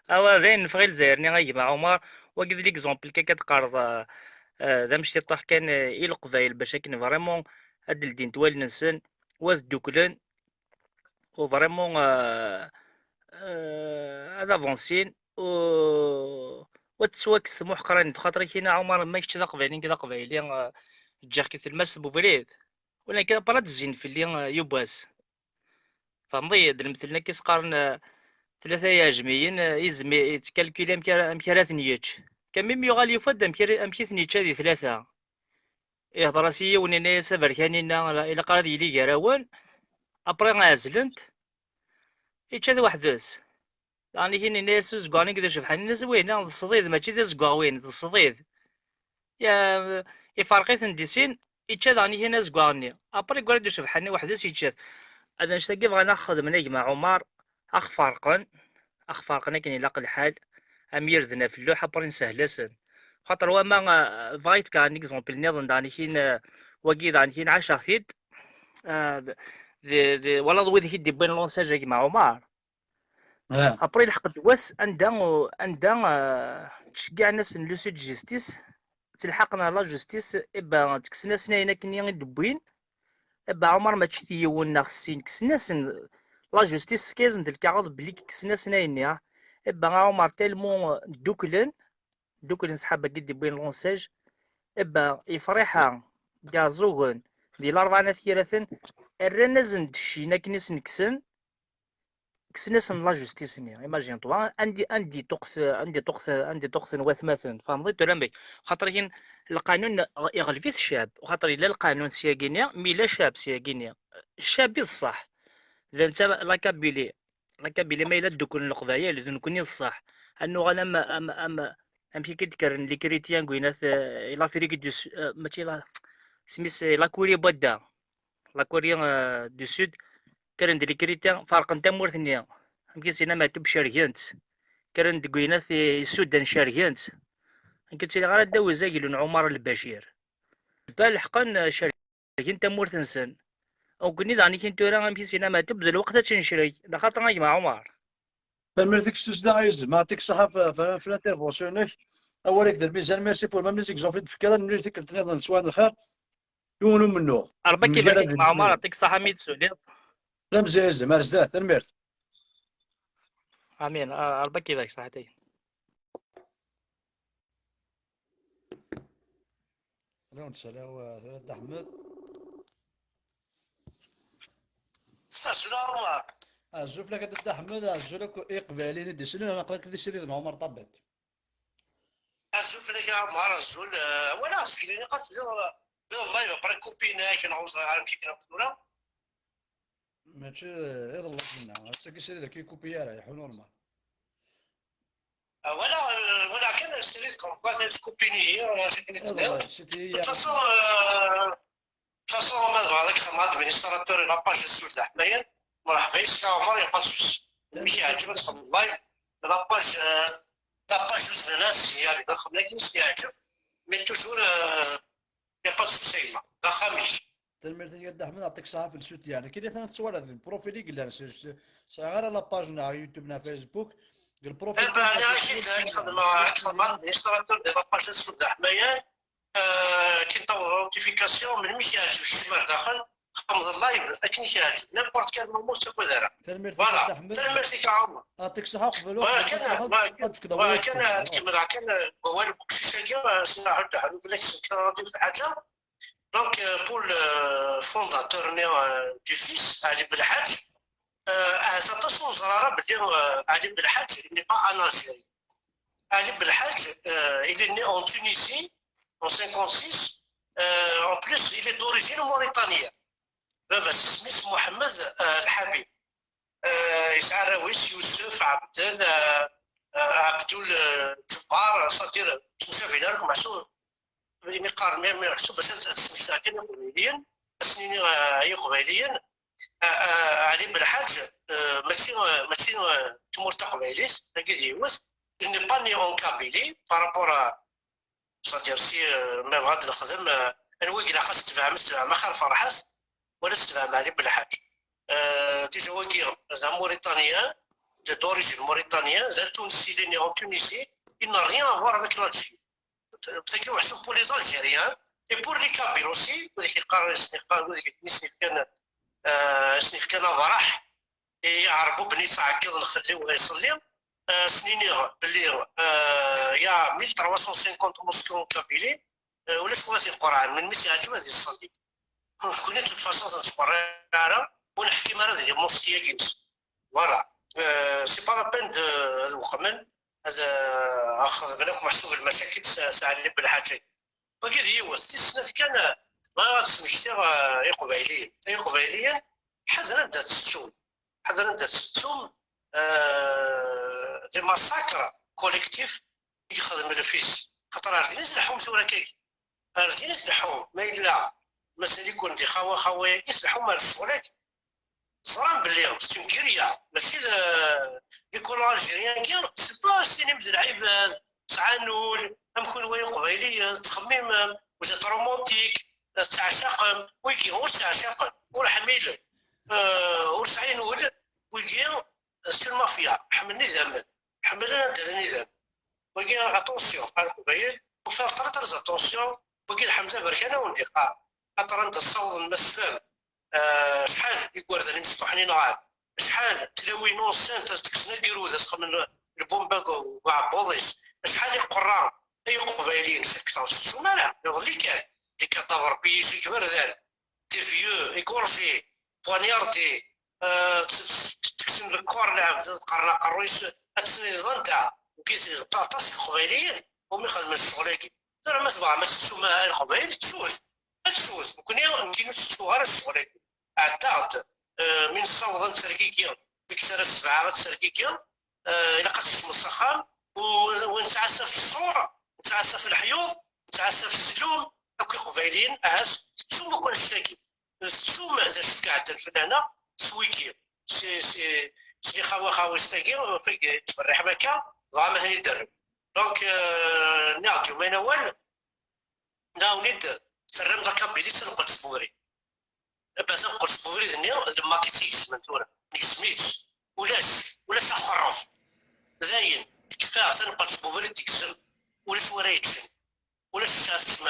Awa, d ayen neffeɣ i Lezzayer-nni a gma Ɛumar, wagi d l'exemple kan ad teqqareḍ, eh, eh, d amectiṭuḥ kan, eh, i Leqbayel bac akken vraiment ad d-ldint wallen-nsen, u ad dduklen, u vraiment, eh, eh, ad avansin, u, u ad tettwakkes tmuḥeqranit, xaṭer-ik-in a Ɛumar, ma kečč d Aqbayli, nekk d Aqbayli, eh, ǧǧiɣ-k i tlemmast n ubrid, walakin après ad d-zzin fell-i, eh, yiwwas. Tfehmeḍ-iyi-d, lemtel-nni akka i s-qqaren, eh, tlata iɛejmiyen, eh, izem i-, yettkalkuli amek ara, amek ara ten-yečč. Quand même yuɣal yufa-d amek ara, amek i ten-yečča di tlata. Ihḍer-as i yiwen, yenna-yas aberkan-inna, ilaq ara ad yili gar-awen. Après ɛezlen-t, yečča-t weḥd-s. Daɣen ihin yenna-yas uzeggaɣ-nni d acebḥan, yenna-yas win-a d ṣdid, mačči d azeggaɣ win, d ṣdid. Ya, iferq-iten di sin, yečča daɣen ihin azeggaɣ-nni. Après, yeggra-d ucebḥan-nni weḥd-s, yečča-t. Ad annect-agi bɣan ad xedmen a gma Ɛumar, ad ɣ-ferqen, ad ɣ-ferqen akken ilaq lḥal, am yirden ɣef lluḥ, après nsehel-asen. Xaṭer wama, ah, bɣiɣ ad k-d-fkeɣ un exemple nniḍen daɣen ihin, ah, wagi daɣen ihin ɛaceɣ-t-id, ah, d, d, d, walaḍ wid i d-iwwin l'enseigne a gma Ɛumar. Après, ilḥeq-d wass anda, anda, ah, ttceggiɛen-asen l'huissier de justice, ttelḥaqen ɣer la justice, eh ben, ttekksen-asen ayen akken i d-wwin, eh ben, Ɛumar mačči d yiwen neɣ sin, kksen-asen, la justice tefka-yasen-d lkaɣeḍ belli kksen-asen ayenni, ah. Eh ben, Ɛumar tellement, ah, dduklen, dduklen ṣṣḥaba-agi d-iwwin l'enseigne, eh ben, ifriḥa, Iɛeẓẓugen, di Larebɛa n At Yiraten, rran-asen-d cci akken i sen-kksen, kksen-asen la justice-nni, imagine-toi, anda, anda iṭuqt, anda iṭuqt, anda iṭuqten watmaten, tfehmeḍ-iyi-d tura amek? Xaṭer ihin lqanun iɣleb-it ccab, xaṭer yella lqanun syagi-nni, mi yella ccab syagi-nni, ccab i d ṣṣeḥ, d netta la Kabylie, la Kabylie ma yella dduklen Leqbayel, d nekkni d ṣṣeḥ, ad nuɣal am, am, am, amek i d-kkren les chrétiens deg winat, eh, l'Afrique du Su-, eh, mačči la, isem-is, eh, la Corée n wadda. La Corée, euh, du Sud, kkren-d les chrétiens, ferqen tamurt-nni. Amek i s-yenna Meɛtub, cergen-tt. Kkren-d deg winat i, i Sudan, cergen-tt. Amek ur ttiliɣ ara ddaw uzaglu n Ɛumar al-Bacir. Ba leḥqen, euh, cergen tamurt-nsen. Nekkni daɣen ikin tura, amek i s-yenna Meɛtub, d lweqt ad tt-necrek. D axaṭer a gma Ɛumar. Tanemmirt-ik s tussda a Izem, yeɛṭik ṣṣeḥḥa f, f, f l'intervention-inek. Awal-ik d lmizan, merci pour même les exemples i d-tefkiḍ, ad nemlil tikkelt nniḍen s wayen lxir. Yiwen umennuɣ. Rebbi ad k-ibarek a gma Ɛumar, yeɛṭik ṣṣeḥḥa mi d-tessuliḍ. La mzeyya a Izem, ar zdat, tanemmirt. Amin, a, Rebbi ad k-ibarek ṣṣeḥḥa-tagi. Allo, nsala, uh, Dda Ḥmed. Azul a Ɛumar. Azul fell-ak a Dda Ḥmed, azul akk i Iqbayliyen i d-isellen, aql-ak di srid n Ɛumar Ṭabet. Azul fell-ak a Ɛumar, azul. Eh, wala seg lini qas d live après kupin-ak neɣ ur ẓriɣ ara amek akken akk tura. Mačči iḍelli dinna, ass-agi srid akk ikupi ara, iḥu normal. Ah, wala, eh, wala kan srid comme quoi cette kupin-ihi, akken i tenniḍ. Iḍelli, c'était De toute hier. façon, euh, de toute façon, ma tebɣiḍ ad k-xedmeɣ administrateur i la page n Sud Leḥmayan, mreḥba yes-k a Ɛumar, y a pas de souci. Mi k-yeɛǧeb ad txedmeḍ live, la page, euh, la page n Sud Leḥmayan, ad xedmeɣ akken i s-yeɛǧeb, mais toujours, euh, y a pas de souci a gma, d axxam-ik. Tanemmirt-ik a Dda Ḥmed, yeɛṭik ṣṣeḥḥa ɣef lsutyan. Akken i tettwaliḍ deg profil i yellan, s- s- sɛiɣ ara la page neɣ YouTube neɣ Facebook, deg profil Anwa ara ak-id-xedmeɣ, ad k-xedmeɣ administrateur de la page n Sud Leḥmayan, euh, akken taweḍ la notification, melmi k-yeɛǧeb kecm ar daxel, xedmeḍ live akken i k-yeɛǧeb, n'importe quel moment, ur ttagad ara. Tanemmirt-ik Voilà, a Dda Ḥmed, tanemmirt-ik a Ɛumar. yeɛṭik ṣṣeḥḥa, qbel Bɣiɣ waqt kan, ad bɣiɣ ad tefkeḍ bɣiɣ awal. Kan ad kemmleɣ kan deg wawal n uqcic-agi, eh, s nna Ɛudda Ḥanut, la k-d-kkreɣ yiwet n ḥaǧa. Donc, euh, pour le fondateur né, euh, du fils, Ali Belhadj, euh, ahat aṭas ur neẓri ara belli, euh, Ali Belhadj n'est pas un Algérien. Ali Belhadj, euh, il est né en Tunisie en cinquante-six. Euh, en plus, il est d'origine mauritanienne. Baba-s isem-is Mohamed, euh, Lhabib. Euh, yesɛa arraw-is Yusef, Ɛebdel, euh, euh, Ɛebdul, euh, Ǧebbar, c'est-à-dire ttemcabin ara meḥsub imi qqaren mi meḥsub bac ad smektaɣ kan Iqbayliyen, ad sen-iniɣ, euh, ay Iqbayliyen, euh, euh, Ali Belḥaǧ, euh, mačči, euh, mačči, euh, tmurt taqbaylit, tagi d yiwet, il n'est pas né en Kabylie par rapport à, c'est-à-dire si, euh, ma yebɣa ad nexdem, euh, anwa i ilaq ad s-tebɛem, ad s-tebɛem Axir Ferḥat, wala ad s-tebɛem Ali Belḥaǧ. Euh, déjà wagi d amuriṭanyen, de, d'origine mauritanienne, d atunsi, il est né en Tunisie, il n'a rien à voir avec l'Algérie. Tagi meḥsub pour les Algériens et pour les Kabyles aussi, wid i yeqqaren, wid i sen-yefkan, euh, i sen-yefkan abraḥ i Iɛerbuben yettɛeggiḍen xelli u iṣelli, euh, ad sen-iniɣ belli, euh, il y a mille trois cent cinquante mosquées en Kabylie, euh, ulac win i t-iqerɛen, melmi i s-yeɛǧeb ad iṣelli. Nekkni de toute façon ur nettqerriɛ ara, ur neḥkim ara di les mosquées-agi-nsen. Voilà. Euh, c'est pas la peine de, ad weqmen, ad, euh, ad xedmen akk meḥsub lmacakil s, s Ali Belḥaǧ-agi. Wagi d yiwet. Tis snat kan, euh, bɣiɣ ad smektiɣ, euh, Iqbayliyen. Ay Iqbayliyen, ḥadren anda tettettum. Ḥadren anda tettettum, euh, des massacres collectifs i yexdem le fils. Xaṭer ar din i tleḥḥum tura akkagi. Ar din i tleḥḥum. Ma yella mazal-iken di xawa xawa-agi, tleḥḥum ar ccɣel-agi. Teẓram belli c'est une guérilla, mačči d, les colons algériens-agi, c'est pas, s tinim d lɛibad, sɛan ul, am kunwi Iqbayliyen, tettxemmimem, vous êtes romantiques, tettɛecaqem, wigi ur tteɛcaqen, ur ḥmilen, euh, ur sɛin ul, wigi c'est une mafia, ḥemmlen idammen, ḥemmlen anda llan idammen. Wagi, attention, ar Leqbayel, faut faire très très attention, wagi lḥemd aberkan a wen-d-iqqar, xaṭer anda ssawḍen ma tefhem, euh, acḥal igerdan imecṭuḥen i nɣan, acḥal tlawin unsent ad s-d-kksen agirud, ad s-xedmen lbumba deg uɛebbuḍ-is, acḥal iqerra ay Iqbayliyen cektaɣ ur tettum ara, iḍelli kan, des cadavres piégés deg iberdan, des vieux égorgés, poignardés, euh, t-, t-, tekksem le corps n lɛebd, ad qqaren aqerru-is, ad tesnideḍ anta, wigi aṭas n Iqbayliyen umi xedmen ccɣel-agi. Tura ma tebɣam ad tettum a Leqbayel, ttut, ad ttut, nekkni, nekkini ur tettuɣ ara ccɣel-agi. Ɛeddaɣ-d, euh, mi nessaweḍ ad nettergigi, mi yettarra ssebɛa ad ttergigi, euh, ilaq ad tkecmeḍ s axxam, u, u nettɛassa ɣef ṣṣur, nettɛassa ɣef leḥyuḍ, nettɛassa ɣef ssellum, akk Iqbayliyen, ahat tettum akk annect-agi. Tettum d acu i iɛeddan fell-aneɣ s wigi, s, s, s lixawa xawist-agi, fagi ttberriḥem akka, dɣa ma ten-id-terrem. Donc, euh, nniɣ-d yumayen awal, nniɣ-awen-id, terram la Kabylie d tanqelt n ubrid. Aba tanqelt n ubrid-nni, d lmak i tt-igezmen tura, negzem-itt. Ulac, ulac axerref. Dayen, tekfa tanqelt n ubrid tegzem. Ulac wara yeččen. Ulac acu ara tekcem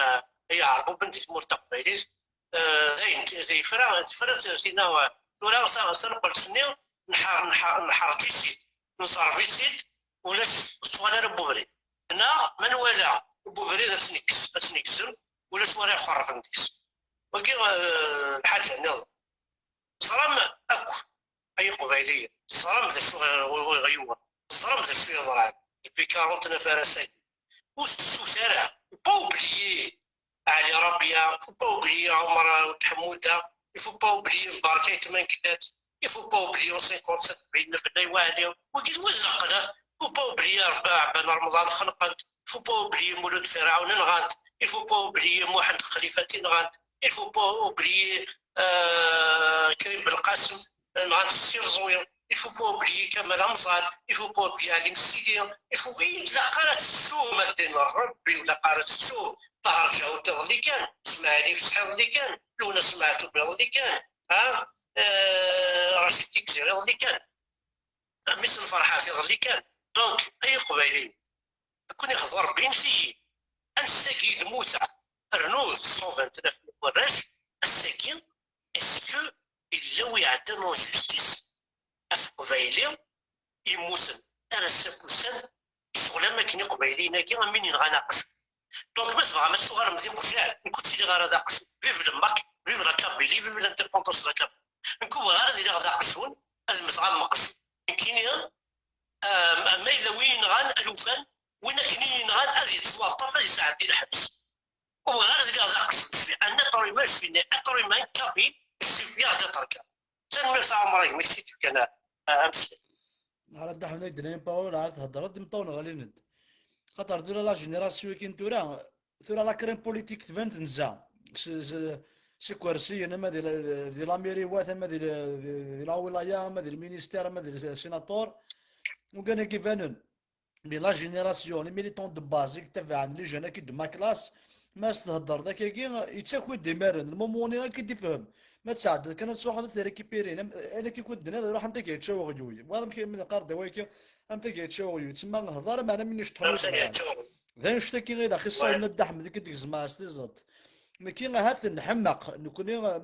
ay iɛerbuben di tmurt taqbaylit. Eh, dayen, t-, t-, yefra, tefra t-, tinna, eh, tura ta-, tanqelt-nni nḥer-, nḥer-, nḥerret-itt-id, nẓerb-itt-id, ulac, ur tuɣal ara n ubrid. Neɣ ma nwala n ubrid ad tt-nekkes, ad tt-negzem, ulac wara ixerrfen deg-s. Wagi, eh, lḥaǧa nniḍen. Teẓram akk, Iqbayliyen. Teẓram d acu ɣ-, ɣ-, ɣ-, ɣ-, yuɣen. Teẓram d acu yeḍran depuis quarante-neuf ar ass-agi. Ur tettut ara. Faut pas oublier Ɛli Rabia, faut pas oublier Ɛmer Tḥemmuda, il faut pas oublier Mbarka Ayt Mengellat, il faut pas oublier cinquante-sept Bennay Waɛli. Wigi d wid leqqen, ah. Faut pas oublier Rebbi Ɛebban Remḍan xenqen-t, il faut pas oublier Mulud Ferɛun nɣan-t, il faut pas oublier Muḥend Xlifati nɣan-t, il faut pas oublier, euh, Krim Belqasem nɣan-t s tirẓuyin. Il faut pas oublier Kamal Amẓal, il faut pas oublier Ali Msidi, il faut, i, ilaq ara tettum, a ddin n Rebbi, ilaq ara tettum Ṭaher Ǧawed iḍelli kan, Smaɛil Ifseḥ iḍelli kan, Lwennas Meɛtub iḍelli kan, ha? Eh, Racid Tigzir iḍelli kan, Mmi-s n Ferḥat iḍelli kan. Donc, ay Iqbayliyen, nekkni xḍu Rebbi init-iyi. Ansa-gi i d-mmuteɣ, rnu cent vingt-neuf n warrac, ass-agi, est-ce que yella wi iɛeddan en justice ɣef Uqbayli yemmuten ar ass-a n wussan, ccɣel am akken Iqbayliyen-agi am win yenɣan aqjun. Donc, ma tebɣam ad tuɣalem d iqjan, nekk ur ttiliɣ ara d aqjun. Vive le MAK, vive la Kabylie, vive l'indépendance de la Kabylie. Nekk ur bɣiɣ ara ad iliɣ d aqjun, ad mmteɣ am uqjun. Nekkini, am, am ma yella win yenɣan alufan, win akken i yenɣan ad yettwaṭṭef, ad yesɛeddi lḥebs. Ur bɣiɣ ara ad iliɣ d aqjun. Je suis un être humain, je suis né être humain, kabyle, je suis fier d'être kabyle. Tanemmirt a Ɛmer, a gma-k, i d-yefkan, ah, amsel. Ara Dda Ḥmed ak-d-nnan pawul, ara theddreḍ, d imeṭṭawen ɣlin-d. Xaṭer tura la génération-agi n tura, tura la crème politique tban tenza. S, s, s ikersiyen, ama di la, di la mairie wat, ama di la, di, di la wilaya, ama di lministère, ama di sénateur. Ugan-agi banen. Mais la génération, les militants de base, i yettabaɛen les jeunes-agi de ma classe, ma s-thedreḍ akkagi, yettaki-d imaren, le moment-nni ad k-id-ifhem. Ma tesɛeddiḍ kan ad truḥeḍ ad t-récupérer, am, ayen akka i k-id-tenniḍ, iruḥ am tagi yečča uɣyul. Wa amek i mi neqqar-d awal-agi, am tagi yečča uɣyul. Tsemma hḍer, meɛna mi necṭeḥ. D annect-agi i d axi ṣṣawlen a Dda Ḥmed i k-id-gezmeɣ s tiẓeṭ. Nekki ahat nḥemmeq, nekkni ma,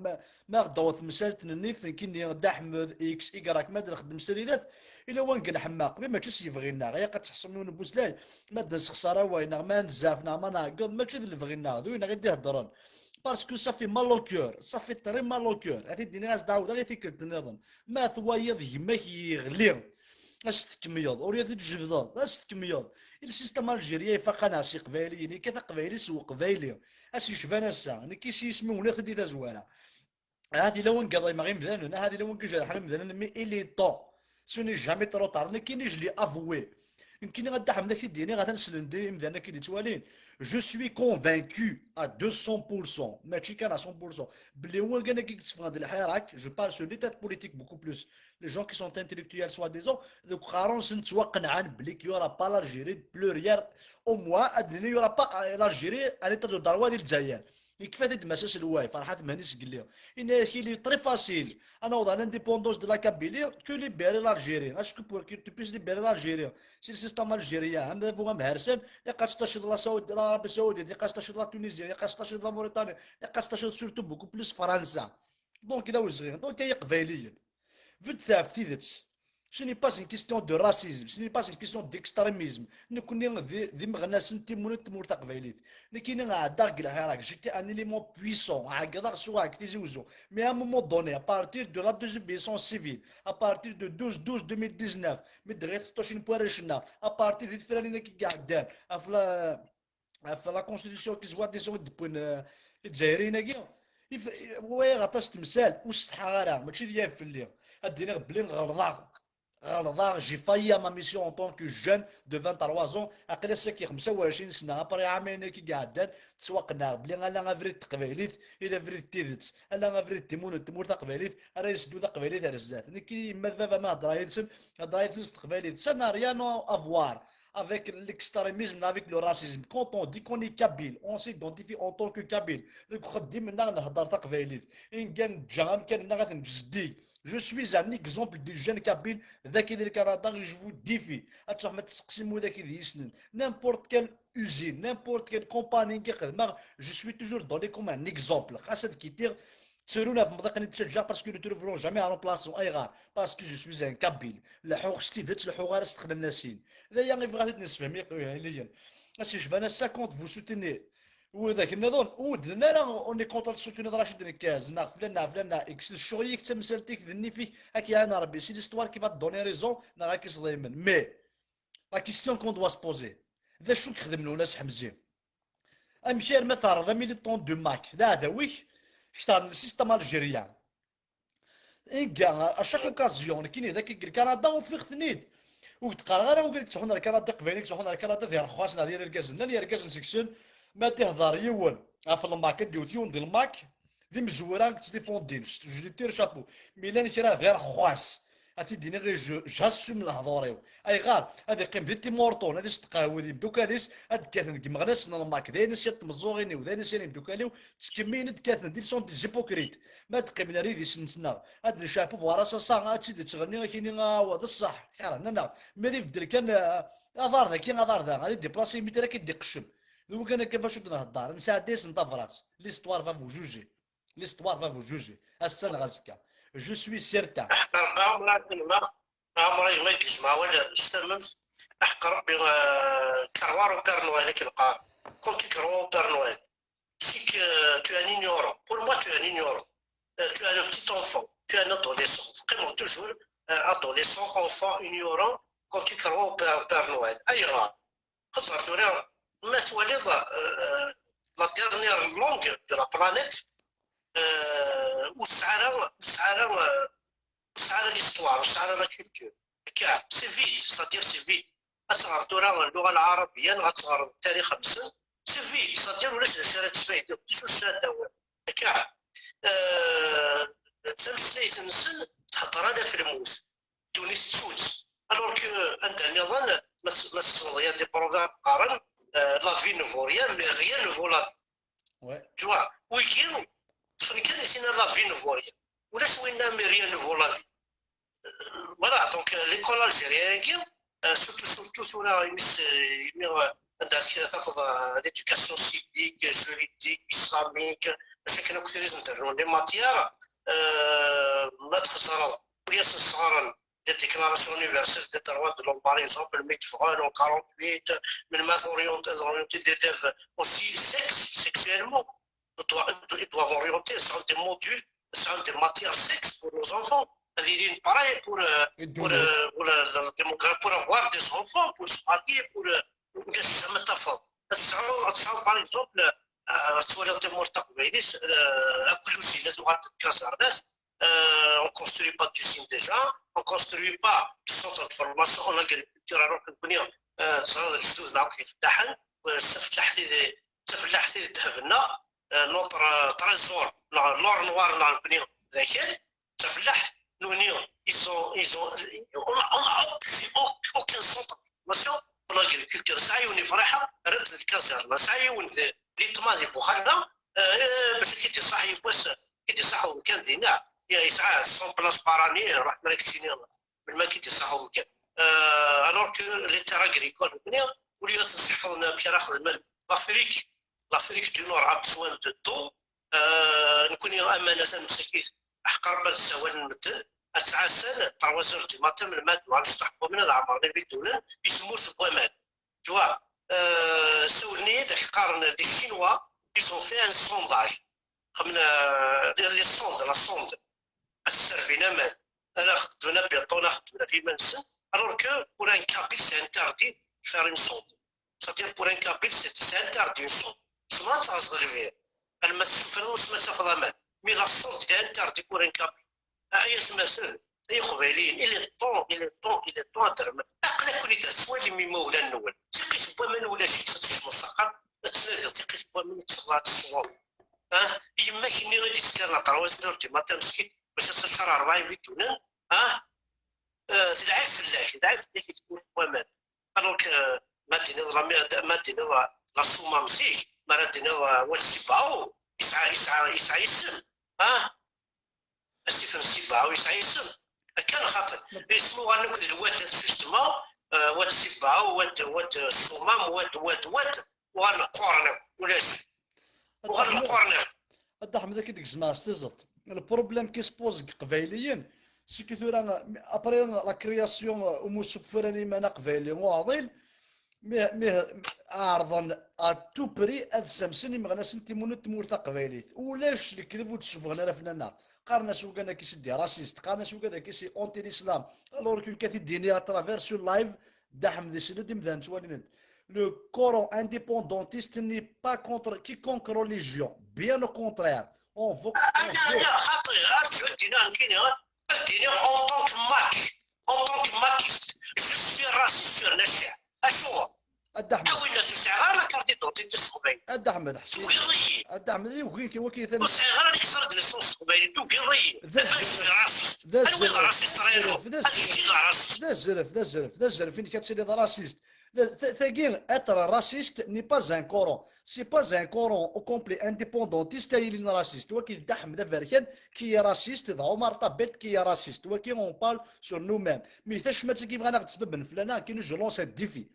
ma ɣ-d-taweḍ temsalt n nnif, nekkini Dda Ḥmed, X, Y, ma d-nxeddem sridat, ila wanga nḥemmeq, mais mačči s yebɣi-nneɣ, ilaq ad tḥeṣṣem yiwen n ubuslay, ma d-nessexṣar awal, neɣ ma nzaf, neɣ ma nɛeggeḍ, mačči d lebɣi-nneɣ, d win i d-iheddren. Parce que ça fait mal au cœur, ça fait très mal au cœur, ad t-id-iniɣ, ad s-d-ɛawdeɣ i tikkelt nniḍen, ma twayeḍ gma-k yeɣli, ad s-tkemmleḍ, ur yad-id-jebdeḍ, ad s-tkemmleḍ. I le système algérien ifaq-aneɣ s Iqbayliyen, yekkat Aqbayli s Uqbayli. Ass yecban ass-a, nekki s yisem-iw nniɣ-t-id di tazwara. Ahat yella wanga ḍaymeɣ imdanen, ahat yella wanga jerḥen imdanen, mais il est temps. Ce n'est jamais trop tard. Nekkini je l'ai avoué. Nekkini a Dda Ḥmed ak-t-id-iniɣ, atan slen-d imdanen ak-id-ittwalin. Je suis convaincu à deux cents pour cent, mačči kan à cent pour cent, belli wiggan-agi i yetteffɣen d lḥirak, je parle sur les têtes politiques beaucoup plus, les gens qui sont intellectuels soi-disant, deg uqerru-nsen ttwaqenɛen belli qu'il y aura pas l'Algérie de pluriel, au moins ad d-nini il y aura pas, euh, l'Algérie, un état de droit di Lezzayer. Yekfa-t-id Mass Aselway, Ferḥat Mhenni Sgelli. Yenna-yak, il est très facile à naweḍ à l'indépendance de la Kabylie, que libérer l'Algérie. Est-ce que pour que tu puisses libérer l'Algérie, si le système algérien, am baba-m Hersen, ilaq ad tecciḍ la Saoud-, l'Arabie Saoudite, ilaq ad tecciḍ la Tunisie, ilaq ad tecciḍ la Mauritanie, ilaq ad tecciḍ surtout beaucoup plus Fransa. Donc, d awezɣi. Donc, ay Iqbayliyen, beddet ɣef tidet. Ce n'est pas une question de racisme, ce n'est pas une question d'extrémisme. Nekkni d, d imeɣnasen n timunent n tmurt taqbaylit. Nekkini ɛeddaɣ deg lḥirak, j'étais un élément puissant, ɛeggḍeɣ s uɛeg Tizi Uzzu. Mais à un moment donné, à partir de la désobéissance civile, à partir de douze douze deux mille dix-neuf, mi d-ɣir teṭṭucin n warrac-nneɣ, à partir di tefranin-agi i iɛeddan, ɣef la, ɣef la constitution qui soi-disant i d-wwin, euh, Izzayriyen-agi, if-, wayeɣ aṭas temsal, ur setḥaɣ ara, mačči d yab fell-i. Ad d-iniɣ belli ɣelḍeɣ. Ɣelḍeɣ, j'ai failli à ma mission en tant que jeune de vingt-trois ans. Aql-i ass-agi xemsa u ɛecrin sna, après ɛamayen-agi i iɛeddan, ttwaqenɛeɣ belli ala abrid n teqbaylit i d abrid n tidet, ala abrid n timunent n tmurt taqbaylit ara yesseddu taqbaylit ar zdat. Nekki, yemma d baba ma heddreɣ yid-sen, heddreɣ yid-sen s teqbaylit. Ça n'a rien à voir avec l'extrémisme, avec le racisme. Quand on dit qu'on est kabyle, on s'identifie en tant que kabyle. Deg uxeddim-nneɣ nhedder taqbaylit. Inga neǧǧa amkan-nneɣ ad t-neǧǧ zeddig. Je suis un exemple de jeune kabyle daki di Lkanada, et je vous défie. Ad truḥem ad testeqsim widak i d-yessnen. N'importe quelle usine, n'importe quelle compagnie i xedmeɣ, je suis toujours donné comme un exemple. Xas ad kitiɣ, tturun ɣef mḍiqen i d-ttaǧǧaɣ, parce que ne trouveront jamais un remplaçant. Ayɣer? Parce que je suis un kabyle. Leḥḥuɣ s tidet, leḥḥuɣ ara s texnanasin. D aya i bɣiɣ ad t-id-nessefhem i Iqbayliyen. Ass yecban ass-a, quand vous soutenez Widak nniḍen ur d-nnan ara on est contre le soutien de Rachid Nekaz neɣ flan neɣ flan neɣ x. D ccɣel-ik, d tamsalt-ik, d nnif-ik, ad k-iɛan Rebbi, c'est l'histoire qui va te donner raison neɣ ad k-isḍelmen. Mais la question qu'on doit se poser, d acu i ixdem Lwennas Ḥemzi? Amek arma terreḍ un militant du MAK d aɛdaw-ik, kter n le système algérien? Iga, à chaque occasion, nekkini d akka deg Lkanada ufiɣ-ten-id. Ur k-d-qqareɣ ara wigad i yettruḥun ar Kanada, iqbayliyen i yettruḥun ar Kanada d irexxasen neɣ d irgazen. Llan yergazen seg-sen, ma d-ihder yiwen ɣef lmak, ad d-iwet yiwen di lmak, d imezwura i yettdifundin, je lui tire chapeau. Mi llan kra d irexxas, ad t-id-iniɣ, i je, j'assume lehdur-iw. Ayɣer? Ad iqqim di Tim Hortons, ad isteqhwi d imeddukal-is, ad d-kkaten deg imeɣnasen n lmak. D ayen i s-iga tmeẓẓuɣin-iw, d ayen i s-iga imeddukal-iw, ttkemmilen ad d-kkaten, ils sont des hypocrites. Ma d-qqimen ar idis-nsen-nneɣ, ad d-ncaɛpub ɣer-as ass-a, ad tt-id-ittɣenni, ad k-ini, ah, wa d ṣṣeḥ, kerhen-aneɣ. Mi ad ibeddel kan, ah, aḍar daki, aḍar da, ad iddiplasi imi ara k-id-iqeccem. D wakken akka bac ur d-nhedder, nesɛedda-yasen tabrat. L'histoire va vous juger. L'histoire va vous juger. Ass-a neɣ azekka. Je suis certain. Rebbi ɛemṛ-ik, Ɛemṛ-ik ma yejmeɛ wala s tamemt, aḥeqq Rebbi, euh, croire au Père Noël, akken qqaren. Quand tu crois au Père Noël, c'est que, euh, tu es un ignorant. Pour moi, tu es un ignorant. Euh, tu es un petit enfant. Tu es un adolescent. Teqqimeḍ toujours, euh, adolescent, enfant, ignorant, quand tu crois au Père, Père Noël. Ayɣer? Xaṭer tura, ma twaliḍ, euh, la dernière langue de la planète, euh, ur tesɛi ara, ur tesɛi ara, euh, ur tesɛi ara l'histoire, ur tesɛi ara la culture. Akka, c'est vide, c'est-à-dire c'est vide. Ad teɣreḍ tura lluɣa lɛarabiya neɣ ad teɣreḍ tarix-nsen, c'est vide, c'est-à-dire ulac d acu ara tesfaydeḍ, ulac d acu ara d-tawiḍ. Akka, euh, tameslayt-nsen thedder ala ɣef lmut, ddunit tettut. Alors que anda nniḍen, ma s-, ma tessneḍ, il y a des proverbes qqaren, euh, la vie ne vaut rien, mais rien ne vaut la vie. Ouais. Tu vois, wigi, ṭṭfen kan i tin la vie ne vaut rien. Ulac winna, mais rien ne vaut la vie. Euh, voilà, donc, euh, l'école algérienne, euh, surtout, surtout tura imi s-, imi, euh, anda tafeḍ, euh, l'éducation civique, juridique, islamique, mačči akken akk trizent rnun les matières, euh, ma txeẓreḍ ur asen-sɣaren des déclarations universelles des droits de l'homme, par exemple, mi d-ffɣen en quarante-huit, melmi ad orienté, ad orienté l'élève aussi sexe, sexuellement. Ils doivent, ils doivent orienter, ce sont des modules, ce sont des matières sexe pour nos enfants. Ad ilin prêts pour, euh, pour, euh, pour la, la démocratie, pour avoir des enfants, pour se marier, pour, euh, ulac ma tafeḍ. Ad tesɛu, ad tesɛu, par exemple, euh, ad twaliḍ tamurt taqbaylit, euh, akk luzin ad uɣalent d kazarnat, euh, on construit pas d'usine déjà, on construit pas de centre de formation en agriculture, alors que nekkni, euh, teẓriḍ lejdud-nneɣ akk ifettaḥen, euh, d tafellaḥt i d, d tafellaḥt i d ddheb-nneɣ, euh, notre, euh, trésor, neɣ l'or noir-nneɣ nekkni d akal, d tafellaḥt, nekkni, ils ont, ils ont, on a, on a aucun, aucun centre de formation pour l'agriculture. Nesɛa yiwen ifriḥa, rran-t di kazarna, nesɛa yiwen di, di ṭṭma di Buxalla, euh, bac ad k-id-iṣaḥ yiwwas, ad k-id-iṣaḥ umkan dinna, yesɛa cent places par année, ruḥ tura keččini, melmi ad k-id-iṣaḥ umkan. Euh, alors que les terres agricoles, nekkni, au lieu ad ten-sseḥfaḍen amek ara xedmen, l'Afrique, l'Afrique du Nord a besoin de d'eau, euh, nekkni aman atan msakit, aḥeqq Rebbi ad ssawalen medden, ad ttɛassan trois heures du matin, melmi ad d-uɣalen ceṭṭaḥ n waman ad ɛemren ibidunen i tmurt n waman. Tu vois, euh, sawlen-iyi-d, ak-qqaren, des Chinois, ils ont fait un sondage. Xemna, euh, les sondes, la sonde. Ad sserbin aman. Ara xedmen abiṭun, ara xedmen ɣef iman-nsen. Alors que pour un Kabyle, c'est interdit de faire une sonde. C'est-à-dire, pour un Kabyle, c'est, c'est interdit une sonde. Ssma ad tɣeẓẓ lbir. Alma tessufreḍ, ur ssma tafeḍ aman. Mais la sonde, c'est interdit pour un Kabyle. Ay atmaten, ay iqbayliyen, il est temps, il est temps, il est temps ad terrem. Aql-aken-id ad twalim imawlan-nwen. Tiqqit n waman ulac-itt, ad tkecmeḍ s axxam, ad tnadiḍ tiqqit n waman, ad tesweḍ, ad tesweḍ. Ah, yemma-k-nni i d-yettkaren à trois heures du matin, meskint, bac ad teččar rebɛa ibidunen, ah, eh, telɛib fell-ak, telɛib fell-ak i tmurt n waman. Alors que, eh, ma d-tiniḍ la, ma d-tiniḍ la, la Soummam zik, ma ara d-tiniḍ, eh, Wad Sibao, yesɛa, yesɛa, yesɛa isem, ah, asif n Sibao yesɛa isem. Akka neɣ xaṭi? Isem uɣalen akk d lwadat, justement, eh, Wad Sibao, Wad, Wad Soummam, Wad, Wad, Wad, uɣalen qquren akk, ulac. Uɣalen qquren akk. A Dda Ḥmed, ad k-id-gezmeɣ s tiẓeṭ. Le problème qui se pose deg Iqbayliyen, c'est que tura, après la création, umussu n Fran Iman Aqbayli uɛḍil, Mih, mih, ɛerḍen à tout prix ad ssamsen imeɣnasen n timunent n tmurt taqbaylit. Ulac lekdeb ur d-ssufɣen ara fell-aneɣ. Qqaren-as wigad-agi c'est des racistes, qqaren-as wigad-agi c'est anti-l'islam. Alors que nekk ad t-id-iniɣ à travers ce live, Dda Ḥmed isell-d, imdanen ttwalin-d. Le Coran indépendantiste n'est pas contre quiconque religion. Bien au contraire. On veut, on veut. Xaṭi, ad d-iniɣ nekkini, ad d-iniɣ en tant que Mac, en tant que Maciste, je suis raciste sur le chien. Acuɣer? A Dda Ḥmed. Awi-d, ur sɛiɣ ara la carte d'identité s teqbaylit. A Dda Ḥmed, ḥsu. Tugiḍ-iyi. A Dda Ḥmed, i ugin-k waki atan. Ur sɛiɣ ara la carte d'identité s teqbaylit, tugiḍ-iyi. D azref. Je suis raciste. D anwa i d azref, raciste? D azref. Ad kečč i d raciste. D azref, d azref, d azref, inek ad tiliḍ raciste. D-, t-, tagi, être raciste n'est pas un Coran. C'est pas un Coran au complet indépendantiste, il est raciste. Waki d Dda Ḥmed Aberkan, qui est raciste, d Omar Tabet, qui est raciste. Waki, on parle sur nous-mêmes. Mais tacmat-agi bɣan ad ɣ-d-sbabben fell-aneɣ, qui nous, je lance un défi.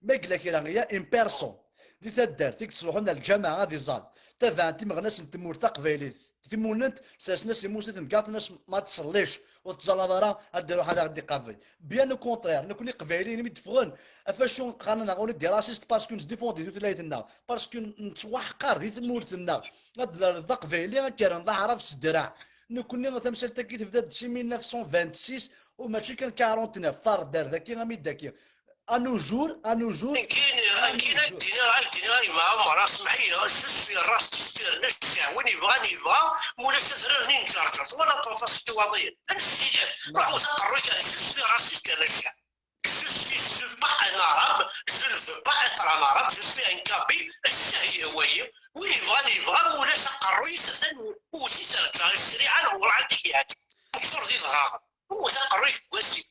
Ma yella kra, il y a une personne di taddart i yettruḥun ar lǧameɛ ad iẓall, tabaɛent imeɣnasen n tmurt taqbaylit, timunent, sersen-as imus i temgaṭ, nnan-as ma tṣelliḍ ur tettẓallaḍ ara, ad d-iruḥ ad aɣ-d-iqabel. Bien au contraire, nekkni Iqbayliyen mi d-ffɣen, ɣef wacu qqaren-aneɣ on est des racistes? Parce que nettdéfend tutlayt-nneɣ, parce que nettwaḥqar di tmurt-nneɣ. Ad d-nerreḍ d Aqbayli, ad k-rren d Aɛrab s ddreɛ. Nekkni tamsalt-agi tebda-d si mille neuf cent vingt-six, u mačči kan quarante-neuf, ɣer dagi armi d dagi. À nos jours, à nos jours, nekkini, à nos jours. Nekkini ad d-iniɣ, ad d-iniɣ a gma Ɛmer, semmeḥ-iyi, je suis raciste, yerna ccah, win yebɣan yebɣa, ma ulac azrar-nni n Ǧerǧer, twalaḍ tufaṣ-is i waḍiyen, ansi-t? Ruḥ wet aqerruy kan, je suis raciste, yerna ccah. Je suis, je suis pas un arabe, je ne veux pas être un arabe, je suis un kabyle, ccah yehwa-yi, win yebɣan yebɣa, ma ulac aqerruy-is atan, wet-it ar Ǧerǧer, ccariɛa neɣ werɛad i k-yeɛǧeb, nekk ur d idɣaɣen. Wwet aqerruy deg wasif.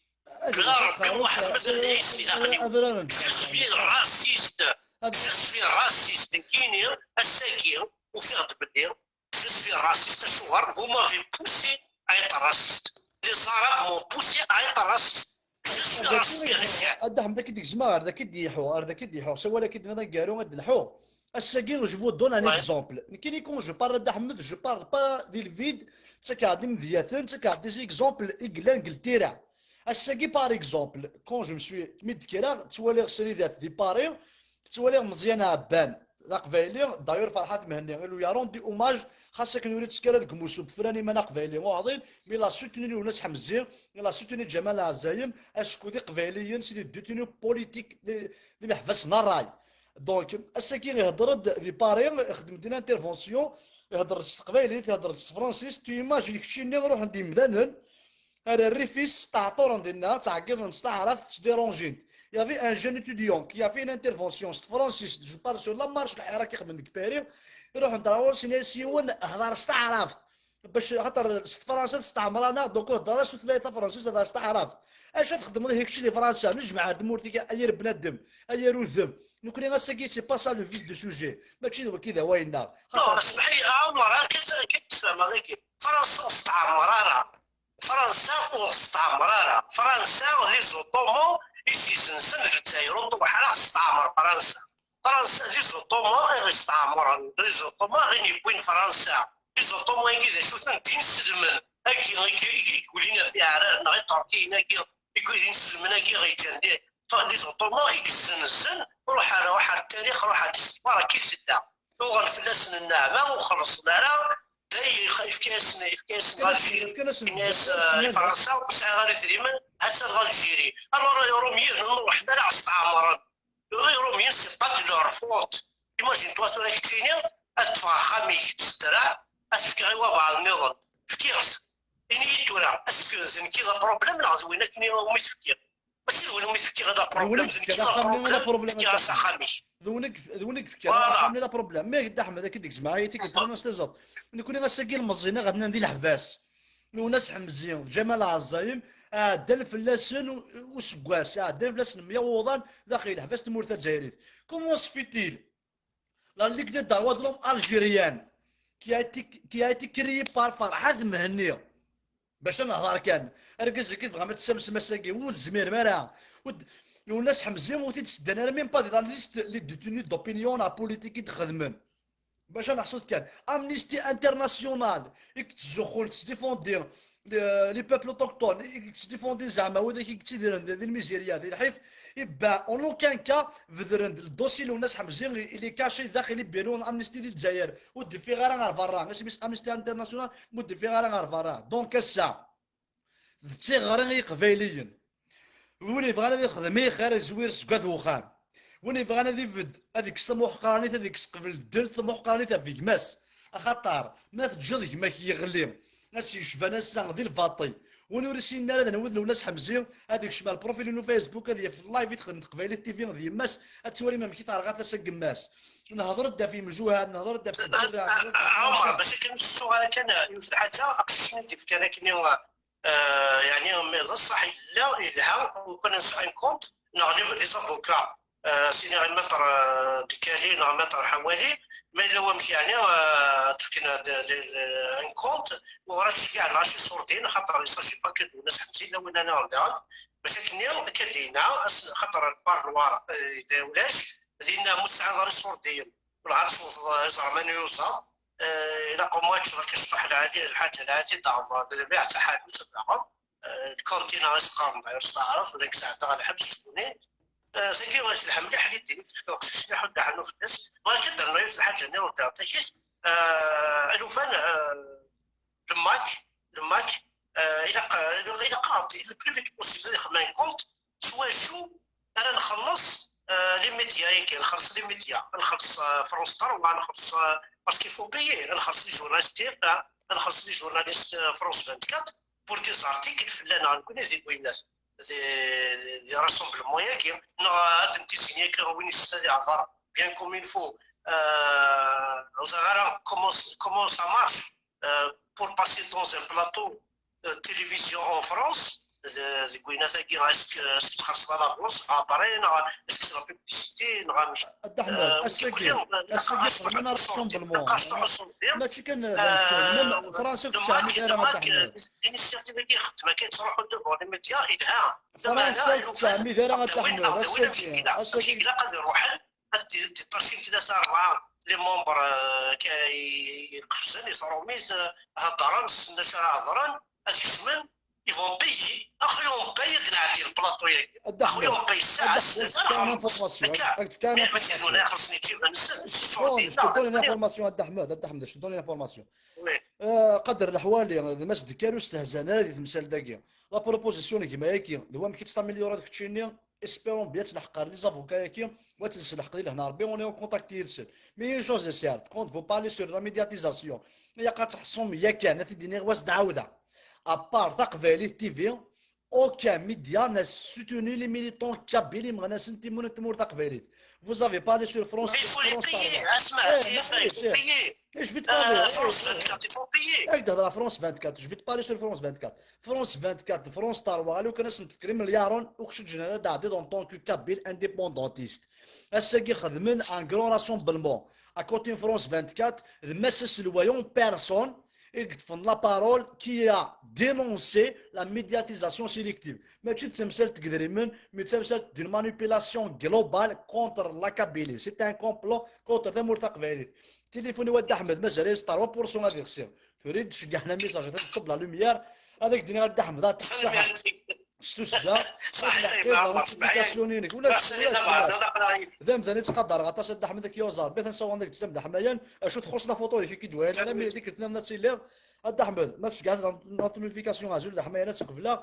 Bla Rebbi, Muḥemmed ad d-yessedaqen. Je suis raciste. Je suis raciste. Nekkini, ass-agi, ufiɣ-d belli je suis raciste. Acuɣer? Vous m'avez poussé à être raciste. Les Arabes m'ont poussé à être raciste. Je suis raciste. A Dda Ḥmed, ad k-id-gezmeɣ, ar dagi d-iḥu, ar dagi d-iḥu. S awal-agi d-tenniḍ aneggaru ad d-nḥu. Ass-agi, je vous donne un exemple. Nekkini, quand je parle, a Dda Ḥmed, je parle pas di le vide, ttakeɣ-d imedyaten, ttakeɣ-d des exemples i yellan deg ltira. Ass-agi, par exemple, quand je me suis, mi d-kkreɣ, ttwaliɣ Sridat di Paris, ttwaliɣ Meẓyan Ɛebban, d aqbayli, d'ailleurs Ferḥat Mhenni, il lui a rendu hommage, xas akken ur ittekk ara deg umussu, befran iman aqbayli uɛḍil, mais il a soutenu Lwennas Ḥemzi, il a soutenu Ǧamal Ɛezzayem, acku d iqbayliyen, c'est des détenus politiques, d, d imeḥbas n ṛṛay. Donc, ass-agi ihedder-d di Paris, ixdem-d une intervention, ihedder-d s teqbaylit, ihedder-d s tefransist, tu imagines keččini ruḥen-d yimdanen, ar rrif-is, ṭṭaɛṭuren dinna, ttɛeggiḍen s taɛrabt, ttdiṛunjin-t. Il y avait un jeune étudiant qui a fait une intervention s tefransist, je parle sur la marche, lḥirak i xedmen deg Paris, iruḥen-d ar ɣur-s, ini-as yiwen, hder s taɛrabt. Bac, xaṭer s tefransa testeɛmer-aneɣ, donc ur hedder ara s tutlayt tafransist, hder s taɛrabt. Acu ad txedmeḍ ihi kečč di Fransa? Nejmeɛ ar tmurt-ik, ay yir bnadem, ay yir udem. Nekkni ass-agi, c'est pas ça le vif du sujet. Mačči d waki d awal-nneɣ. Non, semmeḥ-iyi, a Ɛmer, akken, akken tfehmeḍ-agi. Fransa ur testeɛmer ara. Fransa ur testeɛmer ara. Fransa, les Ottomans, i s-yessensen deg Lezzayer, ur nṭewweḥ ara testeɛmer Fransa. Fransa, d les Ottomans i ɣ-yesteɛmren, d les Ottomans i ɣ-yewwin Fransa. Les Ottomans-agi d acu-ten? D inselmen. Agi, agi, agi, i yulin ɣef Iɛrar neɣ Iṭerkiyen-agi, agi, d inselmen-agi i ɣ-yeǧǧan di, les Ottomans i yessenzen, ruḥ ar, ruḥ ar ttarix, ruḥ ar l'histoire, akka i tella. Uɣen fell-asen nneɛma, ur xellṣen ara, day, yefka-yasen, yefka-yasen Algérie, yenna-yas, eh, i Fransa, ur sɛiɣ ara idrimen, ha-tt-a d Algérie. Alors, Iṛumyen, ur ruḥen ara, steɛmren. Iṛumyen, c'est pas de leur faute. Imagine-toi tura keččini, ad ṭṭfeɣ axxam-ik s ddreɛ, ad t-fkeɣ i wabɛaḍ nniḍen. Fkiɣ-t. Ini-yi-d tura, est-ce que d nekk i d aproblème neɣ d win akken umi t-fkiɣ? Mačči d win umi t-fkiɣ i d aproblème, d nekk i d aproblème, fkiɣ-as axxam-ik. D win i yef-, d win i yefkan axxam-nni d aproblème. Mais Dda Ḥmed, ad k-id-gezmeɣ ayt-ik, d Fransa tiẓeḍ. Nekkni ass-agi ilmeẓyen i ɣ-nnan di leḥbas. Lwennas Ḥemzi, d Ǧamal Ɛezzayem, ɛeddan fell-asen u-, useggas, ɛeddan fell-asen mya wuḍan daxel leḥbas n tmurt tazzayrit. Comment se fait-il? La Ligue des droits de l'homme algérienne, qui a été, qui a été créée par Ferḥat Mhenni. Bac ad nehḍer kan. Argaz-agi tebɣam ad tessamsem ass-agi, ur tezmirem ara. Ur d-, Lwennas Ḥemzi ur t-id-seddan ara, même pas di la liste les détenus d'opinion, la politique i d-xedmen. Bac ad neḥsut kan, Amnesty International i yettzuxxun, tettdifundi les peuples autochtones, i yettdifundi zeɛma widak i yettidiren di lmizirya, di lḥif, ibba en aucun cas bedren-d le dossier n Lwennas Ḥemzi, il est caché daxel i bureau n Amnesty di Lezzayer, ur d-iffiɣ ara ɣer berra, isem-is Amnesty International, ur d-iffiɣ ara ɣer berra. Donc ass-a, d tiɣri i Yiqbayliyen. Win yebɣan ad ixdem i xir, izwir seg at wexxam. Win yebɣan ad ibedd, ad ikkes tamuḥqranit, ad ikkes qbel ddel tamuḥqranit ɣef gma-s. Axaṭer ma teǧǧiḍ gma-k yeɣli, ass yecban ass-a di lbaṭel, win ur issinen ara d anwa i d Lwennas Ḥemzi, ad ikcem ar lprofil-inu Facebook, ad yaf live i texdem Teqbaylit T V d yemma-s, ad twalim amek i terɣa tasa n yemma-s. Nehḍer-d ɣef yimjuhad, nehḍer-d ɣef lberra, nehḍer-d ɣef Ɛumer, bac akken ur tettuɣ ara kan yiwet lḥaǧa, aqcic-nni i d-yefkan akken, euh, yeɛni, d ṣṣeḥ, yella yelha, lukan nesɛa un compte, neɣ les, les avocats, euh, sini maître, euh, Dekali neɣ maître Ḥawali, ma yella wamek, yeɛni, euh, ad d-fken ad, le, le, un compte, ur ttceggiɛen ara iṣurdiyen, xaṭer il s'agit pas que de Lwennas Ḥemzi, yella win nniḍen daɣen, bac akken akka d-yenna, as-, xaṭer le parloir, euh, yella ulac, dinna ma ur tesɛiḍ ara iṣurdiyen, ur tesweḍ iẓerman i uẓaḍ, euh, ilaq au moins ad teččeḍ akka cṭuḥ lɛali, lḥaǧa lɛali, d aɣbaḍ, d lbiɛ d taḥanut, d aɣbaḍ. Euh, lkantina i s-qqaren d'ailleurs s taɛrabt, wala i yesɛedda ɣer lḥebs ckuni. Euh, tagi telha mliḥ l'idée, tefka uqcic-nni ḥuddaḥ n ufelles. Bɣiɣ kan ad d-rnuɣ yiwet lḥaǧa nniḍen daɣen takit. Euh, alufan, euh, le MAK, le MAK, euh, ilaq, ilaq, ilaq ad, le plus vite possible, ad ixdem un compte s wacu ara nxelleṣ, euh, les médias-agi, nxelleṣ les médias, nxelleṣ, euh, France trois, nxelleṣ, euh, parce qu'il faut payer, nxelleṣ les journalistes, euh, nxelleṣ les journalistes, euh, France vingt-quatre, pour des articles fell-aneɣ nekkni di Lwennas, di, di rassemblement-agi, neɣ ad d-nessini akka win yessen ad ihder bien comme il faut, euh, ur ẓriɣ ara comment, comment ça marche, euh, pour passer dans un plateau, euh, télévision en France, euh, deg winat-agi, est-ce que, est-ce que txellṣeḍ à l'avance, après, neɣ est-ce que c'est la publicité, neɣ amek? A Dda Ḥmed, euh, ass-agi, ass-agi xedmen rassemblement. Mačči kan d acu, même Fransa ur tettɛemmid ara, a Dda Ḥmed. L'initiative-agi ixeddem akka, yettruḥu devant les médias, yelha. Fransa ur tettɛemmid ara, a Dda Ḥmed, ass-agi, ass-agi. Ilaq ad iruḥen, ad d-, d-, ṭṭacin tlata rebɛa les membres, euh, k-, i-, iqefzen, itrumit, euh, heddren, ssnen acu ara hedren, ad kecmen, ils vont payer. Axi on paye ad nɛeddi le plateau-agi. Axi on paye ssaɛa, ssaɛa, ad d-fkeɣ une information, ad d-fkeɣ une information. Mačči d win ixelṣen iǧiban-nsen, je te donne une information, a Dda Ḥmed, a Dda Ḥmed, je te donne une information. Oui. Euh, qader leḥwali, d Mass Dekal ur stehzan ara di temsalt-agi. La proposition n gma-agi, d wamek i tt-tamélioriḍ keččini, espérons bien ad tleḥqeḍ les avocats-agi, wa ad tt-tleḥqeḍ di lehna Rebbi, on est en contact yid-sen. Mais une chose est certaine, quand vous parlez sur la médiatisation, ilaq ad tḥeṣṣum yakan, ad t-id-iniɣ wa s-d-ɛawdeɣ. À part Taqbaylit T V, aucun média n'a soutenu les militants kabyles, imɣanasen n timunent n tmurt taqbaylit. Vous avez parlé sur France, mais il faut les payer, asma, il faut payer. Et je vais te parler. France vingt-quatre, il faut payer. Ak-d-hedreɣ France vingt-quatre, je vais te parler sur France vingt-quatre. France vingt-quatre, France trois, lukan ad sen-tefkeḍ imelyaren, ur k-ceǧǧen ara ad d-tɛeddiḍ en tant que kabyle indépendantiste. Ass-agi xedmen un grand rassemblement. À côté n France vingt-quatre, d Mass Aselway en personne i yeṭṭfen la parole, qui a dénoncé la médiatisation sélective. Mačči d tamsalt n yedrimen, mais d tamsalt d'une manipulation globale contre la Kabylie. C'est un complot contre tamurt taqbaylit. Tilifun-iw a Dda Ḥmed, mazal-as trois pour cent ad ixsi. Tura i d-tceggɛen amisaǧ, ad tṣubb la lumière, ad ak-d-iniɣ a Dda Ḥmed, ad teqseḥ s tussda, ad leḥqiḍ ɣer notification-inek. Ulac, ulac, ulac. D amdan i ttqadareɣ aṭas a Dda Ḥmed, ad k-yuẓer. Bit ad nsawan deg teslam d aḥmayan, acu txuṣ la photo-ik i k-id-wayan, ala mi dik tnam ad tiliḍ. A Dda Ḥmed, ma tceggɛeḍ la, la notification, azul d aḥmayan, ad tt-qebleɣ.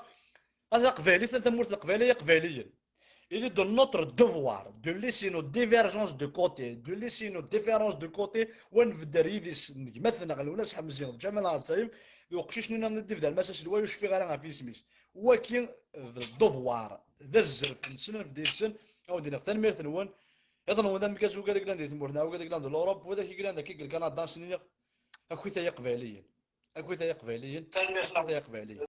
A taqbaylit, a tamurt n Leqbayel, ay Iqbayliyen. Il est de notre devoir de laisser nos divergences de côté, de laisser nos différences de côté, wa nbedder yid-s n gma-tneɣ Lwennas Ḥemzi d Ǧamal Ɛezzayem, d uqcic-nni nniḍen i d-ibdan Mass Aselway, ur cfiɣ ara ɣef yisem-is. Waki d devoir, d azref-nsen, ad nbedd yid-sen, ad wen-d-iniɣ tanemmirt-nwen. Iḍ-nwen d ameggaz, wigad i yellan di tmurt-nneɣ, wigad i yellan di l'Europe, widak i yellan dagi deg Lkanada, ad sen-iniɣ, akit ay Iqbayliyen. Akit ay Iqbayliyen. Tanemmirt. Akit ay Iqbayliyen.